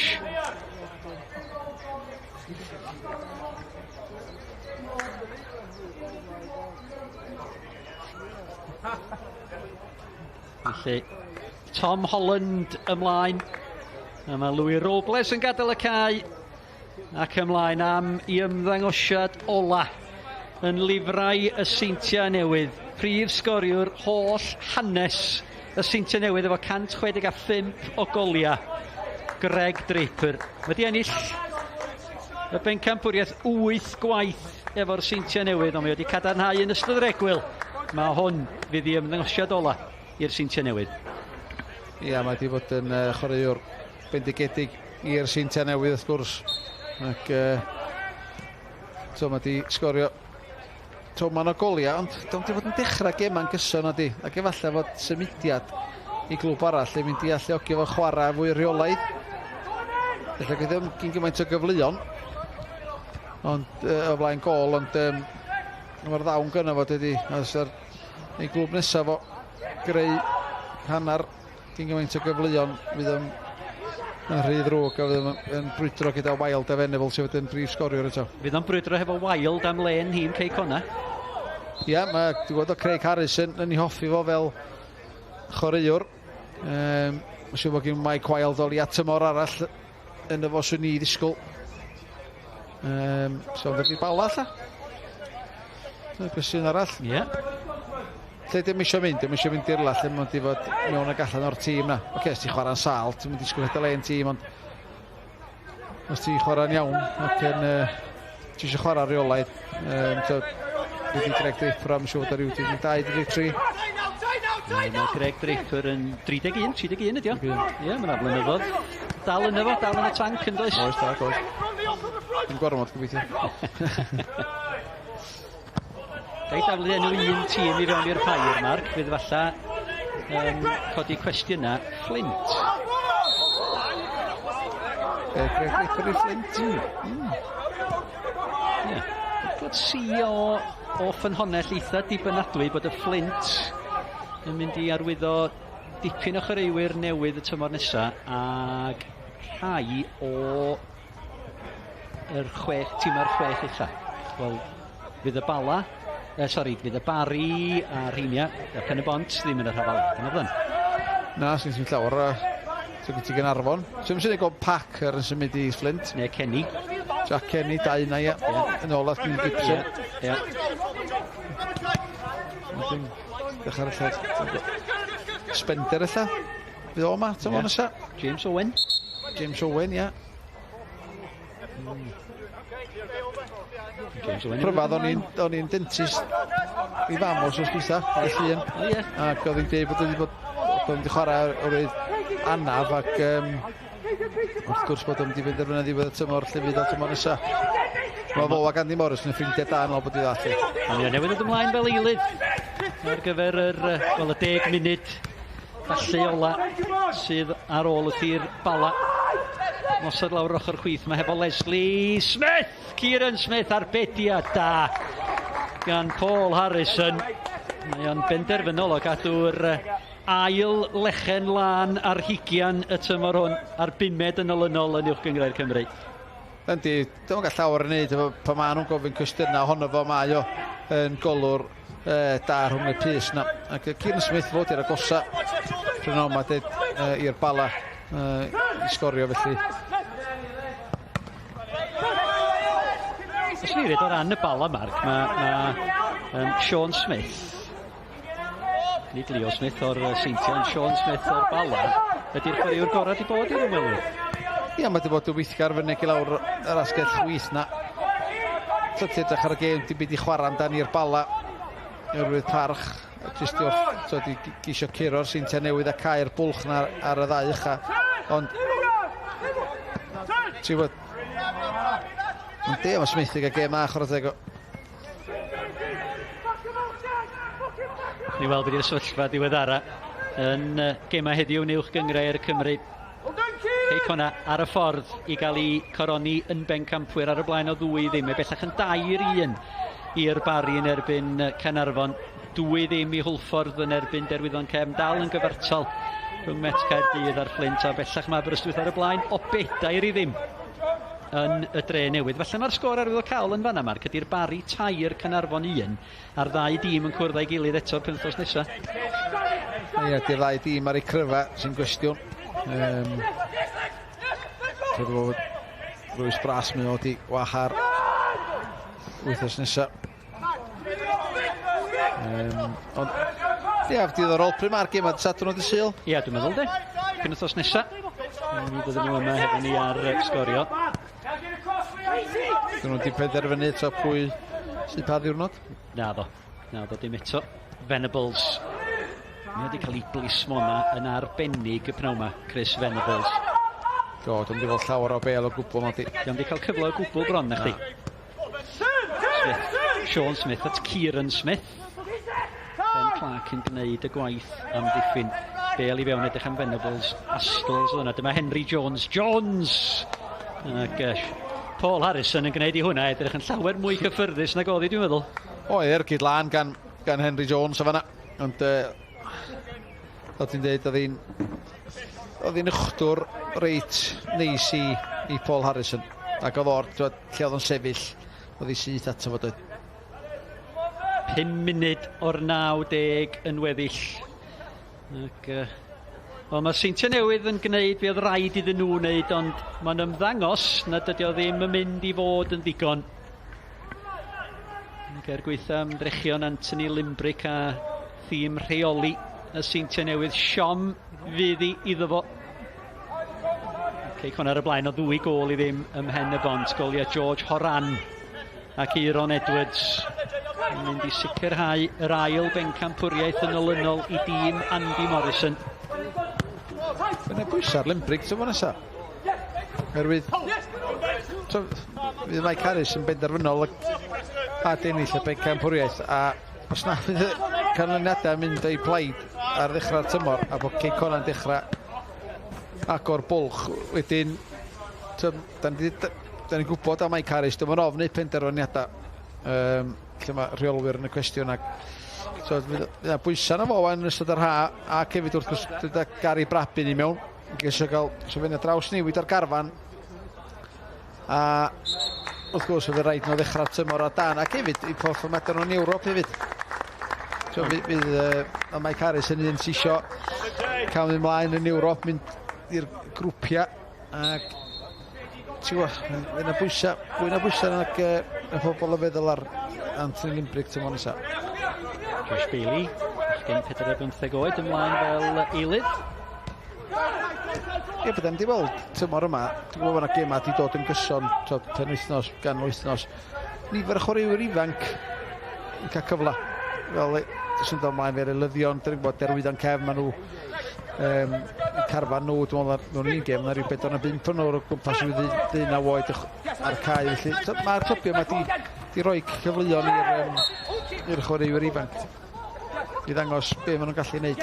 Felly, Tom Holland ymlaen. A mae Louis Robles yn gadael y cae ac ymlaen am i ymddangosiad ola yn lifrau y Seintiau Newydd. Prif sgoriwr holl hanes y Seintiau Newydd efo 165 o goliau, Greg Draper. Wedi ennill y bencampwriaeth 8 gwaith efo'r Seintiau Newydd, ond mae wedi cadarnhau yn ystod yr egwyl. Mae hwn fydd i ymddangosiad ola i'r Seintiau Newydd. Ia, mae wedi bod yn chwaraewr bendigedig i'r Seintiau Newydd wrth gwrs. Ac so mae wedi sgorio toman o goliau, ond dwi'n wedi bod yn dechrau gema'n gyson ydi. Ac efallai fod symudiad i glwb arall yn mynd i alluogi fo chwarae fwy rheolaidd. Felly gyda ddim gyn gymaint o gyfleon ond o flaen gôl, ond mae'r ddawn gynno fo dydi. Os ar ei glwb nesaf fo greu hanner gyn gymaint o gyfleon, fydd o'n yn rhy ddrwg a fydd o'n yn brwydro gyda Wild a Venable sydd yn brif sgoriwr eto. Fydd o'n brwydro hefo Wild am le yn nhîm Cei Connah? Ia, mae dwi'n gwybod o Craig Harris yn ei hoffi fo fel chwaraewr. Mae'n siŵr bod gen Mike Wild o lia tymor arall yn y fo swn i ddisgwyl. So fe di Bala alla? Dyna gwestiwn arall. Ie. Yeah. Lle dim eisiau mynd, dim eisiau mynd i'r lle mae'n di fod mewn ag allan o'r tîm na. Oce, os ti'n chwarae'n sâl, ti'n mynd i disgwyl adael ein tîm, ond os ti'n chwarae'n iawn, ac yn ti eisiau chwarae reolaidd, so, wedi Greg Draper am siŵr bod ar ryw 32, 33. Mae Greg Draper yn 31, 31 ydi o. Ie, mae'n flynyddoedd. Dal yn efo, dal yn y tanc yn does? Oes, dal, oes. Dim gormod, gobeithio. Gai daflu enw un tîm i fewn i'r pair, Mark, fydd falla codi cwestiynau. Flint. Greg Draper i Flint. Ie. Gwybod si o ffynhonnell eitha dibynadwy bod y Flint yn mynd i arwyddo dipyn o chwaraewyr newydd y tymor nesa ac rhai o yr chwech, tîma'r chwech ucha. Wel, fydd y Bala, fydd y Barri a Rheinia, a Pen y Bont ddim yn y rhafal. Dyna fyddan. Na, sy'n sy'n llawer. So gen ti Gaernarfon. So mae'n sy'n gweld Packer yn symud i Flint. Neu Kenny. Jack Kenny, dau na, ie. Yn ôl at Gibson. Ie. Wedyn, dechrau ar y lle. Spender ella. Fydd o yma, tymor nesa. James Owen. James Owen, ie. James Owen. Rhyfedd, o'n i'n dentist i fam os oes dwytha, y llun. O ie. Ac oedd hi'n dweud bod wedi bod oedd wedi chwarae o'r anaf ac wrth gwrs bod o'n mynd i fynd ar fyny ddiwedd y tymor lle fydd o tymor nesa. Mae fo ac Andy Morris yn ffrindiau da yn ôl bod i ddallu. Mae o newydd ddod ymlaen fel eilydd ar gyfer yr, wel, y 10 munud falle ola sydd ar ôl y tir Bala. Mosod lawr ochr chwith, mae hefo Leslie Smith! Kieran Smith arbediad da gan Paul Harrison. Mae o'n benderfynol o gadw'r ail lechen lân ar hugian y tymor hwn, a'r bumed yn olynol yn Uwch Gynghrair Cymru. Yndi, dwi'n gael llawer yn neud efo pan maen nhw'n gofyn cwestiynau ohono fo, mae o yn golwr da rhwng y pys na. Ac Kieran Smith fod i'r agosa Prynawn ma dyd i'r Bala i sgorio felly. Os ni ddweud o ran y Bala, Mark, mae ma Sean Smith, nid Leo Smith o'r Seintiau, ond Sean Smith o'r Bala, ydy'r chwaraewr gorau di bod i'r ymwelwyr. Ia, mae wedi bod yn weithgar fyny i lawr yr asgell chwith na. So ti edrych ar y gêm, dim byd i chwarae amdan i'r Bala. Oherwydd parch, jyst i wrth, so, di geisio curo'r Seintiau Newydd a cau'r bwlch na ar y ddau ucha. Ond, ti'n gwybod, ond de, mae Smith i gael gêm dda chwarae teg o. Ni weld beth yw'r sefyllfa diweddara yn gemau heddiw yn Uwch Gynghrair Cymru. Cei Connah ar y ffordd i gael ei coroni yn bencampwyr ar y blaen o 2-0. Mae bellach yn 2-1 i'r Barri yn erbyn Caernarfon. 2-0 i Hwlffordd yn erbyn Derwyddon Cefn. Dal yn gyfartal rhwng Met Caerdydd a'r Fflint, a bellach mae Aberystwyth ar y blaen o 4-0 yn y dre newydd. Falle mae'r sgôr arwyddocaol yn fanna, Mark, ydy'r Barri 3, Caernarfon 1, a'r ddau dîm yn cwrdd â'i gilydd eto'r penwythnos nesaf. Ie, di'r ddau dîm ar eu cryfa sy'n gwestiwn. Dwi'n bod Lewis Brass mynd o di wahar wythnos nesaf. Ond, ia, diddorol, pryd mae'r gêm ar Sadwrn o dy Sul? Ia, dwi'n meddwl de. Penwythnos nesaf. Mi fydden nhw yma hefo ni ar Sgorio. Dyn nhw wedi penderfynu eto pwy sydd pa ddiwrnod? Naddo, naddo dim eto. Venables. Mae wedi cael ei blismona yn arbennig y pnawn yma, Chris Venables. Do, dwi'n wedi gweld llawer o bel o gwbl. Di Dio'm wedi cael cyfle o gwbl bron na chdi. Smith. Sean Smith at Kieran Smith. Ben Clark yn gwneud y gwaith amddiffyn. Bel i fewn, edrych am Venables. Astles oedd yna. Dyma Henry Jones. Jones! Ac Paul Harrison yn gwneud i hwnna edrych yn llawer mwy cyffyrddus nag oedd hi, dwi'n meddwl. O, ergyd lan gan Henry Jones o fanna. Ond, oedd ti'n dweud, oedd hi'n uchdwr reit neis i Paul Harrison. Ac oedd o'r, lle oedd o'n sefyll, oedd hi syth ato fo, dweud. 5 munud o'r 90 yn weddill. Ac, wel, mae Seintiau Newydd yn gwneud be oedd rhaid iddyn nhw wneud, ond mae'n ymddangos nad ydy o ddim yn mynd i fod yn ddigon. Ac er gweitha ymdrechion Anthony Limbrick a thîm rheoli y Seintiau Newydd, siom fydd hi iddo fo. Cei Connah ar y blaen o 2 gôl i ddim ym Mhen y Bont. Goliau George Horan ac Euron Edwards yn mynd i sicrhau yr ail bencampwriaeth yn olynol i dîm Andy Morrison. Yna bwysau ar Limbrick tymor nesaf. Oherwydd fydd Mike Harris yn benderfynol a ennill y bencampwriaeth, a os na fydd y canlyniadau yn mynd o'i plaid ar ddechrau'r tymor a bod Cei Connah'n dechrau agor bwlch wedyn, da ni'n gwybod am Mike Harris, dim ond ofn neud penderfyniadau lle mae rheolwyr yn y cwestiwn, ac so fydd bwysau na fo wan yn ystod yr ha, ac hefyd wrth gwrs gyda Gary Brabin i mewn, yn geisio gael so fynd ar draws newid ar garfan, a wrth gwrs fydd rhaid nhw ddechrau'r tymor ar dan, ac hefyd i perfformiadau nhw'n Ewrop hefyd. So fydd Mike Harris yn un sy'n isio cael mynd ymlaen yn Ewrop, mynd i'r grwpiau, ac ti'n gwybod, fydd yna bwysau, fwy na bwysau nag y pobl yn feddwl ar Anthony Limbrick tymor nesaf. Josh Bailey, gen 45 oed, ymlaen fel eilydd. Ie, byddai'n di weld tymor yma, dwi'n gwybod bod yna gemau di dod yn gyson, penwythnos, gan wythnos. Nifer o chwaraewyr ifanc yn cael cyfle. Fel sy'n dod ymlaen fel eilyddion, dwi'n gwybod Derwyddon Cefn, maen nhw carfan nhw, dwi'n meddwl mewn un gêm, rhyw 4 neu 5 nhw o gwmpas rhyw 19 oed ar y cae. Felly mae'r clybiau yma di roi cyfleon i'r chwaraewyr ifanc i ddangos be maen nhw'n gallu gwneud.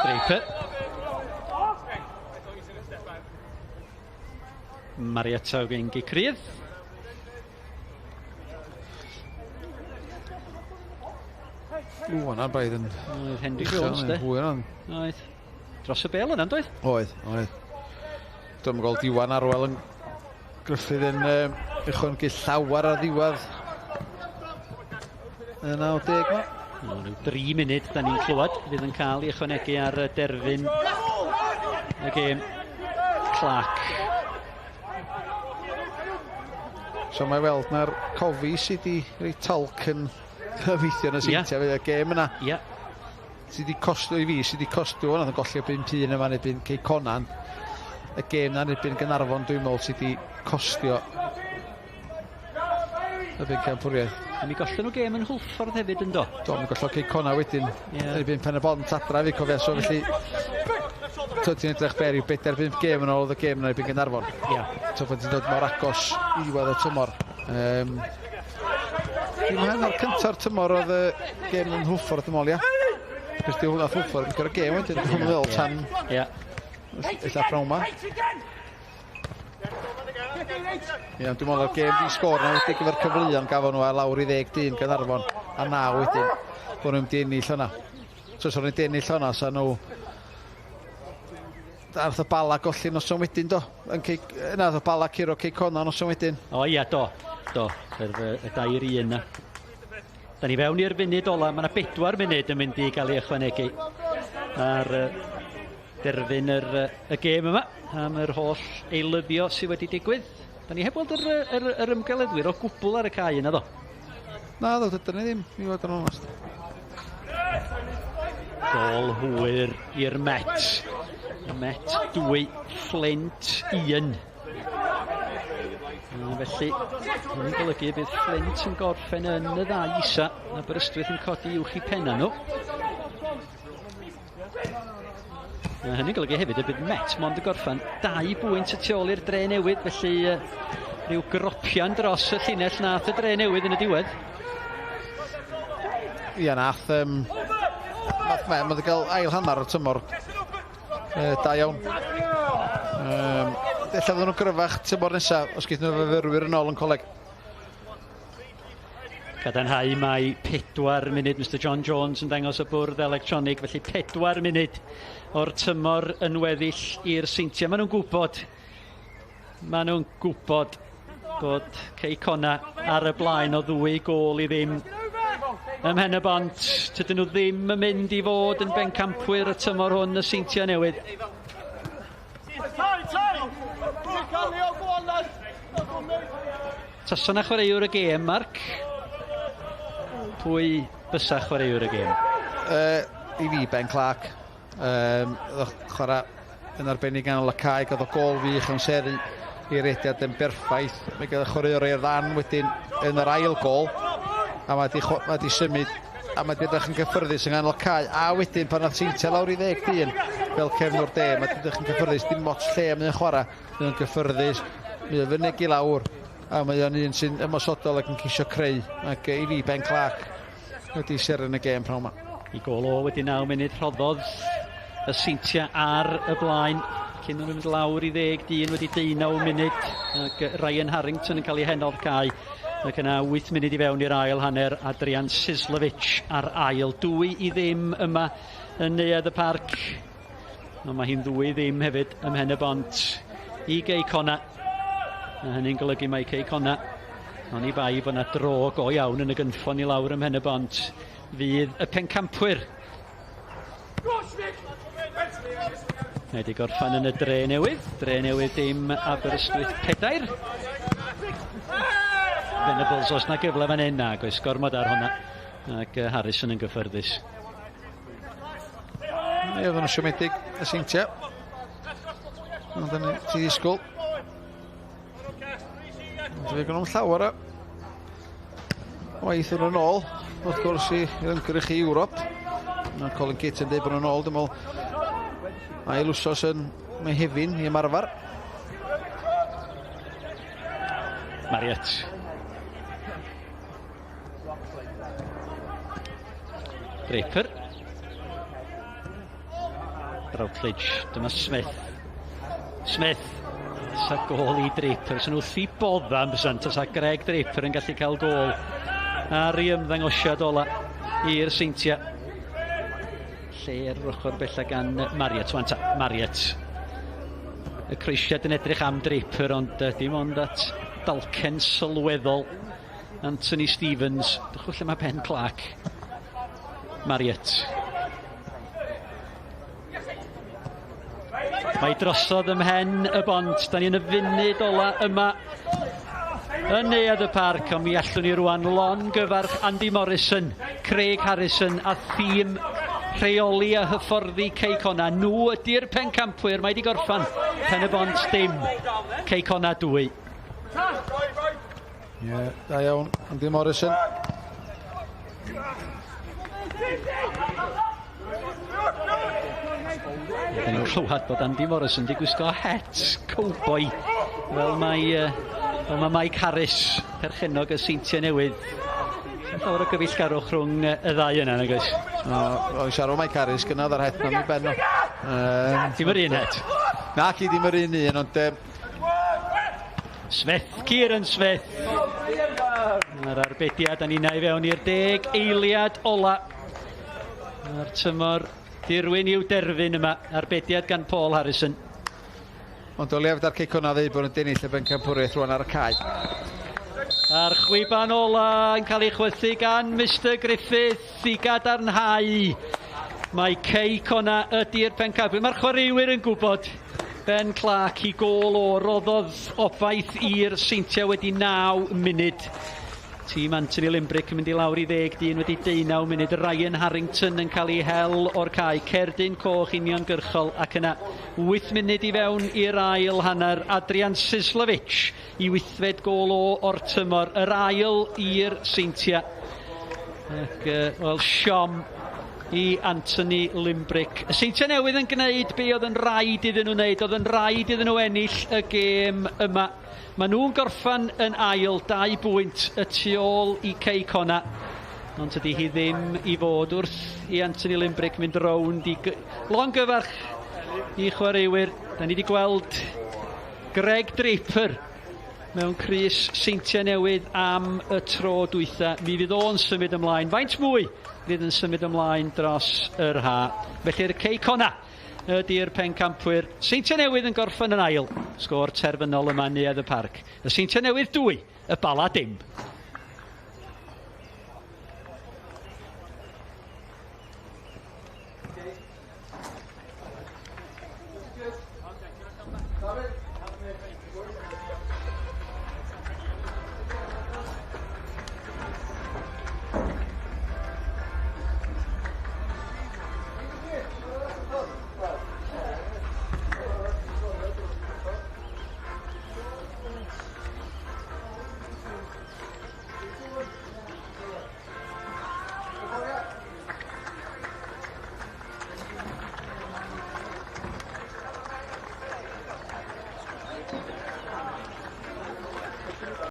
Draper. Marietta gen Gicrydd. Ww, hwnna'n braidd yn... Oedd Henry Jones, de. Hwyr o'n. Oedd. Dros y bel yna, doedd? Oedd, oedd. Dwi'n gweld Iwan Arwel yn Gruffydd yn ychwanegu llawer ar ddiwedd y 90 ma. No, rhyw 3 munud da ni'n clywed fydd yn cael ei ychwanegu ar derfyn y gêm. Clark. So mae weld na'r Cofi sydd wedi rhoi talc yn cyfeithio yn y seintiau yeah. Y gêm yna. Ie. Yeah. Sydd wedi costio i fi, sydd wedi costio hwnna, yn golli o 5-1 yma yn erbyn Cei Conan. Y gêm na'n erbyn Gaernarfon, dwi'n meddwl, sydd wedi costio y bencampwriaeth. A mi gollon nhw gêm yn Hwlffordd hefyd yn do? Do, mi gollodd Cei Connah wedyn yeah. erbyn Pen y Bont adra fi cofio, so felly ti'n edrych ber i 4-5 gêm yn ôl oedd y gêm yn erbyn Gaernarfon. Yeah. So pan ti'n dod mor agos i ddiwedd y tymor. Dim hanner cynta'r tymor oedd y gêm yn Hwlffordd yn ôl, ia. Cos di hwnna Hwlffordd yn gyrra gêm wedyn, dwi'n meddwl tan... Ia. Ella prawn ma. Ie, dwi'n meddwl o'r gêm di sgôr na wedi gyfer cyfleon gafon nhw a lawr i 10 dyn Gaernarfon a 9 wedyn bod nhw'n mynd i ennill hwnna. So os o'n nhw'n ennill hwnna, sa nhw Nath y Bala golli noson wedyn do. Yn Cei... Nath y Bala curo Cei Connah noson wedyn. O ia, do. Do. Yr, y 2-1 na. Da ni fewn i'r funud ola. Mae yna 4 munud yn mynd i gael ei ychwanegu ar derfyn yr, y gêm yma am yr holl eilyddio sydd wedi digwydd. Da ni heb weld yr, yr, yr ymgeleddwyr o gwbl ar y cae yna, ddo. Na, ddo, dydyn ni ddim, i fod yn onest. Gol hwyr i'r Met. Y Met 2, Flint 1. Felly, hynny'n golygu bydd Flint yn gorffen yn y ddau isa. Aberystwyth yn codi uwch i penna nhw. Mae hynny'n golygu hefyd y bydd Met mond yn gorffen 2 bwynt y tu ôl i'r Dre Newydd, felly rhyw gropian dros y llinell nath y Dre Newydd yn y diwedd. Ia, nath, nath Met, mae wedi cael ail hanner o'r tymor da iawn. Ella fydden nhw'n gryfach tymor nesaf os geith nhw fyfyrwyr yn ôl yn coleg. Cadarnhau mai 4 munud Mr John Jones yn dangos y bwrdd electronig, felly 4 munud o'r tymor yn weddill i'r Seintiau. Maen nhw'n gwybod, maen nhw'n gwybod bod Cei Connah ar y blaen o 2 gôl i ddim ym Mhen y Bont. Tydyn nhw ddim yn mynd i fod yn bencampwyr y tymor hwn y Seintiau Newydd. Tasa na chwaraewr y gêm, Mark? Pwy bysa chwaraewr y gêm? I fi, Ben Clark. Chwarae yn arbennig ganol y cae, gath o gôl wych amseru i rediad yn berffaith. Mae gael chwaraewr i'r ddan wedyn yn yr ail gôl, a mae di symud, a mae di edrych yn gyffyrddus yng nghanol cae, a wedyn pan nath Seintiau lawr i 10 dyn fel cefnwr de, mae di edrych yn gyffyrddus, dim ots lle mae'n chwarae, mae'n gyffyrddus, mae o'n fynegi lawr, a mae o'n un sy'n ymosodol ac yn ceisio creu, ac i fi Ben Clark wedi seren y gêm prawn ma. I gôl o wedi 9 munud rhoddodd y Seintiau ar y blaen cyn nhw'n mynd lawr i 10 dyn wedi 19 munud, ac Ryan Harrington yn cael ei henodd cae, ac yna 8 munud i fewn i'r ail hanner, Adrian Sislovic ar ail. 2-0 yma yn Neuadd y Parc. Ond mae hi'n 2-0 hefyd ym Mhen y Bont i Gei Connah. A hynny'n golygu mai Cei Connah, oni bai bod yna dro go iawn yn y gynffon i lawr ym Mhen y Bont, fydd y pencampwyr. Mae wedi gorffan yn y Dre Newydd. Dre Newydd dim, Aberystwyth 4. Venables, os na gyfle fan hyn, nag oes gormod ar hwnna. Ac Harrison yn gyffyrddus. Ie, oedden nhw'n siomedig y Seintiau. Ond dyna ti ddisgwyl. Ond fe gynnon llawer o waith yn ôl, wrth gwrs, i ymgyrch i Ewrop. Mae Colin Kitt yn dweud bod nhw'n ôl, dwi'n meddwl, ail wsos yn Mehefin i ymarfer. Marriott. Draper. Routledge, dyma Smith. Smith. Sa gôl i Draper. Sa'n wrth i bodda am bysant. Sa Greg Draper yn gallu cael gôl ar ei ymddangosiad ola. i'r Seintiau. Lle ar yr ochr bella gan Marriott. Wan ta, Marriott. Y croesiad yn edrych am Draper, ond dim ond at dalcen sylweddol Anthony Stevens. Dwch lle mae Ben Clark. Marriott. Mae drosodd ym mhen y bont. Da ni yn y funud ola yma yn Neuadd y Parc, ond mi allwn ni rwan longyfarch Andy Morrison, Craig Harrison a thîm rheoli a hyfforddi Cei Connah. Nhw ydy'r pencampwyr. Mae wedi gorffan Pen y Bont dim, Cei Connah 2. Ie, yeah, da iawn, Andy Morrison. Da ni'n clywed bod Andy Morrison wedi gwisgo het cowboy fel mae, fel mae Mike Harris, perchennog y Seintiau Newydd. Sdim llawer o gyfeillgarwch rhwng y ddau yna, nag oes? No, o'n siarad Mike Harris gynnad ar het na'n ei ben o. Dim yr un het. Na, ci ddim yr un un, ond... Smith, Kieran Smith. Mae'r arbediad a ninnau i fewn i'r 10 eiliad ola. Mae'r tymor dirwyn i'w derfyn yma. Arbediad gan Paul Harrison. Ond o leiaf da'r Cei Connah ddeud bod nhw'n ennill y bencampwriaeth rwan ar y cae. A'r chwiban ola yn cael ei chwythu gan Mr Griffith i gadarnhau mae Cei Connah ydy'r pencampwyr. Mae'r chwaraewyr yn gwybod. Ben Clark i gôl o roddodd obaith i'r Seintiau wedi 9 munud. Tîm Anthony Limbrick yn mynd i lawr i 10 dyn wedi 19 munud. Ryan Harrington yn cael ei hel o'r cae. Cerdyn coch uniongyrchol ac yna 8 munud i fewn i'r ail hanner. Adrian Sislovic i wythfed gôl o o'r tymor. Yr ail i'r Seintiau. Ac, wel, siom i Anthony Limbrick. Y Seintiau Newydd yn gwneud be oedd yn rhaid iddyn nhw wneud. Oedd yn rhaid iddyn nhw ennill y gêm yma. Maen nhw'n gorffan yn ail, 2 bwynt y tu ôl i Cei Connah. Ond tydi hi ddim i fod wrth i Anthony Limbrick mynd rownd i longyfarch i chwaraewyr. Da ni wedi gweld Greg Draper mewn crys Seintiau Newydd am y tro dwytha. Mi fydd o'n symud ymlaen. Faint mwy fydd yn symud ymlaen dros yr ha. Felly'r Cei Connah ydy'r pencampwyr. Seintiau Newydd yn gorffen yn ail. Sgôr terfynol yma yn Neuadd y Parc. Y Seintiau Newydd 2, y Bala dim.